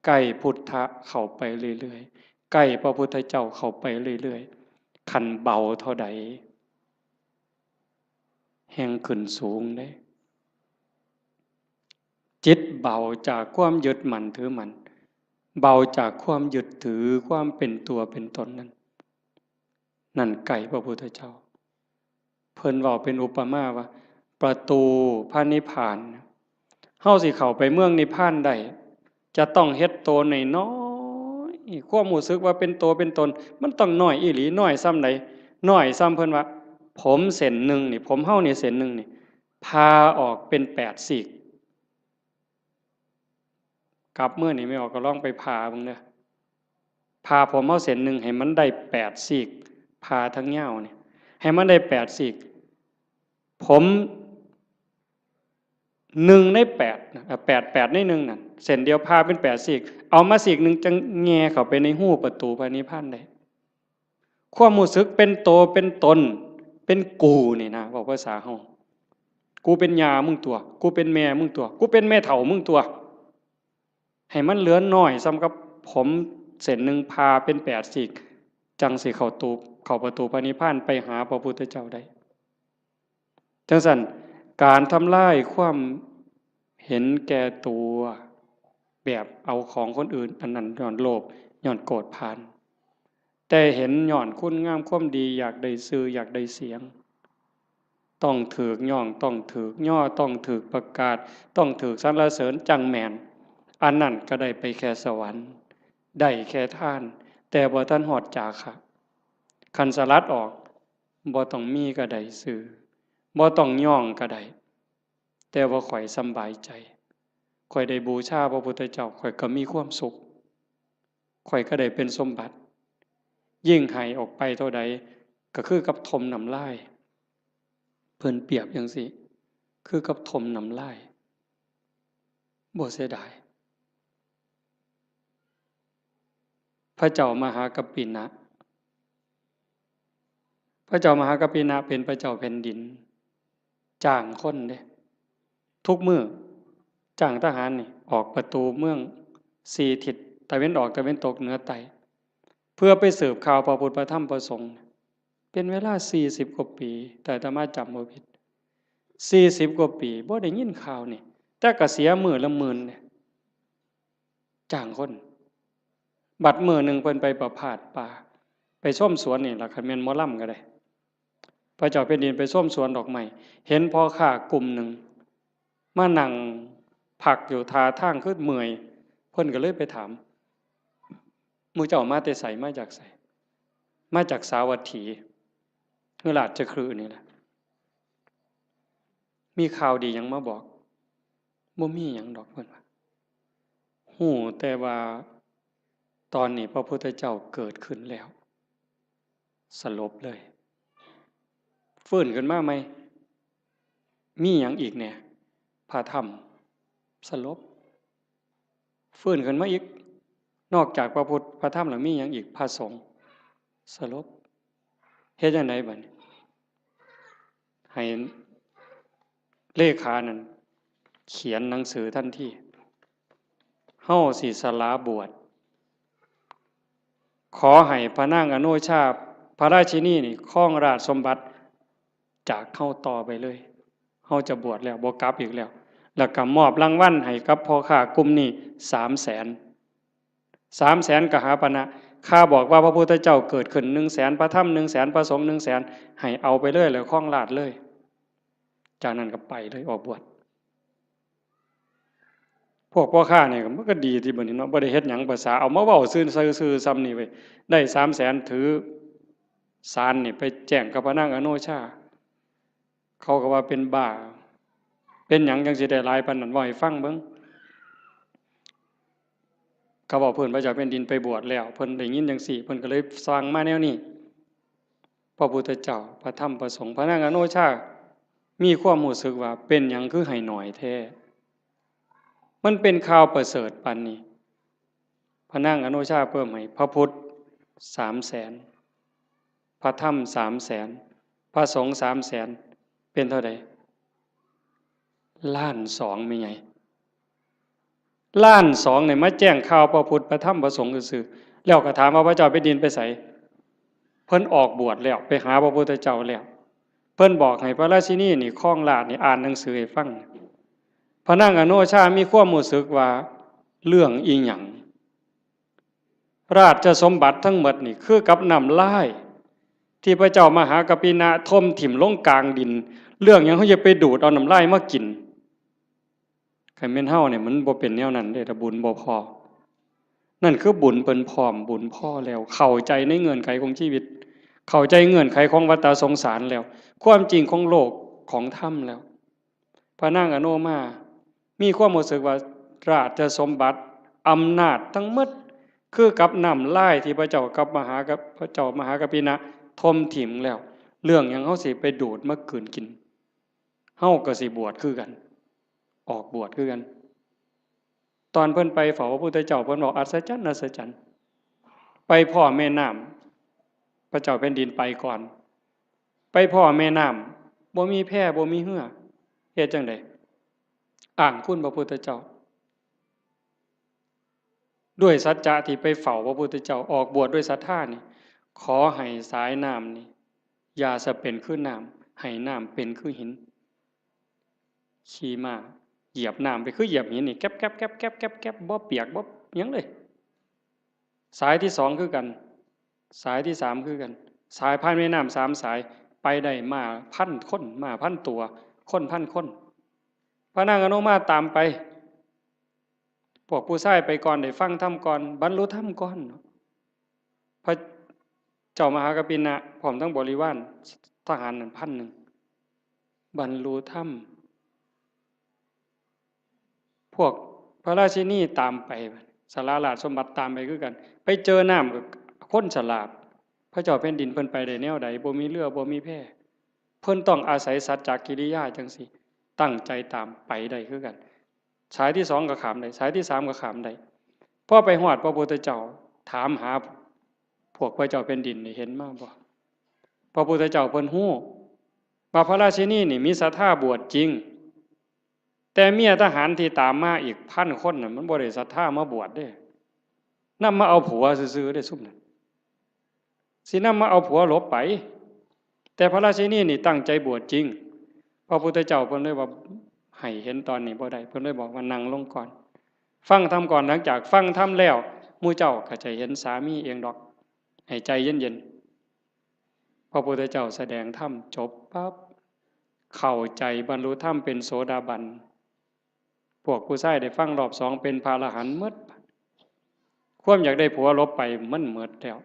ใกล้พุทธะเข้าไปเรื่อยๆ ใกล้พระพุทธเจ้าเข้าไปเรื่อยๆ คันเบาเท่าใด แฮ่งขึ้นสูงเด้ จิตเบาจากความยึดมั่นถือมั่น เบาจากความยึดถือความเป็นตัวเป็นตนนั้น นั่นใกล้พระพุทธเจ้า เพิ่นเว้าเป็นอุปมาว่า ประตูพระนิพพาน เฮาสิเข้าไปเมืองนิพพานได้ จะต้องเฮ็ดโตน้อยๆ ความรู้สึกว่าเป็นโตเป็นตน มันต้องน้อยอีหลี น้อยส่ำใด น้อยส่ำเพิ่นว่า ผมเส้นหนึ่งนี่ ผมเฮานี่เส้นหนึ่งนี่ ผ่าออกเป็นแปดซีก กลับมื้อนี่แม่ออกก็ลองไปผ่าเบิ่งเด้อ ผ่าผมเฮาเส้นหนึ่งให้มันได้แปดซีก ผ่าทั้งยาวนี่ ให้มันได้แปดซีก ผมหนึ่งในแปดนะ เอ่อ แปด แปดในหนึ่งนั่น เส้นเดียวผ่าเป็นแปดซีก เอามาซีกหนึ่งจั่งแหย่เข้าไปในฮูประตูพระนิพพานได้ ความรู้สึกเป็นโตเป็นตน เป็นกูนี่นะ เว้าภาษาเฮา กูเป็นย่ามึงตั๊ว กูเป็นแม่มึงตั๊ว กูเป็นแม่เฒ่ามึงตั๊ว ให้มันเหลือน้อยส่ำกับผมเส้นหนึ่งผ่าเป็นแปดซีก จั่งสิเข้าตู เข้าประตูพระนิพพานไปหาพระพุทธเจ้าได้ จั่งซั้น การทำลายความเห็นแก่ตัว แบบเอาของคนอื่น อันนั้นย้อนโลภ ย้อนโกรธผาน แต่เห็นย้อนคุณงามความดี อยากได้ชื่อ อยากได้เสียง ต้องถูกย้อง ต้องถูกย่อ ต้องถูกประกาศ ต้องถูกสรรเสริญจั่งแม่น อันนั้นก็ได้ไปแค่สวรรค์ ได้แค่ทาน แต่บ่ทันฮอดจาคะ คันสลัดออก บ่ต้องมีก็ได้ชื่อ บ่ต้องย้องก็ได้ แต่ว่าข้อยสำบายใจ ข้อยได้บูชาพระพุทธเจ้า ข้อยก็มีความสุข ข้อยก็ได้เป็นสมบัติ ยิ่งให้ออกไปเท่าใด ก็คือกับถ่มน้ำลาย เพิ่นเปรียบจั่งซี้ คือกับถ่มน้ำลาย บ่เสียดาย พระเจ้ามหากัปปินะ พระเจ้ามหากัปปินะเป็นพระเจ้าแผ่นดิน จ้างคนเด้ ทุกมื้อ จ้างทหารนี่ ออกประตูเมืองสี่ทิศ ตะเว็นออก ตะเว็นตก เหนือ ใต้ เพื่อไปสืบข่าวพระพุทธ พระธรรม พระสงฆ์ เป็นเวลาสี่สิบกว่าปี แต่อาตมาจำบ่ผิด สี่สิบกว่าปี บ่ได้ยินข่าวนี่ แต่ก็เสียมื้อละหมื่นเด้ จ้างคน บัดมื้อหนึ่งเพิ่นไปประพาสป่า ไปชมสวนนี่ล่ะ คันแม่นหมอลำก็ได้ พระเจ้าแผ่นดินไปชมสวนดอกไม้ เห็นพ่อค้ากลุ่มหนึ่ง มานั่งพักอยู่ท่าทางคือเมื่อย เพิ่นก็เลยไปถาม หมู่เจ้ามาแต่ไส มาจากไส มาจากสาวัตถีหรือราชคฤห์นี่แหละ มีข่าวดีหยังมาบอก บ่มีหยังดอก เพิ่นว่า ฮู้แต่ว่าตอนนี้พระพุทธเจ้าเกิดขึ้นแล้ว สลบเลย ฟื้นขึ้นมาใหม่ มีหยังอีกแหน่ พระธรรม สลบ ฟื้นขึ้นมาอีก นอกจากพระพุทธ พระธรรมแล้วมีหยังอีก พระสงฆ์ สลบ เฮ็ดจั่งใดบัดนี้ ให้เลขานั่นเขียนหนังสือทันที เฮาสิสละบวช ขอให้พระนางอโนชา พระราชินีนี่ครองราชสมบัติจากเฮาต่อไปเลย เฮาจะบวชแล้ว บ่กลับอีกแล้ว แล้วก็มอบรางวัลให้กับพ่อค้ากลุ่มนี้สามแสน สามแสนกหาปณะ ข้าบอกว่าพระพุทธเจ้าเกิดขึ้นหนึ่งแสน พระธรรมหนึ่งแสน พระสงฆ์หนึ่งแสน ให้เอาไปเลย แล้วครองราชย์เลย จากนั้นก็ไปเลย ออกบวช พวกพ่อค้านี่มันก็ดีติบัดนี้เนาะ บ่ได้เฮ็ดหยัง ภาษาเอามาเว้าซื่อๆ ซื่อๆ ส่ำนี่เว้ย ได้สามแสน ถือสารนี่ไปแจ้งกับพระนางอโนชา เขาก็ว่าเป็นบ้า เป็นหยังจั่งสิได้หลายปานนั้น เว้าให้ฟังเบิ่ง เขาเว้าพื้นพระเจ้าแผ่นดินไปบวชแล้ว เพิ่นได้ยินจั่งซี้ เพิ่นก็เลยสั่งมาแนวนี้ พระพุทธเจ้า พระธรรม พระสงฆ์ พระนางอโนชา มีความรู้สึกว่าเป็นหยังคือให้น้อยแท้ มันเป็นข่าวประเสริฐปานนี้ พระนางอโนชาเพิ่มให้ พระพุทธสามแสน พระธรรมสามแสน พระสงฆ์สามแสน เป็นเท่าใด ล้านสอง แม่ใหญ่ ล้านสอง เนี่ยมาแจ้งข่าวพระพุทธ พระธรรม พระสงฆ์ซื่อๆ แล้วก็ถามว่าพระเจ้าแผ่นดินไปไส เพิ่นออกบวชแล้ว ไปหาพระพุทธเจ้าแล้ว เพิ่นบอกให้พระราชินีนี่ครองราชย์นี่อ่านหนังสือให้ฟัง พระนางอโนชามีความรู้สึกว่าเรื่องอีหยัง ราชสมบัติทั้งหมดนี่คือกับน้ำลาย ที่พระเจ้ามหากัปปินะถมถิ่มลงกลางดิน เรื่องหยังเฮาจะไปดูดเอาน้ำลายมากิน คันแม่นเฮาเนี่ยมันบ่เป็นแนวนั้นเด้ ถ้าบุญบ่พอ นั่นคือบุญเพิ่นพร้อม บุญพอแล้ว เข้าใจในเงื่อนไขของชีวิต เข้าใจเงื่อนไขของวัฏสงสารแล้ว ความจริงของโลกของธรรมแล้ว พระนางอโนมา มีความรู้สึกว่าราชสมบัติ อำนาจทั้งหมด คือกับน้ำลายที่พระเจ้ากับมหากับ พระเจ้ามหากัปปินะถมถิ่มแล้ว เรื่องหยังเฮาสิไปดูดมากืนกิน เฮาก็สิบวชคือกัน ออกบวชคือกัน ตอนเพิ่นไปเฝ้าพระพุทธเจ้า เพิ่นบอกอัศจรรย์ อัศจรรย์ ไปพ้อแม่น้ำ พระเจ้าแผ่นดินไปก่อน ไปพ้อแม่น้ำ บ่มีแพ บ่มีเฮือ เฮ็ดจั่งใด อ้างคุณพระพุทธเจ้า ด้วยสัจจะที่ไปเฝ้าพระพุทธเจ้า ออกบวชด้วยศรัทธานี่ ขอให้สายน้ำนี่ อย่าสะเป็นคือน้ำ ให้น้ำเป็นคือหิน ขี่ม้าเหยียบน้ำไปคือเหยียบหินนี่ แก๊บแก๊บแก๊บแก๊บแก๊บแก๊บ บ่เปียกบ่หยังเลย สายที่สองคือกัน สายที่สามคือกัน สายผ่านแม่น้ำสามสาย ไปได้ม้าพันคน ม้าพันตัว คนพันคน พระนางอโนมาตามไป พวกผู้ชายไปก่อน ได้ฟังธรรมก่อน บรรลุธรรมก่อน พระเจ้ามหากัปปินะ พร้อมทั้งบริวารทหารนั่นพันหนึ่ง บรรลุธรรม พวกพระราชินีตามไป สาราราชสมบัติตามไปคือกัน ไปเจอน้ำก็คนฉลาด พระเจ้าแผ่นดินเพิ่นไปได้แนวใด บ่มีเฮือ บ่มีแพ เพิ่นต้องอาศัยสัจจกิริยาจั่งซี้ ตั้งใจตามไปได้คือกัน สายที่สองก็ข้ามได้ สายที่สามก็ข้ามได้ พอไปฮอดพระพุทธเจ้า ถามหาพวกพระเจ้าแผ่นดินนี่ เห็นมาบ่ พระพุทธเจ้าเพิ่นฮู้ว่าพระราชินีนี่มีศรัทธาบวชจริง แต่เมียทหารที่ตามมาอีกพันคนน่ะ มันบ่ได้ศรัทธามาบวชเด้ นำมาเอาผัวซื่อๆเด้ ซุมนั้น สินำมาเอาผัวหลบไป แต่พระราชินีนี่ตั้งใจบวชจริง พระพุทธเจ้าเพิ่นเลยว่า ให้เห็นตอนนี้บ่ได้ เพิ่นเลยบอกว่านั่งลงก่อน ฟังธรรมก่อน หลังจากฟังธรรมแล้ว หมู่เจ้าก็จะเห็นสามีเองดอก ให้ใจเย็นๆ พระพุทธเจ้าแสดงธรรมจบปั๊บ เข้าใจบรรลุธรรมเป็นโสดาบัน พวกผู้ชายได้ฟังรอบสองเป็นพระอรหันต์หมด ความอยากได้ผัวหลบไปมันหมดแล้ว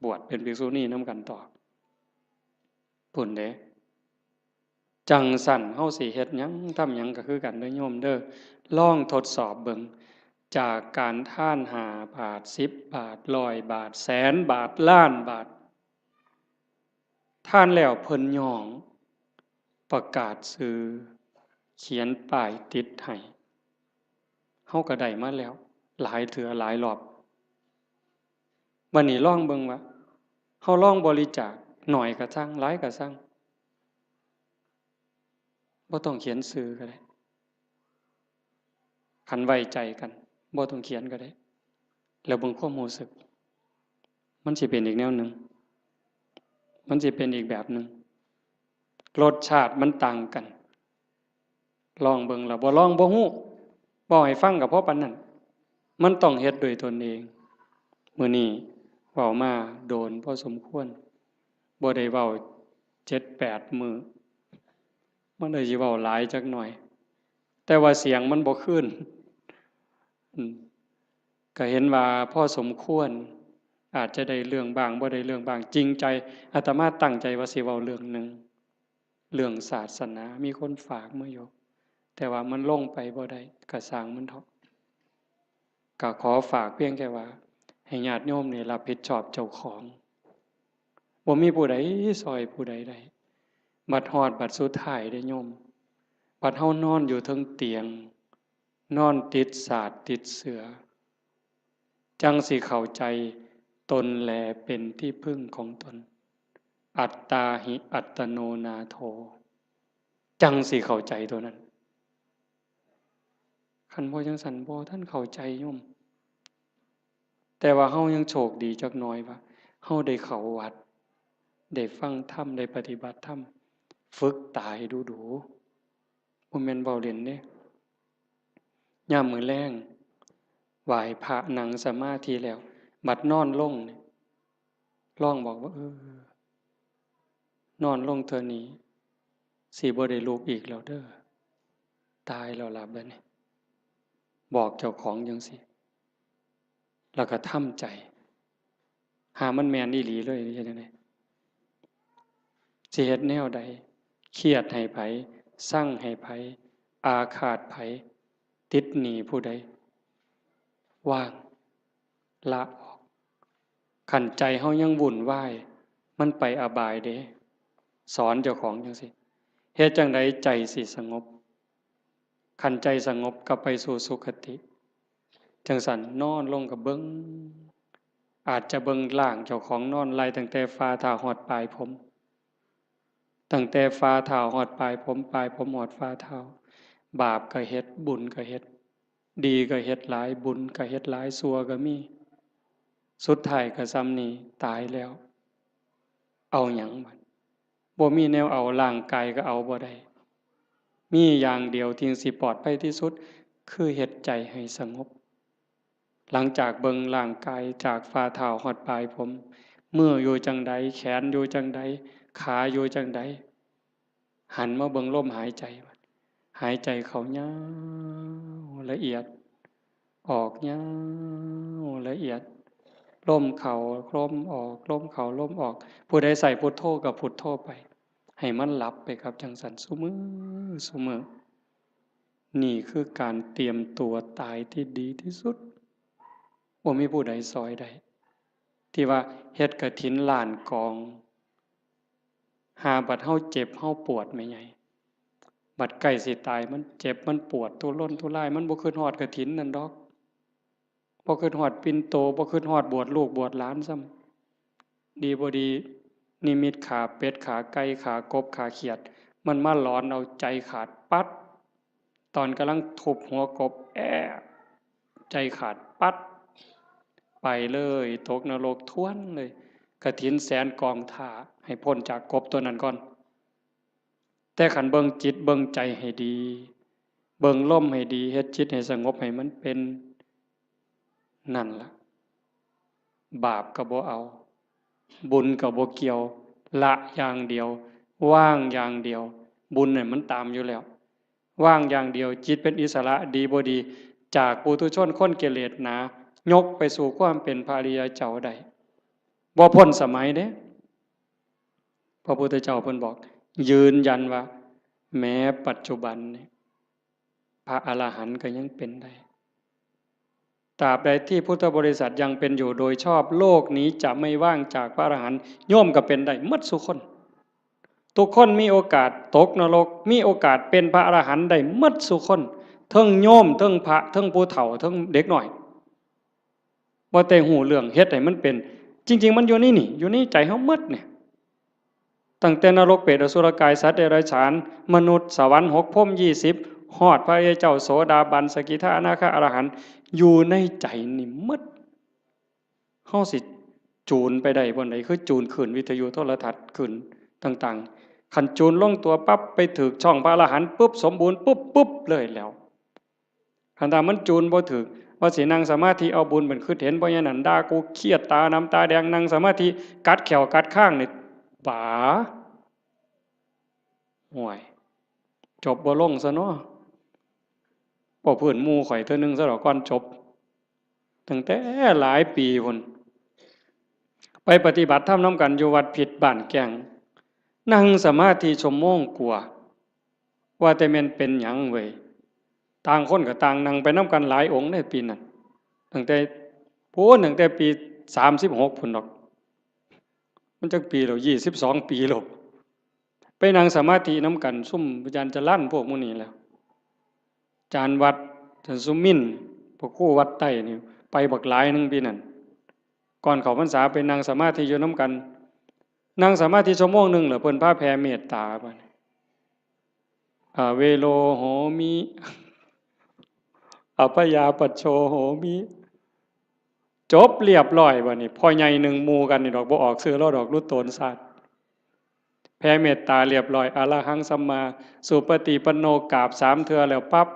บวชเป็นภิกษุณีนำกันต่อ พุ้นเด้ จั่งซั้นเฮาสิเฮ็ดหยังทำหยังก็คือกันเด้อโยมเด้อ ลองทดสอบเบิ่ง จากการทานห้าบาท สิบบาท ร้อยบาท แสนบาท ล้านบาท ทานแล้วเพิ่นย้อง ประกาศชื่อ เขียนป้ายติดให้ เฮาก็ได้มาแล้ว หลายเทื่อหลายรอบ บัดนี้ลองเบิ่งว่า เฮาลองบริจาค น้อยก็ซั่ง หลายก็ซั่ง บ่ต้องเขียนชื่อก็ได้ คันไว้ใจกัน บ่ต้องเขียนก็ได้ แล้วเบิ่งความรู้สึก มันสิเป็นอีกแนวหนึ่ง มันสิเป็นอีกแบบหนึ่ง รสชาติมันต่างกัน ลองเบิ่ง แล้วบ่ลองบ่ฮู้ เว้าให้ฟังก็พอปานนั้น มันต้องเฮ็ดด้วยตนเอง มื้อนี้เว้ามาโดนพอสมควร บ่ได้เว้าเจ็ดแปดมื้อ มันเลยสิเว้าหลายจักหน่อย แต่ว่าเสียงมันบ่คืน อืม ก็เห็นว่าพอสมควร อาจจะได้เรื่องบ้าง บ่ได้เรื่องบ้าง จริงใจ อาตมาตั้งใจว่าสิเว้าเรื่องหนึ่ง เรื่องศาสนา มีคนฝากมาอยู่ แต่ว่ามันลงไปบ่ได้ ก็ซ่างมันเถาะ ก็ขอฝากเพียงแค่ว่า ให้ญาติโยมนี่รับผิดชอบเจ้าของ บ่มีผู้ใดซ่อยผู้ใดได้ บัดฮอดบัดสุดท้ายเด้โยม บัดเฮานอนอยู่เทิงเตียง นอนติดสาดติดเสือ จั่งสิเข้าใจตนแลเป็นที่พึ่งของตน อัตตาหิอัตโนนาโถ จั่งสิเข้าใจตัวนั้น คันบ่จั่งซั้นบ่ทันเข้าใจโยม แต่ว่าเฮายังโชคดีจักหน่อยว่า เฮาได้เข้าวัด ได้ฟังธรรม ได้ปฏิบัติธรรม ฝึกตาให้ดูๆ บ่แม่นเว้าเล่นเด้ ยามมื้อแลง ไหว้พระนั่งสมาธิแล้ว บัดนอนลงนี่ ลองบอกว่า เออ นอนลงเทื่อนี้ สิบ่ได้ลุกอีกแล้วเด้อ ตายแล้วล่ะบัดนี้ บอกเจ้าของจั่งซี้ แล้วก็ทำใจ หามันแม่นอีหลีเลย เฮ็ดจั่งใด สิเฮ็ดแนวใด เครียดให้ไผ ซังให้ไผ อาฆาตไผ ติดหนี้ผู้ใด วาง ละออก คันใจเฮายังวุ่นวาย มันไปอบายเด้ สอนเจ้าของจั่งซี้ เฮ็ดจั่งใดใจสิสงบ คันใจสงบก็ไปสู่สุคติ จั่งซั้นนอนลงก็เบิ่ง อาจจะเบิ่งร่างเจ้าของนอนไล่ตั้งแต่ฝ่าเท้าฮอดปลายผม ตั้งแต่ฝ่าเท้าฮอดปลายผม ปลายผมฮอดฝ่าเท้า บาปก็เฮ็ด บุญก็เฮ็ด ดีก็เฮ็ดหลาย บุญก็เฮ็ดหลาย ชั่วก็มี สุดท้ายก็ส่ำนี้ ตายแล้ว เอาหยังบัด บ่มีแนวเอา ร่างกายก็เอาบ่ได้ มีอย่างเดียวที่สิปลอดภัยที่สุด คือเฮ็ดใจให้สงบ หลังจากเบิ่งร่างกายจากฝ่าเท้าฮอดปลายผม มืออยู่จั่งใด แขนอยู่จั่งใด ขาอยู่จั่งใด หันมาเบิ่งลมหายใจ หายใจเข้ายาวละเอียด ออกยาวละเอียด ลมเข้าลมออก ลมเข้าลมออก ผู้ใดใส่พุทโธก็พุทโธไป ให้มันหลับไปครับ จั่งซั้นซุมื้อซุมื้อ นี่คือการเตรียมตัวตายที่ดีที่สุด บ่มีผู้ใดซอยได้ ที่ว่าเฮ็ดกฐินล้านกอง หาบัดเฮาเจ็บเฮาปวดแม่ใหญ่ บัดใกล้สิตาย มันเจ็บมันปวดทุรนทุราย มันบ่คิดฮอดกฐินนั่นดอก บ่คิดฮอดปิ่นโต บ่คิดฮอดบวชลูกบวชหลานซ้ำ ดีบ่ดี นิมิตขาเป็ด ขาไก่ ขากบ ขาเขียด มันมาหลอนเอาใจขาดปั๊ด ตอนกำลังทุบหัวกบ แอะ ใจขาดปั๊ด ไปเลย ตกนรกทวนเลย กฐินแสนกองถ่า ให้พ้นจากกบตัวนั้นก่อน แต่คันเบิ่งจิตเบิ่งใจให้ดี เบิ่งลมให้ดี เฮ็ดจิตให้สงบให้มันเป็น นั่นล่ะ บาปก็บ่เอา บุญก็บ่เกี่ยว ละอย่างเดียว วางอย่างเดียว บุญน่ะมันตามอยู่แล้ว วางอย่างเดียว จิตเป็นอิสระ ดีบ่ดี จากปุถุชนคนกิเลสหนา ยกไปสู่ความเป็นพระอริยเจ้าได้ บ่พ้นสมัยเด้ พระพุทธเจ้าเพิ่นบอก ยืนยันว่า แม้ปัจจุบันนี่ พระอรหันต์ก็ยังเป็นได้ ตราบใดที่พุทธบริษัทยังเป็นอยู่โดยชอบ โลกนี้จะไม่ว่างจากพระอรหันต์ โยมก็เป็นได้หมดซุคน ทุกคนมีโอกาสตกนรก มีโอกาสเป็นพระอรหันต์ได้หมดซุคน เทิงโยม เทิงพระ เทิงผู้เฒ่า เทิงเด็กน้อย บ่แต่ฮู้เรื่องเฮ็ดให้มันเป็น จริงๆ มันอยู่ในนี่ อยู่ในใจเฮาหมดเนี่ย ตั้งแต่นรก เปรต อสุรกาย สัตว์เดรัจฉาน มนุษย์ สวรรค์ หก พรหม ยี่สิบ ฮอดพระอริยเจ้า โสดาบัน สกิทา อนาคา อรหันต์ อยู่ในใจนี่หมด เฮาสิจูนไปได้บ่อนใด คือจูนคลื่นวิทยุโทรทัศน์คลื่นต่างๆ คันจูนลงตัวปั๊บ ไปถืกช่องพระอรหันต์ปุ๊บ สมบูรณ์ปุ๊บ ปุ๊บเลยแล้ว คันถ้ามันจูนบ่ถืก ว่าสินั่งสมาธิเอาบุญเป็นคิดเห็น เพราะอย่างนั้นด่ากูเครียด ตาดำตาแดง นั่งสมาธิกัดแข้วกัดคางนี่ ป๋า ห่วย จบบ่ลงซะเนาะ บ่พื้นหมู่ข่อยเทื่อนึงซะดอกก่อนจบ ตั้งแต่หลายปีพุ้น ไปปฏิบัติธรรมนำกันอยู่วัดพิษบ้านแก้ง นั่งสมาธิชั่วโมงกว่า ว่าแต่แม่นเป็นหยังเว้ย ต่างคนก็ต่างนั่งไปนำกันหลายองค์ในปีนั้น ตั้งแต่ พู้น ตั้งแต่ปีสามสิบหกพุ้นดอก มันจักปีแล้ว ยี่สิบสองปีแล้ว ไปนั่งสมาธินำกัน ซุมอาจารย์จรัญพวกหมู่นี้แหล้ว อาจารย์วัด อาจารย์สุมินทร์ พระครูวัดใต้นี่ ไปบักหลายหนึ่งปีนั้น ก่อนเข้าพรรษาไปนั่งสมาธิอยู่นำกัน นั่งสมาธิชั่วโมงหนึ่งแล้วเพิ่นพาแผ่เมตตาบัดนี้ อเวโรโหมิ อัพพยาปัชโชโหมิ จบเรียบร้อยบัดนี้ พ่อใหญ่หนึ่งหมู่กันนี่ดอก บ่ออกชื่อลาวดอก รู้ตนซาด แผ่เมตตาเรียบร้อย อะระหังสัมมาสุปฏิปันโน กราบสามเทื่อแล้วปั๊บ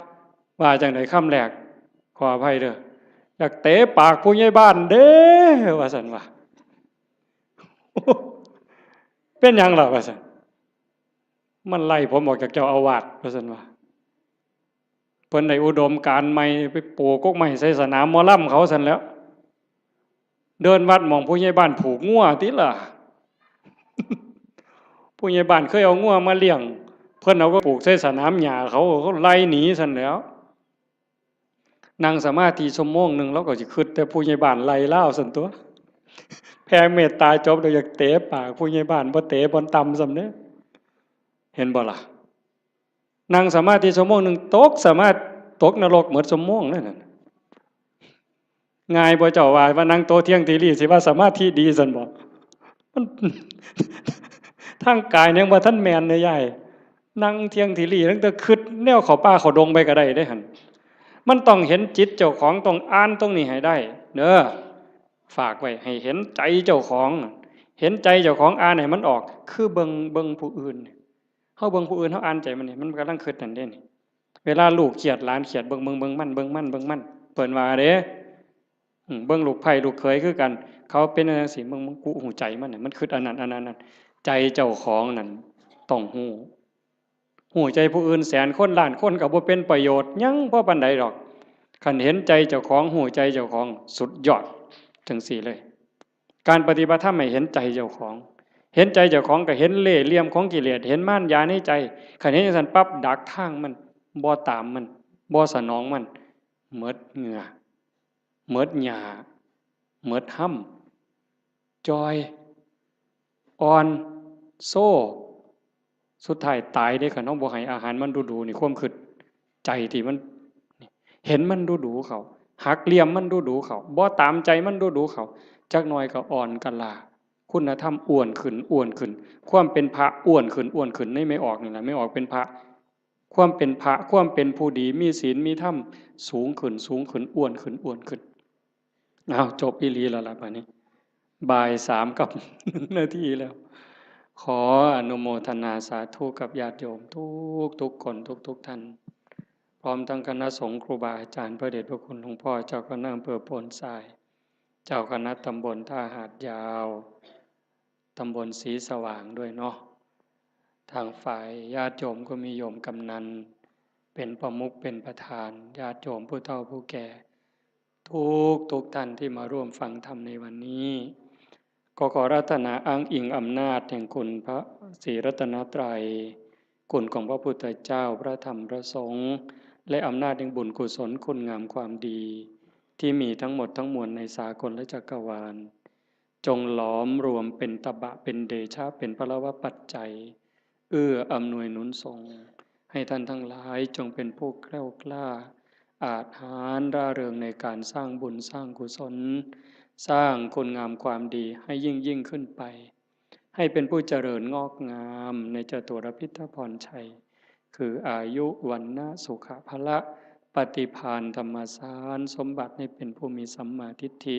ว่าจั่งใดคำแรก ขออภัยเด้อ อยากเตะปากผู้ใหญ่บ้านเด้ ว่าซั่นว่า เป็นหยังล่ะ ว่าซั่น มันไล่ผมออกจากเจ้าอาวาส ว่าซั่นว่า เพิ่นได้อุดมการณ์ใหม่ ไปปลูกกกไม้ใส่สนามหมอลำเขาซั่นแหล้ว เดินวัดหม่องผู้ใหญ่บ้านผูกงัวติล่ะ ผู้ใหญ่บ้านเคยเอางัวมาเลี้ยง เพิ่นเอาไปผูกใส่สนามหญ้าเขา เขาไล่หนีซั่นแหล้ว นั่งสมาธิชั่วโมงหนึ่ง ลาวก็สิคิดแต่ผู้ใหญ่บ้านไล่ลาวซั่นตั๊ว แผ่เมตตาจบแล้วอยากเตะปากผู้ใหญ่บ้าน บ่เตะบ่อนต่ำซ้ำเด้ เห็นบ่ล่ะ นั่งสมาธิชั่วโมงหนึ่ง ตกสมาธิ ตกนรกหมดชั่วโมงเลยนั่น ง่ายบ่เจ้าว่า ว่านั่งโตเที่ยงทีรีสิว่าสมาธิดีซั่นบ่ มัน ทางกายยังบ่ทันแม่นเลยยาย นั่งเที่ยงทีรีตั้งแต่คิดแนวเข้าป่าเข้าดงไปก็ได้เด้หั่น มันต้องเห็นจิตเจ้าของ ต้องอ่านตรงนี้ให้ได้เด้อ ฝากไว้ให้เห็นใจเจ้าของ เห็นใจเจ้าของ อ่านให้มันออก คือเบิ่ง เบิ่งผู้อื่น เฮาเบิ่งผู้อื่น เฮาอ่านใจมันนี่ มันกำลังคิดนั่นเด้นี่ เวลาลูกเครียด หลานเครียด เบิ่ง เบิ่ง เบิ่งมัน เบิ่งมัน เบิ่งมัน เพิ่นว่าเด้ อืม เบิ่งลูกไผ่ลูกเขยคือกัน เขาเป็นจั่งซี้ เบิ่ง เบิ่ง กูฮู้ใจมันน่ะ มันคิดอันนั้น อันนั้น อันนั้น ใจเจ้าของนั่นต้องฮู้ ฮู้ใจผู้อื่นแสนคนล้านคนก็บ่เป็นประโยชน์หยังพอปานใดดอก คันเห็นใจเจ้าของ ฮู้ใจเจ้าของ สุดยอด จั่งซี้เลย การปฏิบัติธรรมให้เห็นใจเจ้าของ เห็นใจเจ้าของก็เห็นเล่ห์เหลี่ยมของกิเลส เห็นมารยาในใจ คันเห็นจั่งซั้นปั๊บ ดักทางมัน บ่ตามมัน บ่สนองมัน หมดเหงื่อ หมดหญ้า หมดฮ่ำ จ่อย อ่อน โซ สุดท้ายตายเด้ คันเฮาบ่ให้อาหารมันดูๆ นี่ ความคิด ใจที่มัน เห็นมันดูๆ เข้า หักเหลี่ยมมันดูๆ เข้า บ่ตามใจมันดูๆ เข้า จักหน่อยก็อ่อนกะลา คุณธรรมอ้วนขึ้น อ้วนขึ้น ความเป็นพระอ้วนขึ้น อ้วนขึ้น ในแม่ออกนี่แหละ แม่ออกเป็นพระ ความเป็นพระ ความเป็นผู้ดี มีศีล มีธรรม สูงขึ้น สูงขึ้น อ้วนขึ้น อ้วนขึ้น อ้าว จบอีหลีแล้วล่ะบัดนี้ บ่ายสามกับหนึ่งนาทีแล้ว ขออนุโมทนาสาธุกับญาติโยมทุกๆ คน ทุกๆ ท่าน พร้อมทั้งคณะสงฆ์ครูบาอาจารย์ พระเดชพระคุณหลวงพ่อเจ้าคณะอำเภอโพนทราย เจ้าคณะตำบลท่าหาดยาว ตำบลศรีสว่างด้วยเนาะ ทางฝ่ายญาติโยมก็มีโยมกำนันเป็นประมุขเป็นประธาน ญาติโยมผู้เฒ่าผู้แก่ ทุกๆ ท่านที่มาร่วมฟังธรรมในวันนี้ ก็ขออาราธนาอ้างอิงอำนาจแห่งคุณพระศรีรัตนตรัย คุณของพระพุทธเจ้า พระธรรม พระสงฆ์ และอำนาจแห่งบุญกุศลคุณงามความดี ที่มีทั้งหมดทั้งมวลในสากลและจักรวาล จงหลอมรวมเป็นตบะ เป็นเดชะ เป็นพลวปัจจัย เอื้ออำนวยหนุนส่ง ให้ท่านทั้งหลายจงเป็นผู้แกล้วกล้า อาจหาญร่าเริงในการสร้างบุญสร้างกุศล สร้างคุณงามความดีให้ยิ่งยิ่งขึ้นไป ให้เป็นผู้เจริญงอกงามในจตุรพิธพรชัย คืออายุ วรรณะ สุขะ พละ ปฏิภาณ ธรรมสารสมบัติ ให้เป็นผู้มีสัมมาทิฏฐิ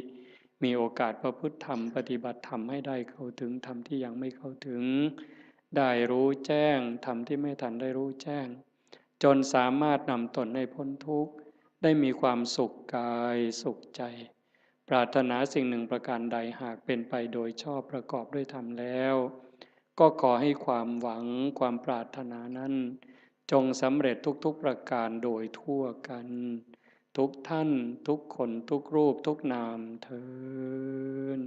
มีโอกาสประพฤติธรรม ปฏิบัติธรรมให้ได้เข้าถึงธรรมที่ยังไม่เข้าถึง ได้รู้แจ้งธรรมที่ไม่ทันได้รู้แจ้ง จนสามารถนำตนให้พ้นทุกข์ ได้มีความสุขกายสุขใจ ปรารถนาสิ่งหนึ่งประการใด หากเป็นไปโดยชอบประกอบด้วยธรรมแล้ว ก็ขอให้ความหวังความปรารถนานั้น จงสำเร็จทุกๆ ประการโดยทั่วกัน ทุกท่าน ทุกคน ทุกรูป ทุกนามเทอญ